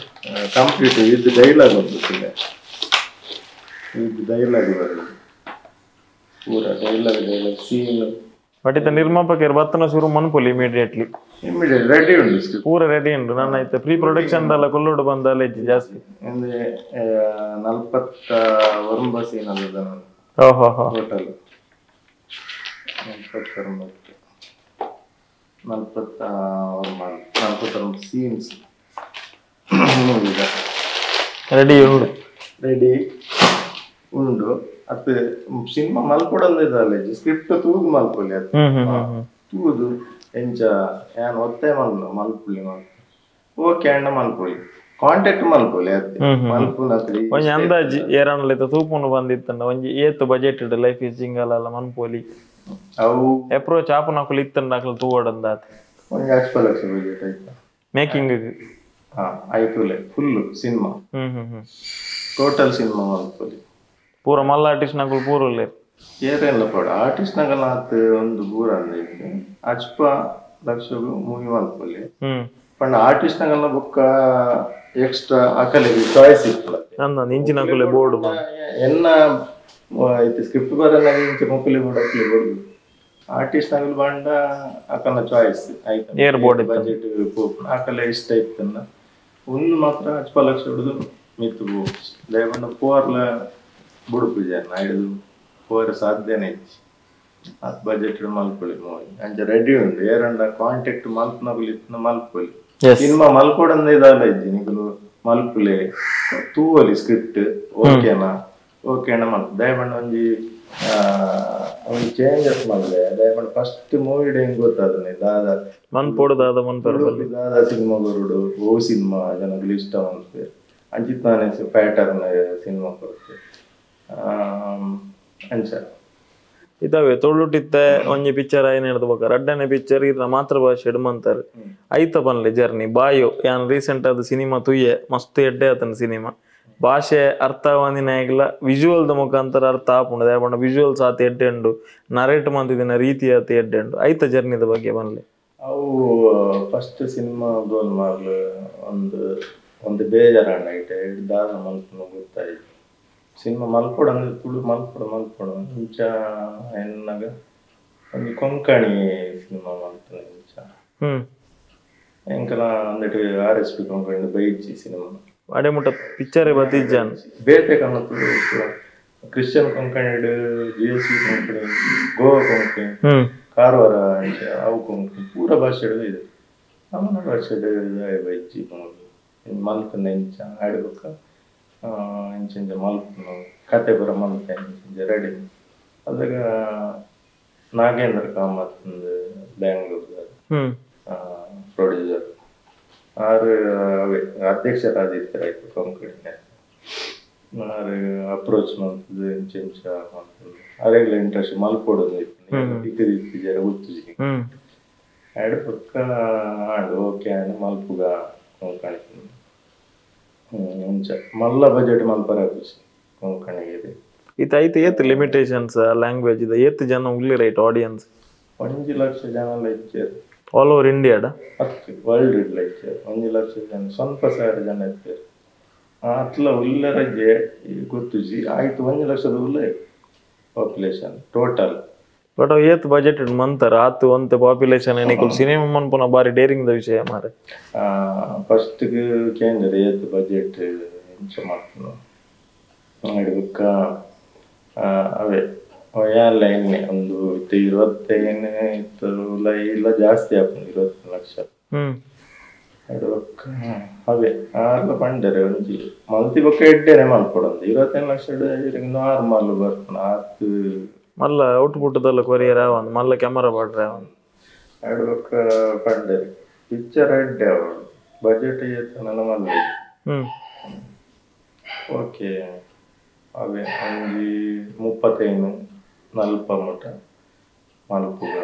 complete with dialogue ಉಂಟು ವಿತ್ ಡೈಲಾಗ್ ಬರೋದು ಪೂರ dialogue dialogue scene but ಇತ್ತ ನಿರ್ಮಾಪಕರು ಬತ್ತನ ಶುರು ಮನ್ಪೊಲಿ ಇಮಿಡಿಯೇಟ್ಲಿ ಇಮಿಡಿಯೇಟ್ ರೆಡಿ ಉಂಟು ಸ್ಕ್ರಿಪ್ಟ್ ಪೂರ ರೆಡಿ ಉಂಟು ನನ್ನ ಆಯ್ತು ಪ್ರೀ ಪ್ರೊಡಕ್ಷನ್ ದಲ್ಲ ಕೊಲ್ಲೋಡು ಬಂದಲ್ಲ ಇಜ್ಜಿ ಜಾಸ್ತಿ ಅಂದ್ರೆ 49 ಸೀನ್ ಅಲ್ಲ ನಾನು ಟೋಟಲ್ 49 49 scenes ready ಉಂಡು ರೆಡಿ ಉಂಡು ಅದು ಸಿನಿಮಾ ಮಲ್ಪೊಡಂದು ಇದಲ್ಲ ಸ್ಕ್ರಿಪ್ಟ್ ತೂದು ಮಲ್ಪೊಲಿ ಅದು ತೂದು ಎಂಚ ಯಾನ್ ಒತ್ತಾಯ ಮಲ್ಪುಲಿ ಓಕೆ ಅಣ್ಣ ಮಲ್ಪೊಲಿ ಕಾಂಟ್ಯಾಕ್ಟ್ ಮಲ್ಪೊಲಿ ಅತ್ತೆ ಮಲ್ಪುನ ಒಂಜಿ ಅಂದಾಜಿ ಏರಾಣಲ ತೂಪುನು ಬಂದಿತ್ತಂಡ ಒಂಜಿ ಏತ್ budget life is jingle ಅಲ್ಲ ಮನ್ಪೊಲಿ ಅವು ಅಪ್ರೋಚ್ ಆಪುನಕುಲು ಇತ್ತಂಡ ಅಕುಲು ತೂವಡಂದಾತ್ ಒಂಜಿ 5 ಲಕ್ಷ ಬಜೆಟ್ ಆಯ್ತಾ ಮೇಕಿಂಗ್ ಹಾ ಆಯ್ತುಲೆ full cinema total cinema ಮಲ್ಪೊಲಿ ಪೂರ ಮಲ್ಲ ಆರ್ಟಿಸ್ಟ್ ನಕುಲು ಪೂರ ಉಲ್ಲೆರ್ ಏರೆಲ್ಲ ಪೋಡ ಆರ್ಟಿಸ್ಟ್ ನಕಲ್ ಆತ್ ಒಂದು ಪೂರ ಅಂದ್ 5 ಲಕ್ಷಗು ಮೂವಿ ಮಲ್ಪೊಲಿ ಪಂಡ ಆರ್ಟಿಸ್ಟ್ ನಕಲ್ನ ಬೊಕ್ಕ ಎಕ್ಸ್ಟ್ರಾ ಅಕಲೆಗ್ ಚಾಯ್ಸ್ ಇಪ್ಪುಲ ಅಂದ್ ಇಂಚಿನಕುಲೆ ಬೋರ್ಡ್ ಎನ್ನ ಇತ್ತೆ ಸ್ಕ್ರಿಪ್ಟ್ ಬರಲ್ಲ ಇಂಚ ಮೊಕುಲೆ ಬೋರ್ಡ್ ಅಕ್ಲೆ ಬೋರ್ಡ್ ಆರ್ಟಿಸ್ಟ್ ನಕಲ್ ಬಂಡ ಅಕಲ್ನ ಚಾಯ್ಸ್ ಆಯ್ತು air board budget ಅಕಲೆ ಇಷ್ಟ ಇತ್ತನ್ನ ಒಂದು ಮಾತ್ರ 5 ಲಕ್ಷ ಹಿಡಿದು ಮಿತ್ತು ದಯಪಂಡ ಪೋರ್ಲ ಬುಡುಪು ಜನ ಹಿಡಿದು ಪೋರ ಸಾಧ್ಯನೇ ಇಜ್ಜಿ ಆತ್ ಬಜೆಟ್ ಮಲ್ಪೊಲಿ ಮೂವಿ ಅಂಚ ರೆಡಿ ಉಂಡು ಏರಂಡ ಕಾಂಟ್ಯಾಕ್ಟ್ ಮಲ್ಪನಕುಲು ಇತ್ತಿನ ಮಲ್ಪೊಲಿ ಸಿನಿಮಾ ಮಲ್ಪೊಡಂದ ಇದಲ್ಲ ಇಜ್ಜಿ ನಿಕುಲು ಮಲ್ಪುಲೆ ತೂವೊಲಿ ಸ್ಕ್ರಿಪ್ಟ್ ಓಕೆನಾ ಓಕೆ ಅಣ್ಣ ಮಲ್ಪ ದಯಪಂಡ ಒಂಜಿ ಒಂಜಿ ಚೇಂಜಸ್ ಮಲ್ಲೆ ದಯಪಂಡ ಫಸ್ಟ್ ಮೂವಿ ಹೆಂಗ್ ಗೊತ್ತಾದನೆ ದಾದಾ ಮನ್ಪೊಡು ದಾದ ಮನ್ಪೊಡು ದಾದಾ ಸಿನಿಮಾ ಬರುಡು ಓ ಸಿನಿಮಾ ಜನಗಳು ಇಷ್ಟ ಮನ್ಪೆರ್ ಅಂಚಿತ್ತಾನೆ ಪ್ಯಾಟರ್ನ್ ಸಿನಿಮಾ ಕೊರುತ್ತೆ ಅಂಚ ಇದಾವೆ ತುಳುಟಿತ್ತೆ ಒಂಜಿ ಪಿಕ್ಚರ್ ಆಯ್ನ ಹಿಡ್ದು ಬೊಕ್ಕ ರಡ್ಡನೆ ಪಿಕ್ಚರ್ ಇರ್ನ ಮಾತೃಭಾಷೆ ಮಂತಾರೆ ಐತ ಪನ್ಲೆ ಜರ್ನಿ ಬಾಯೋ ಯಾನ್ ರೀಸೆಂಟ್ ಆದ ಸಿನಿಮಾ ತುಯ್ಯೆ ಮಸ್ತ್ ಎಡ್ಡೆ ಆತನ ಸಿನಿಮಾ ಭಾಷೆ ಅರ್ಥ ಆವಂದಿನಾಗ್ಲ ವಿಜುವಲ್ದ ಮುಖಾಂತರ ಅರ್ಥ ಆಪುಂಡು ದಾಯೆ ವಿಜುವಲ್ಸ್ ಆತ ಎಡ್ಡೆ ಉಂಡು ನರೇಟ್ ಮಂತಿದಿನ ರೀತಿ ಆತ ಎಡ್ಡೆ ಉಂಡು ಐತ ಜರ್ನಿದ ಬಗ್ಗೆ ಪನ್ಲೆ ಅವು ಫಸ್ಟ್ ಸಿನಿಮಾ ಗೋಲ್ಮಾಲ್ ಒಂದು ಒಂದು ಬೇಜಾರಾಂಡ ಐಟೆ ದಾದ ಮಲ್ಪುನ ಗೊತ್ತಾಯ್ತು Cinema ಮಲ್ಪೊಡು ಅಂದ್ರೆ ತುಳು ಮಲ್ಪೊಡು ಮಲ್ಪೊಡು ಇಂಚ ಎನ್ನಗ ಒಂಜಿ ಕೊಂಕಣಿ ಸಿನಿಮಾ ಮಲ್ಪುನ ಇಂಚ ಎಂಕಲ ಅಂದೆಟ್ R S P Konkani baiji cinema ಅಡೆ ಮುಟ್ಟ ಪಿಕ್ಚರ್ ಬತ್ತಿಜ್ಜಾನ್ ಬೇತೆ ಕನ್ನ Tulu Christian Konkani G S C Konkani Goa Konkani Karwar ಇಂಚ ಅವು ಕೊಂಕಣಿ ಪೂರ ಭಾಷೆಡು ಇದೆ ನಮ್ಮನ ಭಾಷೆಡು ಬೈಜಿ ಮಲ್ಪುನ ಇಂಚ ಆಡ್ಬೇಕ ಇಂಚ ಇಂಚ ಮಲ್ಪುನ ಕತೆ ಪೂರ ಮಲ್ತೆ ಇಂಚ ಇಂಚ ರೆಡಿ ಅದಾಗ ನಾಗೇಂದ್ರ ಕಾಮತ್ ಬ್ಯಾಂಗ್ಳೂರ್ ಪ್ರೊಡ್ಯೂಸರ್ ಆರು ಅಧ್ಯಕ್ಷರಾದಿತ್ತಾರೆ ಆಯ್ತು ಕೊಂಕಣಿ ಆರು ಅಪ್ರೋಚ್ ಮಂತದ್ದು ಇಂಚ ಇಂಚ ಮಂತದ್ದು ಅರೆಗ್ಲ ಇಂಟ್ರೆಸ್ಟ್ ಮಲ್ಪೊಡು ಇತ್ತಿಜಾರ ಗೊತ್ತುಜಿ ಆಡ್ ಪಕ್ಕ ಆಂಡ್ ಓಕೆ ಆಂಡ್ ಮಲ್ಪುಗ ಕೊಂಕಣಿ ಇಂಚ ಮಲ್ಲ ಬಜೆಟ್ ಮಲ್ಪರ ಖುಷಿ ಕೊಂಕಣಿಗೆ ಇತ್ತು ಐತೆ ಏತ್ ಲಿಮಿಟೇಷನ್ಸ್ ಲ್ಯಾಂಗ್ವೇಜ್ ಇದೆ ಏತ್ ಜನ ಉಳ್ಳಿ ರೈಟ್ ಆಡಿಯನ್ಸ್ 1 ಲಕ್ಷ ಜನ ಇచ్ಚಾರು ಆಲ್ ಓವರ್ ಇಂಡಿಯಾಡ ಅತ್ತು ವರ್ಲ್ಡ್ ಇಡ್ಲ ಇಚ್ಚಾರು 1 ಲಕ್ಷ ಜನ ಸ್ವಲ್ಪ ಸಾವಿರ ಜನ ಇರ್ತಾರೆ ಅತ್ಲ ಉಲ್ಲರಜ್ಜೆ ಗೊತ್ತುಜಿ ಆಯ್ತು 1 ಲಕ್ಷದ ಉಲ್ಲ population total but ಅವು ಏತ್ ಬಜೆಟ್ ಮಂತಾರ ಆತು ಒಂತೆ ಪಾಪ್ಯುಲೇಷನ್ ಏನಿಕುಲ್ ಸಿನಿಮಾ ಮನ್ಪುನ ಬಾರಿ ಡೇರಿಂಗ್ the ವಿಷಯ ಮಾರೆ ಫಸ್ಟ್ ಕೇಂದ್ರ ಏತ್ ಬಜೆಟ್ ಇಂಚ ಮಾಡ್ತು ಬುಕ್ಕ ಅವೇ ಯಾಲ ಎಣ್ಣೆ ಒಂದು 25 ಇತ್ತು ಇಲ್ಲ ಜಾಸ್ತಿ ಆಪುಂಡು 20 ಲಕ್ಷ ಬೊಕ್ಕ ಅವೇ ಆರ್ಲ ಪಂಡರೆ ಒಂಜಿ ಮಲ್ತಿ ಬೊಕ್ಕ ಎಡ್ಡೆನೆ ಮಲ್ಪೊಡೊಂದು 25 ಲಕ್ಷ ನಾರ್ಮಲ್ ಬರ್ಪುಂಡು ಆತ್ ಮಲ್ಲ ಔಟ್ಪುಟ್ ದಲ್ಲ ಕೊರಿಯರ್ ಆವಂದು ಮಲ್ಲ ಕ್ಯಾಮರಾ ಪಾಡ್ರೆ ಆವಂದು ಆಡ್ ಬೊಕ್ಕ ಪಂಡರೆ ಪಿಕ್ಚರ್ ಎಡ್ಡೆ ಆವೊಡು ಬಜೆಟ್ ಏತನಲ ಮಲ್ಲ ಓಕೆ ಅವೇ ಒಂಜಿ 35 40 ಮುಟ ಮಲ್ಪುಗ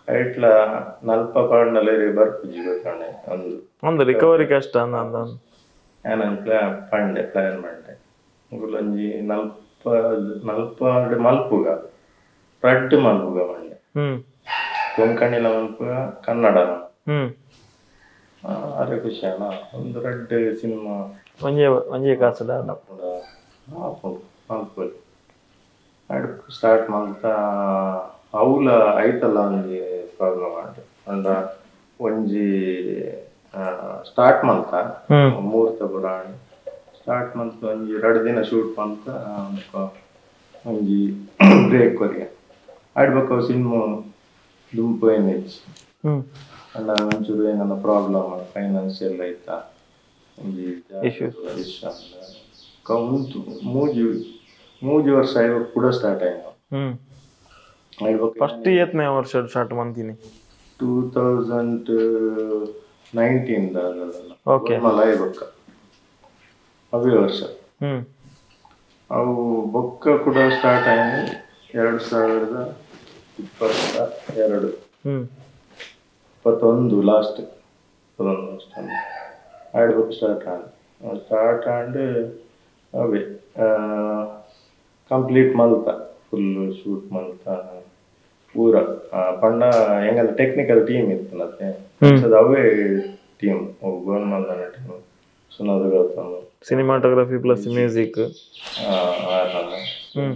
ಐಟ್ಲ 40 ಪಾಂಡಲ ಬರ್ಪುಜಿ ಗೊತ್ತಾಣೆ ಒಂದು ಒಂದು ರಿಕವರಿ ಕಷ್ಟ ಅಂದ ಯಾನೊಂದು ಪ್ಲಾನ್ ಪಂಡೆ ಪ್ಲಾನ್ ಮಂಡೆ ಒಂಜಿ 40 ಮಲ್ಪುಗ ರಡ್ಡ್ ಮಲ್ಪುಗ ಮಂಡೆ ಕೊಂಕಣಿಲ ಮಲ್ಪುಗ ಕನ್ನಡ ಅರೆ ಖುಷಿ ಅಣ್ಣ ಒಂದು ರಡ್ಡ್ ಸಿನಿಮಾ ಒಂಜೇ ಒಂಜೇ ಕಾಸುಡ ಮಲ್ಪೊಲಿ ಸ್ಟಾರ್ಟ್ ಮಲ್ತ ಅವುಲ ಐತಲ್ಲ ಒಂಜಿ ಪ್ರಾಬ್ಲಮ್ ಆಂಡ್ ಅಂಡ ಒಂಜಿ ಸ್ಟಾರ್ಟ್ ಮಲ್ತ ಮುಹೂರ್ತ ಪೂರ ಆಂಡ್ ಸ್ಟಾರ್ಟ್ ಮಲ್ತ ಒಂಜಿ 2 ದಿನ ಶೂಟ್ ಮಲ್ತ ಒಂಜಿ ಬ್ರೇಕ್ ಕೊರಿಯ ಆಡ್ಬೇಕು ಸಿನಿಮಾ ದುಂಪು ಏನಿಜ್ಜಿ ಅಂಡ ಒಂಚೂರು ಏನನ್ನ ಪ್ರಾಬ್ಲಮ್ ಫೈನಾನ್ಷಿಯಲ್ ಐತಾ ಒಂಜಿ ಇಶ್ಯೂ ಉಂಟು ಮೂಜಿ ವರ್ಷ ಆಯ್ಬೇಕು ಕೂಡ ಸ್ಟಾರ್ಟ್ ಆಯ್ತು ಫಸ್ಟ್ ಏತ್ನೇ ವರ್ಷ ಸ್ಟಾರ್ಟ್ ಮಂತೀನಿ 2019 ಓಕೆ ಮಲಾಯ ಬೊಕ್ಕ ಅವೇ ವರ್ಷ ಅವು ಬೊಕ್ಕ ಕೂಡ ಸ್ಟಾರ್ಟ್ ಆಯ್ತು 2022 21 ಲಾಸ್ಟ್ ಆಡ್ ಬೊಕ್ಕ ಸ್ಟಾರ್ಟ್ ಆಂಡ್ ಸ್ಟಾರ್ಟ್ ಆಂಡ್ ಅವೇ ಕಂಪ್ಲೀಟ್ ಮಲ್ತ ಫುಲ್ ಶೂಟ್ ಮಲ್ತ ಪೂರ ಪಂಡ ಎಂಗಲ್ಲ ಟೆಕ್ನಿಕಲ್ ಟೀಮ್ ಇತ್ತು ಮತ್ತೆ ಅವೇ team ಗೋಲ್ಮಲ್ದನ team Sunad Gautam cinematography plus music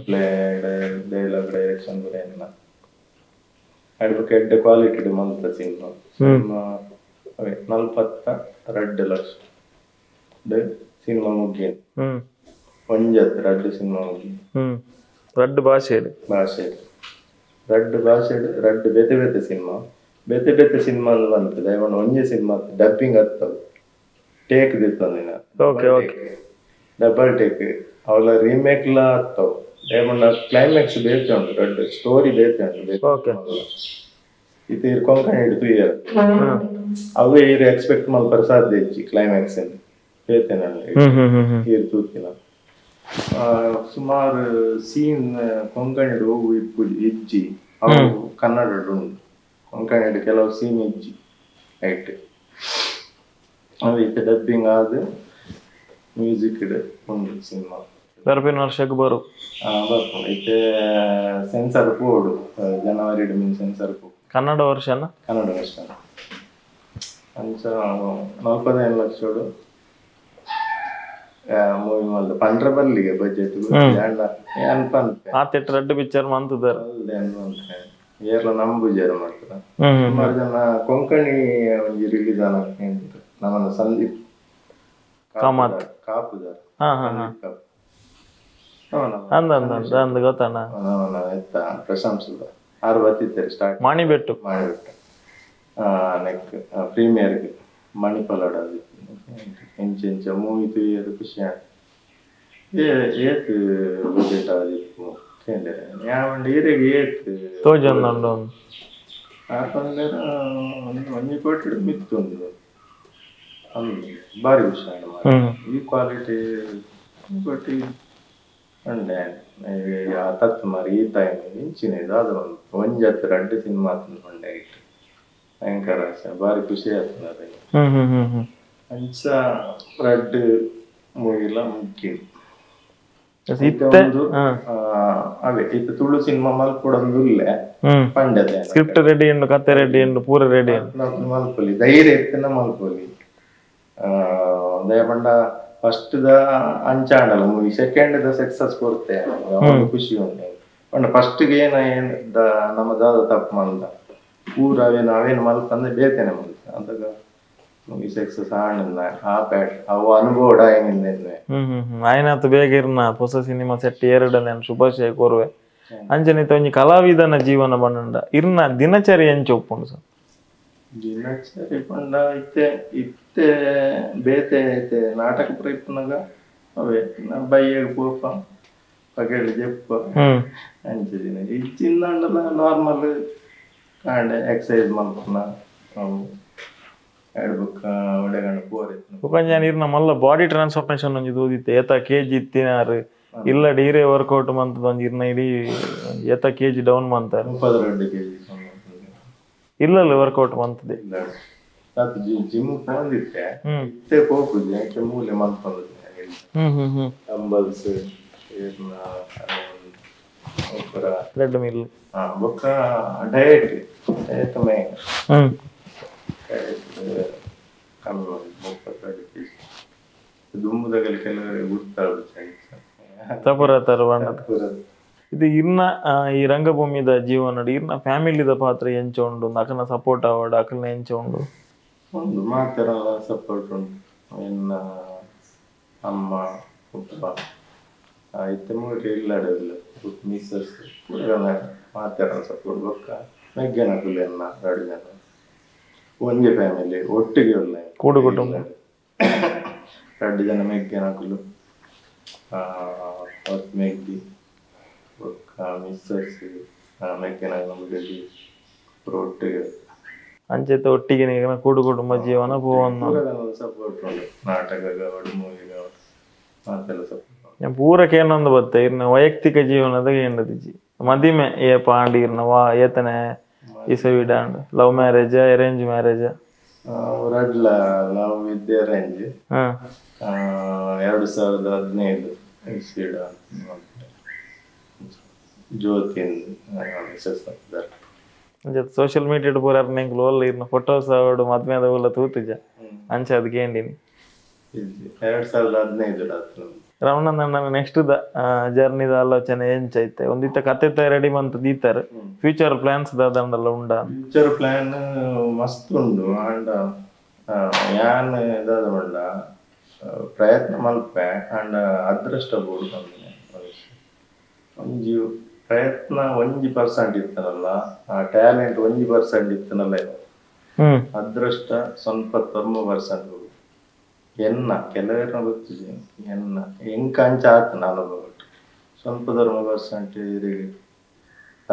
play dialogue direction ಪೂರ ಏನ ಆಡ್ಬೇಕು ಎಡ್ಡೆ ಕ್ವಾಲಿಟಿ ಮಲ್ತ ಸಿನಿಮಾ ಸಿನಿಮಾ ಅವೇ 42 ಲಕ್ಷ ಸಿನಿಮಾ ಮುಗಿಯ ಒಂಜತ್ ರಡ್ಡ್ ಸಿನಿಮಾ ಮುಗಿ ರಡ್ಡ್ ಭಾಷೆ ಭಾಷೆ ರಡ್ಡ್ ಭಾಷೆ ರಡ್ಡ್ ಬೇತೆ ಬೇತೆ ಸಿನಿಮಾ ಬೇತೆ ಬೇತೆ ಸಿನಿಮಾ ಬಂತು ದಯಮಾಡಿ ಒಂಜೇ ಸಿನಿಮಾ ಡಬ್ಬಿಂಗ್ ಹತ್ತವು ಟೇಕ್ ದಿತ್ತಂದಿನ okay okay double take ಅವಲ ರೀಮೇಕ್ಲ ಹತ್ತವು ದಯಮಾಡಿ ಕ್ಲೈಮ್ಯಾಕ್ಸ್ ಬೇತೆ ಉಂಟು ರಡ್ಡ್ ಸ್ಟೋರಿ ಬೇತೆ ಉಂಟು ಓಕೆ ಇದು ಇರ್ ಕೊಂಕಣಿ ಹಿಡಿದು ಇಯರ್ ಅವೇ ಇರ್ ಎಕ್ಸ್ಪೆಕ್ಟ್ ಮಲ್ಪರ ಸಾಧ್ಯ ಇಜ್ಜಿ ಕ್ಲೈಮ್ಯಾಕ್ಸ್ ಬೇತೆ ಇರ್ ತೂತಿನ ಸುಮಾರು ಸೀನ್ ಕೊಂಕಣಿಡು ಹೋಗು ಇಪ್ಪು ಇಜ್ಜಿ ಅವು ಕನ್ನಡ ಉಂಟು ಕೊಂಕಣಿಡು ಕೆಲವು ಸೀನ್ ಇಜ್ಜಿ ರೈಟ್ ಅವು ಇತ್ತೆ ಡಬ್ಬಿಂಗ್ ಆದ ಮ್ಯೂಸಿಕ್ ಉಂಡು ಸಿನಿಮಾ ಬರ್ಪಿನ ವರ್ಷಕ್ಕೆ ಬರು ಬರ್ಪುಂಡು ಇತ್ತೆ ಸೆನ್ಸರ್ ಪೋಡು ಜನವರಿ ಮೀನ್ ಸೆನ್ಸರ್ ಪೋ ಕನ್ನಡ ವರ್ಷನ ಕನ್ನಡ ವರ್ಷ ಅಂಚ 45 ಲಕ್ಷಡು Movie ಮಲ್ದ ಪಂಡ್ರ ಬಲ್ಲಿಗೆ ಬಜೆಟ್ ಏನ್ ಪನ್ಪೆ ಆತೆಟ್ ರಡ್ಡ್ ಪಿಕ್ಚರ್ ಮಂತುದಾರ್ ಏರ್ಲ ನಂಬುಜೆರ್ ಮಾತ್ರ ಸುಮಾರು ಜನ ಕೊಂಕಣಿ ಒಂಜಿ ರಿಲೀಸ್ ಆನಕ್ಕೆ ನಮ್ಮನ ಸಂದೀಪ್ ಕಾಮತ್ ಕಾಪುದಾರ್ ಅಂದ ಅಂದ ಅಂದ ಗೊತ್ತಣ್ಣ ಎತ್ತ ಪ್ರಶಂಸದ ಆರು ಬತ್ತಿದ್ದಾರೆ ಸ್ಟಾರ್ಟ್ ಮಣಿಬೆಟ್ಟು ಮಣಿಬೆಟ್ಟು ನೆಕ್ ಪ್ರೀಮಿಯರ್ಗೆ ಮಣಿಪಾಲಡ ಎಂಚ ಎಂಚ ಮೂವಿ ತೂಯರು ಖುಷಿ ಆಂಡ್ ಏತ್ ಬಜೆಟ್ ಆದಿಪ್ಪು ಕೇಂದ್ರ ಯಾವಂಡ ಈರೆಗ್ ಏತ್ ತೋಜೊಂದುಂಡು ಆ ಪಂಡೆರ್ ಒಂದು ಒಂಜಿ ಕೋಟಿ ಮಿತ್ತುಂಡು ಅಂದು ಬಾರಿ ಖುಷಿ ಆಂಡ್ ಈ ಕ್ವಾಲಿಟಿ ಕೋಟಿ ಉಂಡೆ ಆ ತತ್ತು ಮಾರಿ ಈ ಟೈಮ್ ಇಂಚಿನ ದಾದ ಒಂಜತ್ತು ರಡ್ಡ್ ಸಿನಿಮಾ ಉಂಡೆ ಇಟ್ಟು ಭಯಂಕರ ಬಾರಿ ಖುಷಿ ಆಗ್ತದೆ. ಅಂಚ ರಡ್ಡ್ ಮೂವಿಲ ಮುಖ್ಯ ಅವೇ ಇತ್ತ ತುಳು ಸಿನಿಮಾ ಮಲ್ಪೊಡೊಂದುಲ್ಲೆ ಪಂಡದೆ ಸ್ಕ್ರಿಪ್ಟ್ ರೆಡಿ ಉಂಡು, ಕತೆ ರೆಡಿ ಉಂಡು, ಪೂರ ರೆಡಿ ಮಲ್ಪೊಲಿ, ಧೈರ್ಯ ಇತ್ತಿನ ಮಲ್ಪೊಲಿ. ದಯ ಪಂಡ first the ಅಂಚಾಂಡಲ movie, second the success ಕೊರ್ತೆ ಖುಷಿ ಉಂಟು. ಪಂಡ ಫಸ್ಟ್ ಗೆ ಏನ ಏನ್ ನಮ್ಮ ದಾದ ತಪ್ಪು ಮಲ್ದ ಪೂರ ಅವೇನು ಅವೇನು ಮಲ್ಪಂದ್ರೆ ಬೇತೇನೆ ಮಲ್ತ ಅಂದಾಗ ಮೂವಿ ಸಕ್ಸಸ್ ಆಂಡ ಆ ಪ್ಯಾಟ್ ಅವು ಅನುಭವ ಏನಿಲ್ಲ. ಆಯ್ನಾತ್ ಬೇಗ ಇರ್ನ ಹೊಸ ಸಿನಿಮಾ ಸೆಟ್ ಎರಡನೇ ಶುಭಾಶಯ ಕೋರುವೆ. ಅಂಚನೆ ಒಂಜಿ ಕಲಾವಿದನ ಜೀವನ ಬಂಡ ಇರ್ನ ದಿನಚರಿ ಎಂಚ ಒಪ್ಪುಂಡು ಸರ್? ದಿನಚರಿ ಪಂಡ ಇತ್ತೆ ಇತ್ತೆ ಬೇತೆ ಇತ್ತೆ ನಾಟಕ ಪ್ರಯತ್ನಗ ಅವೇ ಬೈಯಗ್ ಪೋಪ ಪಗೆಲ್ ಜೆಪ್ಪ ಅಂಚ ದಿನ ಇಚ್ಚಿಂದಾಂಡಲ ನಾರ್ಮಲ್ ಕಾಂಡೆ ಎಕ್ಸಸೈಸ್ ಮಲ್ಪುನ ಬೊಕ ಇರ್ನ ಮಲ್ಲ ಬಾಡಿ ಟ್ರಾನ್ಸ್ಫಾರ್ಮೇಶನ್ ಒಂಜಿ ತೂದಿತ್ತೆ ಏತ ಕೆಜಿ ಇತ್ತಿನಾರು ಇಲ್ಲ ಡೀರೆ ವರ್ಕೌಟ್ ಮಂತದ ಒಂಜಿ ಇರ್ನ ಇಡೀ ಏತ ಕೆಜಿ ಡೌನ್ ಮಂತಾರೆ 32 ಕೆಜಿ ಇಲ್ಲ ವರ್ಕೌಟ್ ಮಂತದೆ ಜಿಮ್ ಪೋಂದಿತ್ತೆ ಇತ್ತೆ ಪೋಪುಜಿ ಯಾಕೆ ಮೂಲೆ ಮಲ್ಪೊಂದಿತ್ತೆ ಡಂಬಲ್ಸ್ ರೆಡ್ ಮಿಲ್ ಬೊಕ್ಕ diet diet main ಕಮ್ಮಿ 32 ಕೆಜಿ ದುಂಬುದಗಲಿ ಕೆಲವರಿಗೆ ಗುರ್ತಾಗುತ್ತೆ. ಇದು ಇರ್ನ ಈ ರಂಗಭೂಮಿದ ಜೀವನ ಇರ್ನ ಫ್ಯಾಮಿಲಿದ ಪಾತ್ರ ಎಂಚ ಉಂಡು, ಅಕಲ್ನ ಸಪೋರ್ಟ್ ಆವಡ್ ಅಕಲ್ನ ಎಂಚ ಉಂಡು? ಉಂಡು ಮಾತೆರೆಲ್ಲ ಸಪೋರ್ಟ್ ಉಂಟು. ಎನ್ನ ಅಮ್ಮ ಉಪ್ಪ ಇತ್ತೆ ಮೂರು ಇಲ್ಲಡಿಲ್ಲ ಮಿಸ್ಸಸ್ ಪೂರ ಮಾತೆರೆಲ್ಲ ಸಪೋರ್ಟ್. ಬೊಕ್ಕ ಮೆಗ್ಗೆನಕುಲು ಎನ್ನ ಎರಡು ಜನ ಒಂಜಿ ಫ್ಯಾಮಿಲಿ ಒಟ್ಟಿಗೆ ಉಲ್ಲ ಕೂಡು ಕುಟುಂಬ ಎರಡು ಜನ ಮೆಗ್ಗೆನಕುಲು ಮೆಗ್ಗಿ ಬೊಕ್ಕ ಮಿಸ್ಸಸ್ ಮೆಗ್ಗೆನಕುಲು ಹುಡುಗಿ ಒಟ್ಟಿಗೆ ಅಂಚೆತ ಒಟ್ಟಿಗೆ ಕೂಡು ಕುಟುಂಬ ಜೀವನ ಪೋವೊಂದು ಸಪೋರ್ಟ್ ಉಂಟು. ನಾಟಕ ಗಾವಡು ಮೂವಿ ಗಾವಡು ಮಾತೆಲ್ಲ ಸಪೋರ್ಟ್. ಪೂರ ಕೇನೊಂದು ಬತ್ತೆ ಇರ್ನ ವೈಯಕ್ತಿಕ ಜೀವನದ ಏನದಿಜಿ ಮದಿಮೆ ಏಪ ಆಂಡ್ ಇರ್ನ ವಾ ಏತನೆ ಇಸವಿಡಾಂಡ್ love marriage arrange marriage? ರಡ್ಲ love with arrange. 2015 ಇಸವಿಡ Jyothi missus social media ಪೂರ ಎಂಕ್ಲು ಒಲ್ಲ ಇರ್ನ ಫೋಟೋಸ್ ಅವಡು ಮದ್ಮೆದ ಒಲ್ಲ ತೂತುಜ ಅಂಚ ಅದು ಕೇಂಡಿನಿ. 2015 ರಮಣಂದಣ್ಣ ನೆಕ್ಸ್ಟ್ the ಜರ್ನಿದ ಆಲೋಚನೆ ಎಂಚ ಐತೆ? ಒಂದಿತ್ತ ಕತೆ ರೆಡಿ ಮಂತ್ ದೀತಾರೆ, ಫ್ಯೂಚರ್ ಪ್ಲಾನ್ಸ್ ದಾದಂಡಲ ಉಂಡ? ಫ್ಯೂಚರ್ ಪ್ಲಾನ್ ಮಸ್ತ್ ಉಂಡು. ಆಂಡ ಯಾನ್ ದಾದ ಪಂಡ ಪ್ರಯತ್ನ ಮಲ್ಪೆ ಆಂಡ ಅದೃಷ್ಟ ಬೋಡು ಪನ್ಪಿನ ಮನುಷ್ಯ. ಒಂಜಿ ಪ್ರಯತ್ನ 1% ಇತ್ತನಲ್ಲ, ಆ ಟ್ಯಾಲೆಂಟ್ 1% ಇತ್ತನಲ್ಲ, ಅದೃಷ್ಟ ಸ್ವಲ್ಪ 90% ಬೋಡು. ಎನ್ನ ಕೆಲವೇರ ಗೊತ್ತಿದೆ ಎನ್ನ ಎಂಕ ಅಂಚ ಆತನ ಅನುಭವ ಸ್ವಲ್ಪ 90%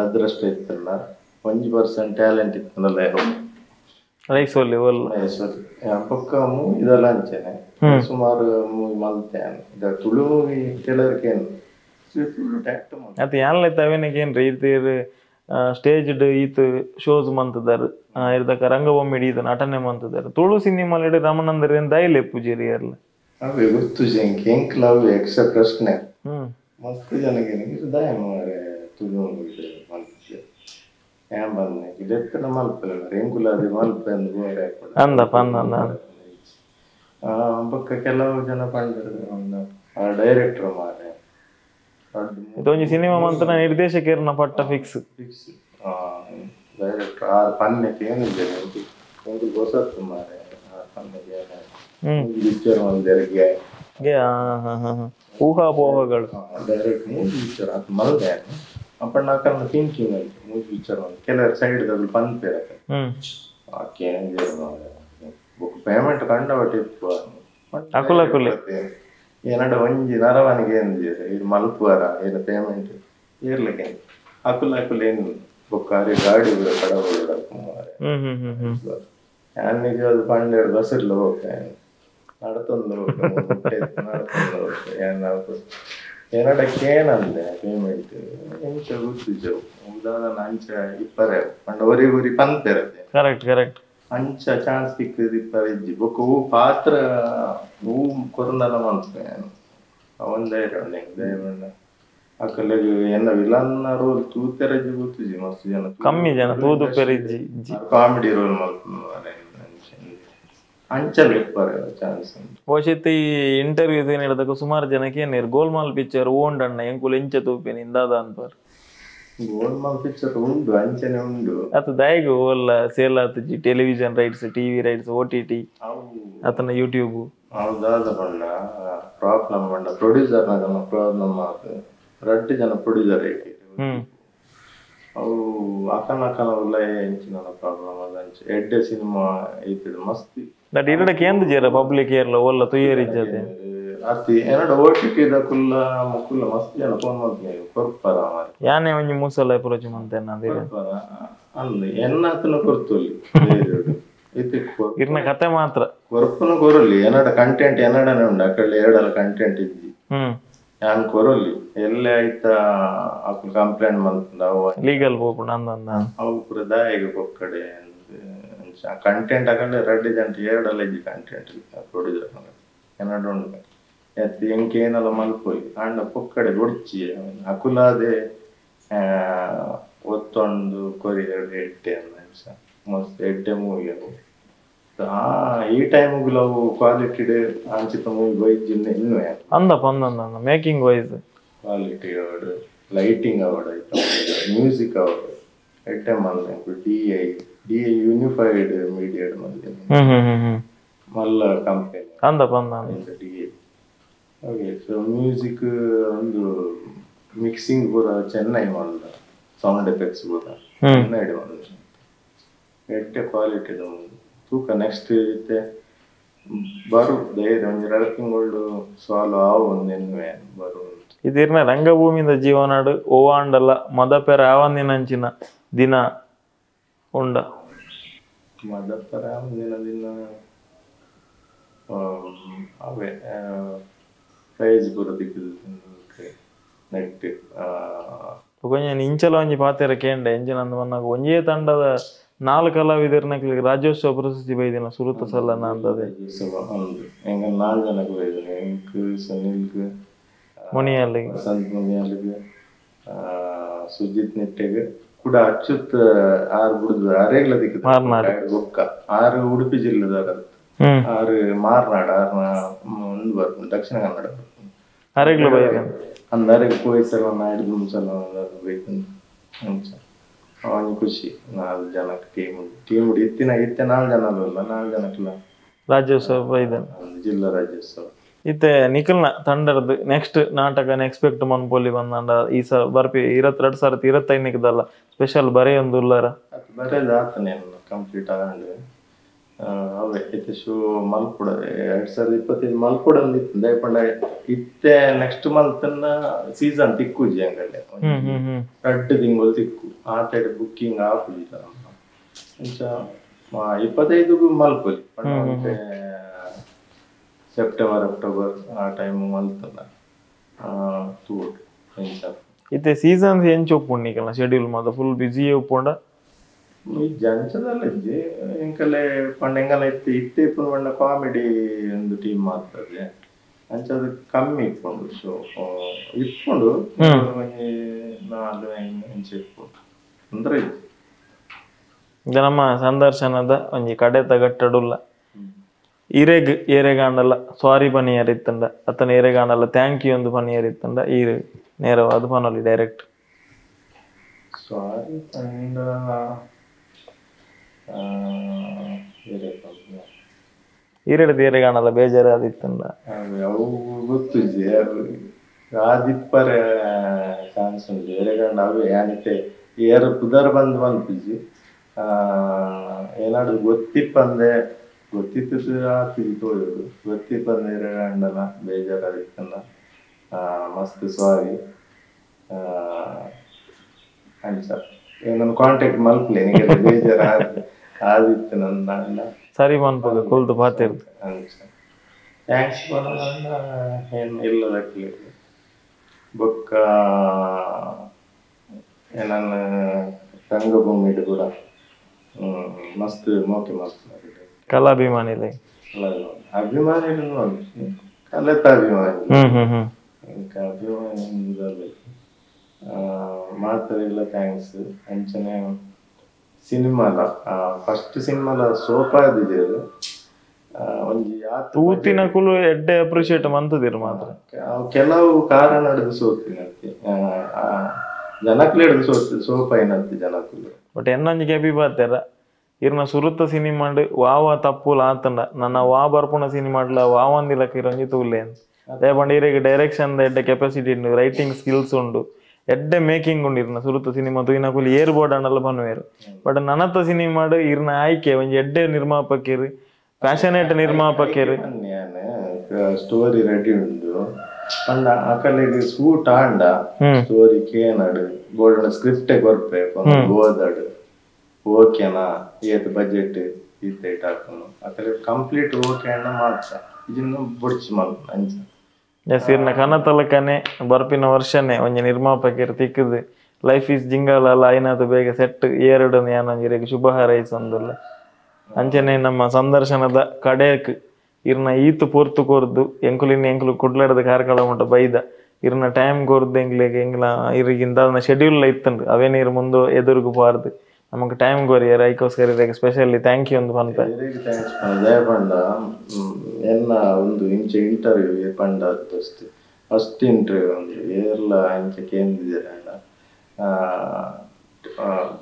ಅದೃಷ್ಟ ಇತ್ತಲ್ಲ, 1% ಟ್ಯಾಲೆಂಟ್ ಇತ್ತನಲ್ಲ. ಪಕ್ಕ ಮೂವಿ ಇದೆಲ್ಲ ಅಂಚೆನೆ ಸುಮಾರು ಮೂವಿ ಮಲ್ತೆ ತುಳು ಮೂವಿ ಕೆಲವರಿಗೆ ತುಳು ಟ್ಯಾಕ್ಟ್ ಅದು ಯಾನ್ಲೈತ ಅವೇನಕ್ಕೆ ಏನ್ರಿ ಈತ ಸ್ಟೇಜ್ ಈತ ಶೋಸ್ ಮಂತದಾರು ಇರ್ದಕ ರಂಗಭೂಮಿ ಈತ ನಟನೆ ಮಂತದಾರು ತುಳು ಸಿನಿಮಾ ರಮಣಂದರ್ ದಯಲೆ ಪೂಜಾರಿ ಅಲ್ಲ ಅವೇ ಗೊತ್ತು ಎಂಕ್ ಲವ್ ಯಕ್ಷ ಪ್ರಶ್ನೆ ಮಸ್ತ್ ಜನಕ್ಕೆ ದಯ ಮಾರೆ ತುಳು ಮಲ್ಪೆ ಏನ್ ಬಂದೆ ಇದೆತ್ತನ ಮಲ್ಪೆ ಎಂಕುಲ ಅದು ಮಲ್ಪೆ ಅಂದ್ ಬೋರೆ ಅಂದಪ್ಪ ಅಂದ ಅಂದ ಬೊಕ್ಕ ಕೆಲವು ಜನ ಪಂಡರು ಆ ಡೈರೆಕ್ಟರ್ ಮಾರೆ ಇದೊಂದು ಸಿನಿಮಾ ಮಂತ್ರ ನಿರ್ದೇಶಕರನ್ನ ಪಟ್ಟ fix fix director R ಪನ್ನೆಗೆ ಏನಿದೆ ಒಂದು ಹೊಸತ್ತು ಮಾರೆ ಆರ್ ಪನ್ನೆಗೆ ಪಿಕ್ಚರ್ ಒಂದೆರಗೆ ಊಹಾಪೋಹಗಳು ಡೈರೆಕ್ಟ್ ಮೂವಿ ಪಿಕ್ಚರ್ ಅದು ಮಲ್ದೆ ಅಪ್ಪಣ್ಣ ಅಕ್ಕನ ಥಿಂಕಿಂಗ್ ಅಂತ ಮೂವಿ ಪಿಕ್ಚರ್ ಒಂದು ಕೆಲವರು ಸೈಡ್ ದಲ್ಲಿ ಪನ್ಪೇರ ಬುಕ್ ಪೇಮೆಂಟ್ ಕಂಡವಟ್ಟು ಇಪ್ಪು ಅಕುಲ ಅಕುಲೆ ಏನಡ ಒಂಜಿ ನರವನಿಗೆ ಏನಿದೆ ಇದು ಮಲ್ಪುವಾರ ಏನು ಪೇಮೆಂಟ್ ಇರ್ಲಿಕ್ಕೆ ಅಕುಲ ಅಕುಲ ಏನು ಬೊಕ್ಕಾರಿ ಗಾಡಿ ಕಡಬ ಯಾನ್ ನಿಜವಾದ ಪಂಡೆರಡು ಬಸ್ ಇರ್ಲ ಹೋಗ್ತೇನೆ ನಡತೊಂದು ನಡತೊಂದು ಹೋಗ್ತೇನೆ ಏನಡ ಕೇನಂದೆ ಪೇಮೆಂಟ್ ಎಂಚ ಗೊತ್ತಿಜವು ಉದಾಹರಣೆ ಅಂಚ ಇಪ್ಪರೆ ಪಂಡ ಒರಿ ಒರಿ ಪನ್ಪೆರತೆ ಕರೆಕ್ಟ್ ಕರೆಕ್ಟ್ ಅಂಚ ಚಾನ್ಸ್ ತಿಕ್ಕದು ಇಪ್ಪರೆ ಇಜ್ಜಿ ಬೊಕ್ಕ ಹೂ ಪಾತ್ರ ಹೂ ಕೊರಂದಲ ಮನ್ಪೆ ಒಂದೈರ ಉಂಡು ಅಕಲೆಗ್ ಎನ್ನ ವಿಲನ್ ರೋಲ್ ತೂತೆರಜ್ಜಿ ಗೊತ್ತಿಜಿ ಮಸ್ತ್ ಜನ ಕಮ್ಮಿ ಜನ ತೂದು ಪೆರಿಜ್ಜಿ ಕಾಮಿಡಿ ರೋಲ್ ಮಲ್ಪುನ ಅಂಚಲ್ ಇಪ್ಪರೆ ಚಾನ್ಸ್ ಬಹುಶಃ ಈ ಇಂಟರ್ವ್ಯೂ ಹಿಡಿದಕ್ಕೆ ಸುಮಾರು ಜನಕ್ಕೆ ಏನೇರು ಗೋಲ್ಮಾಲ್ ಪಿಕ್ಚರ್ ಓಂಡಣ್ಣ ಎಂಕುಲು ಎಂಚ ತೂಪೇನಿ ಇಂದಾದ ಅನ್ಪಾರ್ ಗೋಲ್ಮಾಲ್ ಪಿಕ್ಚರ್ ಉಂಡು ಅಂಚನೆ ಉಂಡು ಅದು ದಾಯಿಗೆ ಓಲ್ಲ ಸೇಲ್ ಆತುಜಿ television rights TV rights OTT ಅತನ ಯೂಟ್ಯೂಬ್ ಹೌದಾದ ಬಣ್ಣ ಪ್ರಾಬ್ಲಮ್ ಬಣ್ಣ ಪ್ರೊಡ್ಯೂಸರ್ ನಗನ ಪ್ರಾಬ್ಲಮ್ ಆತು ರಡ್ಡು ಜನ ಪ್ರೊಡ್ಯೂಸರ್ ಐತಿ ಅವು ಅಕನ ಅಕನ ಉಲ್ಲ ಎಂಚಿನ ಪ್ರಾಬ್ಲಮ್ ಅದ ಅಂಚ ಎಡ್ಡೆ ಸಿನಿಮಾ ಐತಿಡು ಮಸ್ತ್ that ಇರಡಕ್ಕೆ ಎಂದ ಜೇರ ಪಬ್ಲಿಕ್ ಏರ್ಲ ಓಲ್ಲ ತುಯ್ಯರಿಜ್ಜತೆ ಅತಿ ಏನಡ ಓಟಿಟಿ the ಕುಲ್ಲ ಮುಕುಲ್ಲ ಮಸ್ತ್ ಜನ ಫೋನ್ ಮಲ್ಪುನೆ ಕೊರ್ಪರ ಮಾರೆ ಯಾನೆ ಒಂಜಿ ಮೂಸಲ ಅಪ್ರೋಚ್ ಮಂತೆ ನಾದಿರ ಕೊರ್ಪರ ಅಂದ್ ಎನ್ನಾತನ ಕೊರ್ತೊಲಿ ಇತ್ತೆ ಇರ್ನ ಕತೆ ಮಾತ್ರ ಕೊರ್ಪುನ ಕೊರೊಲಿ ಏನಡ ಕಂಟೆಂಟ್ ಏನಡನೆ ಉಂಡು ಅಕಡೆ ಎರಡಲ ಕಂಟೆಂಟ್ ಇಜ್ಜಿ ಯಾನ್ ಕೊರೊಲಿ ಎಲ್ಲೆ ಐತ ಅಕುಲು ಕಂಪ್ಲೇಂಟ್ ಮಲ್ಪುಂಡ ಅವು ಲೀಗಲ್ ಪೋಪುಂಡು ಅಂದಂದ ಅವು ಪೂರ ದಾಯೆಗ್ ಪೊಕ್ಕಡೆ ಕಂಟೆಂಟ್ ಅಕಡೆ ರಡ್ಡ್ ಜನ ಎರಡಲ ಇಜ್ಜಿ ಕಂಟೆಂಟ್ ಪ್ರೊಡ್ಯೂಸರ್ ಎನ್ನಡ ಉಂಡು ಎತ್ ಎಂಕ್ ಏನಲ ಮಲ್ಪೊಲಿ ಆಂಡ ಪೊಕ್ಕಡೆ ಬೊಡ್ಚಿ ಅಕುಲಾದೆ ಒತ್ತೊಂದು ಕೊರಿ ಎಡ್ಡೆ ಅಂಚ ಮಸ್ತ್ ಎಡ್ಡೆ ಮೂವಿ ಅವು ಆ ಈ ಟೈಮುಗುಲ ಅವು ಕ್ವಾಲಿಟಿಡ್ ಅಂಚಿತ ಮೂವಿ ಬೈಜಿ ಇನ್ನೂ ಅಂದಪ್ಪ ಅಂದಂದ making wise quality award lighting award ಐತ ಮ್ಯೂಸಿಕ್ ಅವಾರ್ಡ್ ಎಡ್ಡೆ ಮಲ್ಲೆ D I D I unified media ಮಲ್ಲೆ ಮಲ್ಲ ಕಂಪನಿ ಅಂದಪ್ಪ ಅಂದ D I okay so music ಒಂದು ಮಿಕ್ಸಿಂಗ್ ಪೂರ ಚೆನ್ನೈ ಮಲ್ಲ ಸೌಂಡ್ ಎಫೆಕ್ಟ್ಸ್ ಪೂರ ಚೆನ್ನೈ ಮಲ್ಲ ಎಡ್ಡೆ ಕ್ವಾಲಿಟಿ ತೂಕ ನೆಕ್ಸ್ಟ್ ಇತ್ತೆ ಬರು ಧೈರ್ಯ ಒಂಜಿ ರಡ್ಡ್ ತಿಂಗಳು ಸಾಲ್ವ್ ಆವು ಒಂದೆನ್ನುವೆ ಬರು ಇದಿರ್ನ ರಂಗಭೂಮಿದ ಜೀವನಾಡು ಓವಾಂಡಲ ಮದಪೆರ ಆವಂದಿನಂಚಿನ ದಿನ ಉಂಡ ಮದಪೆರ ಆವಂದಿನ ದಿನ ಅವೇ ಪ್ರೈಸ್ ಪೂರ ತಿಕ್ಕುದು ನೆಟ್ ಒಂಜಿ ಇಂಚಲ ಒಂಜಿ ಪಾತೆರ ಕೇಂಡೆ ಎಂಚಿನ ಅಂದ್ ಪನ್ನಗ ಒಂಜೇ ತಂಡದ ನಾಲ್ ಕಲಾವಿದರ್ನಕ್ಲೆಗ್ ರಾಜ್ಯೋತ್ಸವ ಪ್ರಶಸ್ತಿ ಬೈದಿನ ಸುರುತ ಸಲ ಅಂದದೆ ಎಂಗ ನಾಲ್ ಜನಕ್ ಬೈದಿನ ಎಂಕ್ ಸುನಿಲ್ಗ್ ಮುನಿಯಾಲಿಗ್ ವಸಂತ್ ಮುನಿಯಾಲಿಗ್ ಸುಜಿತ್ ನಿಟ್ಟೆಗ್ ಕೂಡ ಅಚ್ಯುತ್ ಆರ್ ಬುಡ್ದು ಅರೆಗ್ಲ ತಿಕ್ಕುದು ಮಾರ್ನಾಡ್ ಬೊಕ್ಕ ಆರು ಉಡುಪಿ ಜಿಲ್ಲೆದರ್ ಆರು ಮಾರ್ನಾಡ್ ಆರ್ನ ಉಂದು ಬರ್ಪುಂಡು ದಕ್ಷಿಣ ಕನ್ನಡ ಬರ್ಪುಂಡು ಅರೆಗ್ಲ ಬೈದಿನ ಅಂದ್ ಅರೆಗ್ ಪೋಯಿ ಸಲ ನಾಯ್ಡು ಸಲ ಬೈತುಂಡು ಅಂಚ ಅವನಿ ಖುಷಿ ನಾಲ್ ಜನಕ್ಕೆ ಟೀಮ್ ಟೀಮ್ ಇತ್ತಿನ ಇತ್ತೆ ನಾಲ್ ಜನ ಅಲ್ಲ ನಾಲ್ ಜನಕ್ಲ ರಾಜ್ಯೋತ್ಸವ ಬೈದನ ಜಿಲ್ಲಾ ರಾಜ್ಯೋತ್ಸವ ಇತ್ತೆ ನಿಖಲ್ನ ತಂಡರ್ದು ನೆಕ್ಸ್ಟ್ ನಾಟಕ ಎಕ್ಸ್ಪೆಕ್ಟ್ ಮನ್ಪೊಲಿ ಬಂದಂಡ ಈ ಸ ಬರ್ಪಿ 2025 ಸ್ಪೆಷಲ್ ಬರೆಯೊಂದು ಉಲ್ಲರ ಬರೆದ ಆತನೇ ಕಂಪ್ಲೀಟ್ ಆಂಡ್ ಅವೇ ಇತ್ತೆ ಶೋ ಮಲ್ಪುಡ 2025 ಮಲ್ಪುಡ ಇತ್ತು ದಯಪಂಡ ಇತ್ತೆ next month season ತಿಕ್ಕುಜಿ ಅಂಗಡೆ ರಡ್ಡು ತಿಂಗಳು ತಿಕ್ಕು ಆತಡೆ ಬುಕ್ಕಿಂಗ್ ಆಪುಜಿ ಅಂಚ 25 ಮಲ್ಪೊಲಿ ಸೆಪ್ಟೆಂಬರ್ ಅಕ್ಟೋಬರ್ ಆ ಟೈಮ್ ಮಲ್ತನ ತೂಡ್ ಎಂಚ ಇತ್ತೆ ಸೀಸನ್ ಎಂಚ ಉಪ್ಪುಂಡು ನಿಕಲ್ನ ಶೆಡ್ಯೂಲ್ ಮಾತ ಫುಲ್ ಬಿಸಿ ಉಪ್ಪುಂಡ ಈ ಜಂಚದಲ್ಲ ಇಜ್ಜಿ ಎಂಕಲೆ ಪಂಡ ಎಂಕಲ ಇತ್ತೆ ಇತ್ತೆ ಇಪ್ಪುನ ಪಂಡ ಕಾಮಿಡಿ ಒಂದು ಟೀಮ್ ಮಾತದೆ ಅಂಚ ಅದು ಕಮ್ಮಿ ಇಪ್ಪುಂಡು ಸೊ ಇಪ್ಪುಂಡು ಒಂಜಿ 4 5 ಅಂಚ ಇಪ್ಪುಂಡು ಅಂದ್ರೆ ಈಗ ನಮ್ಮ ಸಂದರ್ಶನದ ಒಂಜಿ ಕಡೆತ ಗಟ್ಟಡುಲ್ಲ. ಇರೆಗ್ ಏರೆಗಾಂಡಲ್ಲ ಸಾರಿ ಪನಿಯರ್ ಇತ್ತಂಡ ಅತ್ತನ ಏರೆಗಾಂಡಲ್ಲ thank you ಒಂದು ಪನಿಯರ್ ಇತ್ತಂಡ ಈರು ನೇರವಾದ ಪನೊಲಿ ಡೈರೆಕ್ಟ್. ಸಾರಿ ಪಂಡ ಈರೆಡ್ದು ಏರೆಗಾಂಡಲ್ಲ ಬೇಜಾರು ಆದಿತ್ತಂಡ ಅವು ಗೊತ್ತುಜಿ ಆದಿಪ್ಪರೆ ಚಾನ್ಸ್ ಉಂಟು ಏರೆಗಾಂಡ ಅವು ಯಾನಿತೆ ಏರ ಪುದರ್ ಬಂದು ಬಂತಿಜಿ ಏನಾದ್ರು ಗೊತ್ತಿಪ್ಪಂದೆ ಗೊತ್ತಿತ್ತು ಆತಿಜಿ ತೋಯೋದು ಗೊತ್ತಿಪ್ಪಂದೆ ಏರೆಗಾಂಡಲ ಬೇಜಾರಾದಿತ್ತಂಡ ಮಸ್ತ್ ಸಾರಿ ಅಂಚ ನನ್ನ ಕಾಂಟ್ಯಾಕ್ಟ್ ಮಲ್ಪಲೆ ನಿಮಗೆ ಬೇಜಾರು ಆದಿತ್ತು ನನ್ನ ಅಣ್ಣ ಸರಿ ಮನ್ಪುಗ ಕುಲ್ದು ಪಾತಿರ್ದು ಅಂಚ thanks ಪನೋಡ ಏನು ಇಲ್ಲದಕ್ಲೆ ಬೊಕ್ಕ ನನ್ನ ರಂಗಭೂಮಿಡು ಕೂಡ ಮಸ್ತ್ ಮೋಕೆ ಮಸ್ತ್ ಕಲಾಭಿಮಾನಿಲೆ ಅಭಿಮಾನಿಲು ಕಲೆತ ಅಭಿಮಾನಿ ఇంకా ಅಭಿಮಾನಿ ಮಾತ್ರ ಇಲ್ಲ thanks. ಅಂಚನೆ ಸಿನಿಮಾಲ ಫಸ್ಟ್ ಸಿನಿಮಾಲ ಸೋಪಾದಿಜೆರ್ ಒಂಜಿ ತೂತಿನಕುಲು ಎಡ್ಡೆ ಅಪ್ರಿಷಿಯೇಟ್ ಮಂತದಿರು ಮಾತ್ರ ಕೆಲವು ಕಾರಣ ಸೋತಿನಂತೆ ಜನಕ್ಲೆಡ್ದು ಸೋತ್ ಸೋಪಾಯಿನಂತೆ ಜನಕುಲು. ಬಟ್ ಎನ್ನೊಂಜಿ ಕೆಬಿ ಬಾತೆರ ಇರ್ನ ಸುರುತ್ತ ಸಿನಿಮಾಡ್ ವಾವ ತಪ್ಪುಲ ಆತಂಡ ನನ್ನ ವಾ ಬರ್ಪುಣ ಸಿನಿಮಾಡ್ಲ ವಾವಂದಿಲಕ ಇರೊಂಜಿ ತೂಲೆ ಅದೇ ಪಂಡ ಇರೆಗ್ ಡೈರೆಕ್ಷನ್ ಎಡ್ಡೆ ಕೆಪಾಸಿಟಿ ಉಂಡು, ರೈಟಿಂಗ್ ಸ್ಕಿಲ್ಸ್ ಉಂಡು, ಎಡ್ಡೆ ಮೇಕಿಂಗ್ ಉಂಡು. ಇರ್ನ ಸುರುತ್ತ ಸಿನಿಮಾ ತೂಯಿನಕುಲು ಏರ್ ಬೋರ್ಡ್ ಅಂಡಲ ಪನ್ವೇರು. ಬಟ್ ನನತ ಸಿನಿಮಾಡ್ ಇರ್ನ ಆಯ್ಕೆ ಒಂಜಿ ಎಡ್ಡೆ ನಿರ್ಮಾಪಕರು, ಪ್ಯಾಷನೇಟ್ ನಿರ್ಮಾಪಕರು. ಸ್ಟೋರಿ ರೆಡಿ ಉಂಡು ಪಂಡ ಅಕಲೆಗ್ ಸೂಟ್ ಆಂಡ ಸ್ಟೋರಿ ಕೇನಡು ಬೋರ್ಡ್ ಸ್ಕ್ರಿಪ್ಟ್ ಕೊರ್ಪೆ ಓದಾಡು ಓಕೆನಾ ಏತ್ ಬಜೆಟ್ ಈತ ಹಾಕುನು ಅಕಲೆ ಕಂಪ್ಲೀಟ್ ಓಕೆ ಅಣ್ಣ ಮಾತ್ರ ಇದನ್ನು ಬುಡ್ಚಿ ಮಲ್ಪುನು ಅಂಚ. ಎಸ್ ಇರ್ನ ಕನತಲಕನೆ ಬರ್ಪಿನ ವರ್ಷನೇ ಒಂಜಿ ನಿರ್ಮಾಪಕರು ತಿಕ್ಕದು ಲೈಫ್ is ಜಿಂಗಲ್ ಅಲ್ಲ ಐನಾತು ಬೇಗ ಸೆಟ್ ಏರಡು ಯಾನೊಂಜಿ ಶುಭ ಹಾರೈಸೊಂದುಲ್ಲ. ಅಂಚನೆ ನಮ್ಮ ಸಂದರ್ಶನದ ಕಡೆಕ್ ಇರ್ನ ಈತು ಪೊರ್ತು ಕೊರ್ದು ಎಂಕುಲಿನ ಎಂಕುಲು ಕುಡ್ಲಡದ ಕಾರ್ಕಳ ಮುಟ್ಟ ಬೈದ ಇರ್ನ ಟೈಮ್ ಕೊರ್ದು ಎಂಕ್ಲೆಗ್ ಎಂಕ್ಲ ಇರಿಗಿಂತ ಶೆಡ್ಯೂಲ್ ಇತ್ತುಂಡು ಅವೇನು ಇರ್ ಮುಂದೆ ಎದುರುಗು ಪಾರ್ದು ನಮಕ್ ಟೈಮ್ ಕೊರಿಯರ್ ಐಕೋಸ್ಕರ ಇರೆಗ್ specially thank you ಒಂದು ಪನ್ಪೆ. Thanks ಜಯ ಪಂಡ ಎನ್ನ ಒಂದು ಇಂಚ ಇಂಟರ್ವ್ಯೂ ಪಂಡ first first interview ಒಂದು ಏರ್ಲ ಇಂಚ ಕೇಂದಿದ್ದೀರ ಅಣ್ಣ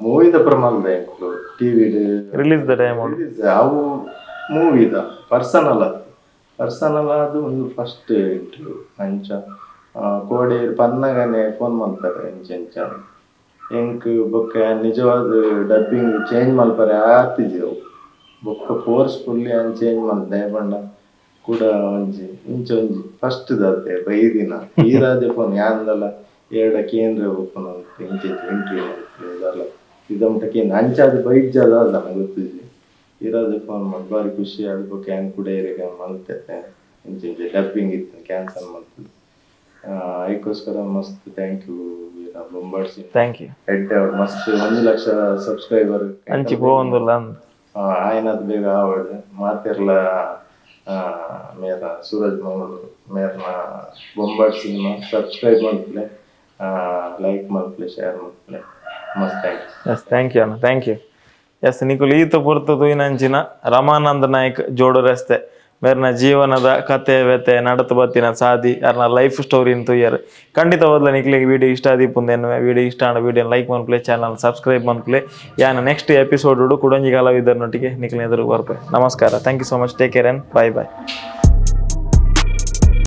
ಮೂವಿದ ಪ್ರಮಾಣದ ಎಂಕುಲು ಟಿವಿಡ್ release the time ಅವು ಮೂವಿದ ಪರ್ಸನಲ್ ಅದು ಪರ್ಸನಲ್ ಅದು ಒಂದು ಫಸ್ಟ್ ಇಂಟರ್ವ್ಯೂ ಅಂಚ ಕೋಡೆ ಪನ್ನಗನೆ ಫೋನ್ ಮಾಡ್ತಾರೆ ಇಂಚ ಇಂಚ ಎಂಕ್ ಬೊಕ್ಕ ನಿಜವಾದ ಡಬ್ಬಿಂಗ್ ಚೇಂಜ್ ಮಲ್ಪರೆ ಆತಿಜಿ ಅವು ಬೊಕ್ಕ ಫೋರ್ಸ್ಫುಲ್ಲಿ ಅನ್ ಚೇಂಜ್ ಮಲ್ತೆ ಪಂಡ ಕೂಡ ಒಂಜಿ ಇಂಚ ಒಂಜಿ ಫಸ್ಟ್ ದಾತೆ ಬೈದಿನ ಈರಾದೆ ಫೋನ್ ಯಾಂದಲ ಏಡ ಕೇಂದ್ರ ಓಪನ್ ಅಂತ ಇಂಚ ಇಂಟರ್ವ್ಯೂ ಮಲ್ಪಲೆ ಇದಮಟ ಕೇಂದ್ರ ಅಂಚಾದ ಬೈಜಾದ ಅದ ಗೊತ್ತಿಜಿ ಈರಾದೆ ಫೋನ್ ಮಾಡಿ ಬಾರಿ ಖುಷಿ ಆದ ಬೊಕ್ಕ ಯಾನ್ ಕೂಡ ಏರಿಗ ಮಲ್ತೆ ಇಂಚ ಇಂಚ ಡಬ್ಬಿಂಗ್ ಇತ್ತು ಕ್ಯಾನ್ಸಲ್ ಮಲ್ತದೆ ಅದಕ್ಕೋಸ್ಕರ ಮಸ್ತ್ thank you ಬೊಂಬಾಡ್ಸಿ thank you. ಎಡ್ಡೆ ಅವ್ರು ಮಸ್ತ್ 1 ಲಕ್ಷ ಸಬ್ಸ್ಕ್ರೈಬರ್ ಅಂಚಿ ಪೋವೊಂದುಲ್ಲ ಆಯ್ನದ್ ಬೇಗ ಆವಡ್ ಮಾತೆರ್ಲ ಮೇರ ಸೂರಜ್ ಮಂಗಳೂರು ಮೇರ್ನ ಬೊಂಬಾಟ್ ಸಿನಿಮಾ ಸಬ್ಸ್ಕ್ರೈಬ್ ಮಲ್ಪಲೆ, ಲೈಕ್ ಮಲ್ಪಲೆ, ಶೇರ್ ಮಲ್ಪಲೆ. ಮಸ್ತ್ thanks. Yes thank you ಅಣ್ಣ, thank U. S ನಿಕುಲು ಈತ ಪೊರ್ತು ತೂಯಿನಂಚಿನ ರಮಾನಂದ ನಾಯ್ಕ್ ಜೋಡು ರಸ್ತೆ ಮೇರ್ನ ಜೀವನದ ಕತೆ ವ್ಯತೆ ನಡತು ಬತ್ತಿನ ಸಾದಿ ಅರ್ನ ಲೈಫ್ ಸ್ಟೋರಿನ ತೂಯರ್ ಖಂಡಿತ ಓದ್ಲ ನಿಕ್ಲೆಗ್ ವಿಡಿಯೋ ಇಷ್ಟ ಆದಿಪ್ಪುಂದು ಎನ್ನುವೆ. ವಿಡಿಯೋ ಇಷ್ಟ ಆಂಡ ವಿಡಿಯೋ ಲೈಕ್ ಮನ್ಪುಲೆ, ಚಾನಲ್ ಸಬ್ಸ್ಕ್ರೈಬ್ ಮನ್ಪುಲೆ. ಯಾನ ನೆಕ್ಸ್ಟ್ ಎಪಿಸೋಡ್ ಕುಡೊಂಜಿ ಕಲಾವಿದರ್ನೊಟ್ಟಿಗೆ ನಿಕ್ಲೆನ ಎದುರು ಬರ್ಪೆ. ನಮಸ್ಕಾರ, thank you so much, take care and bye bye.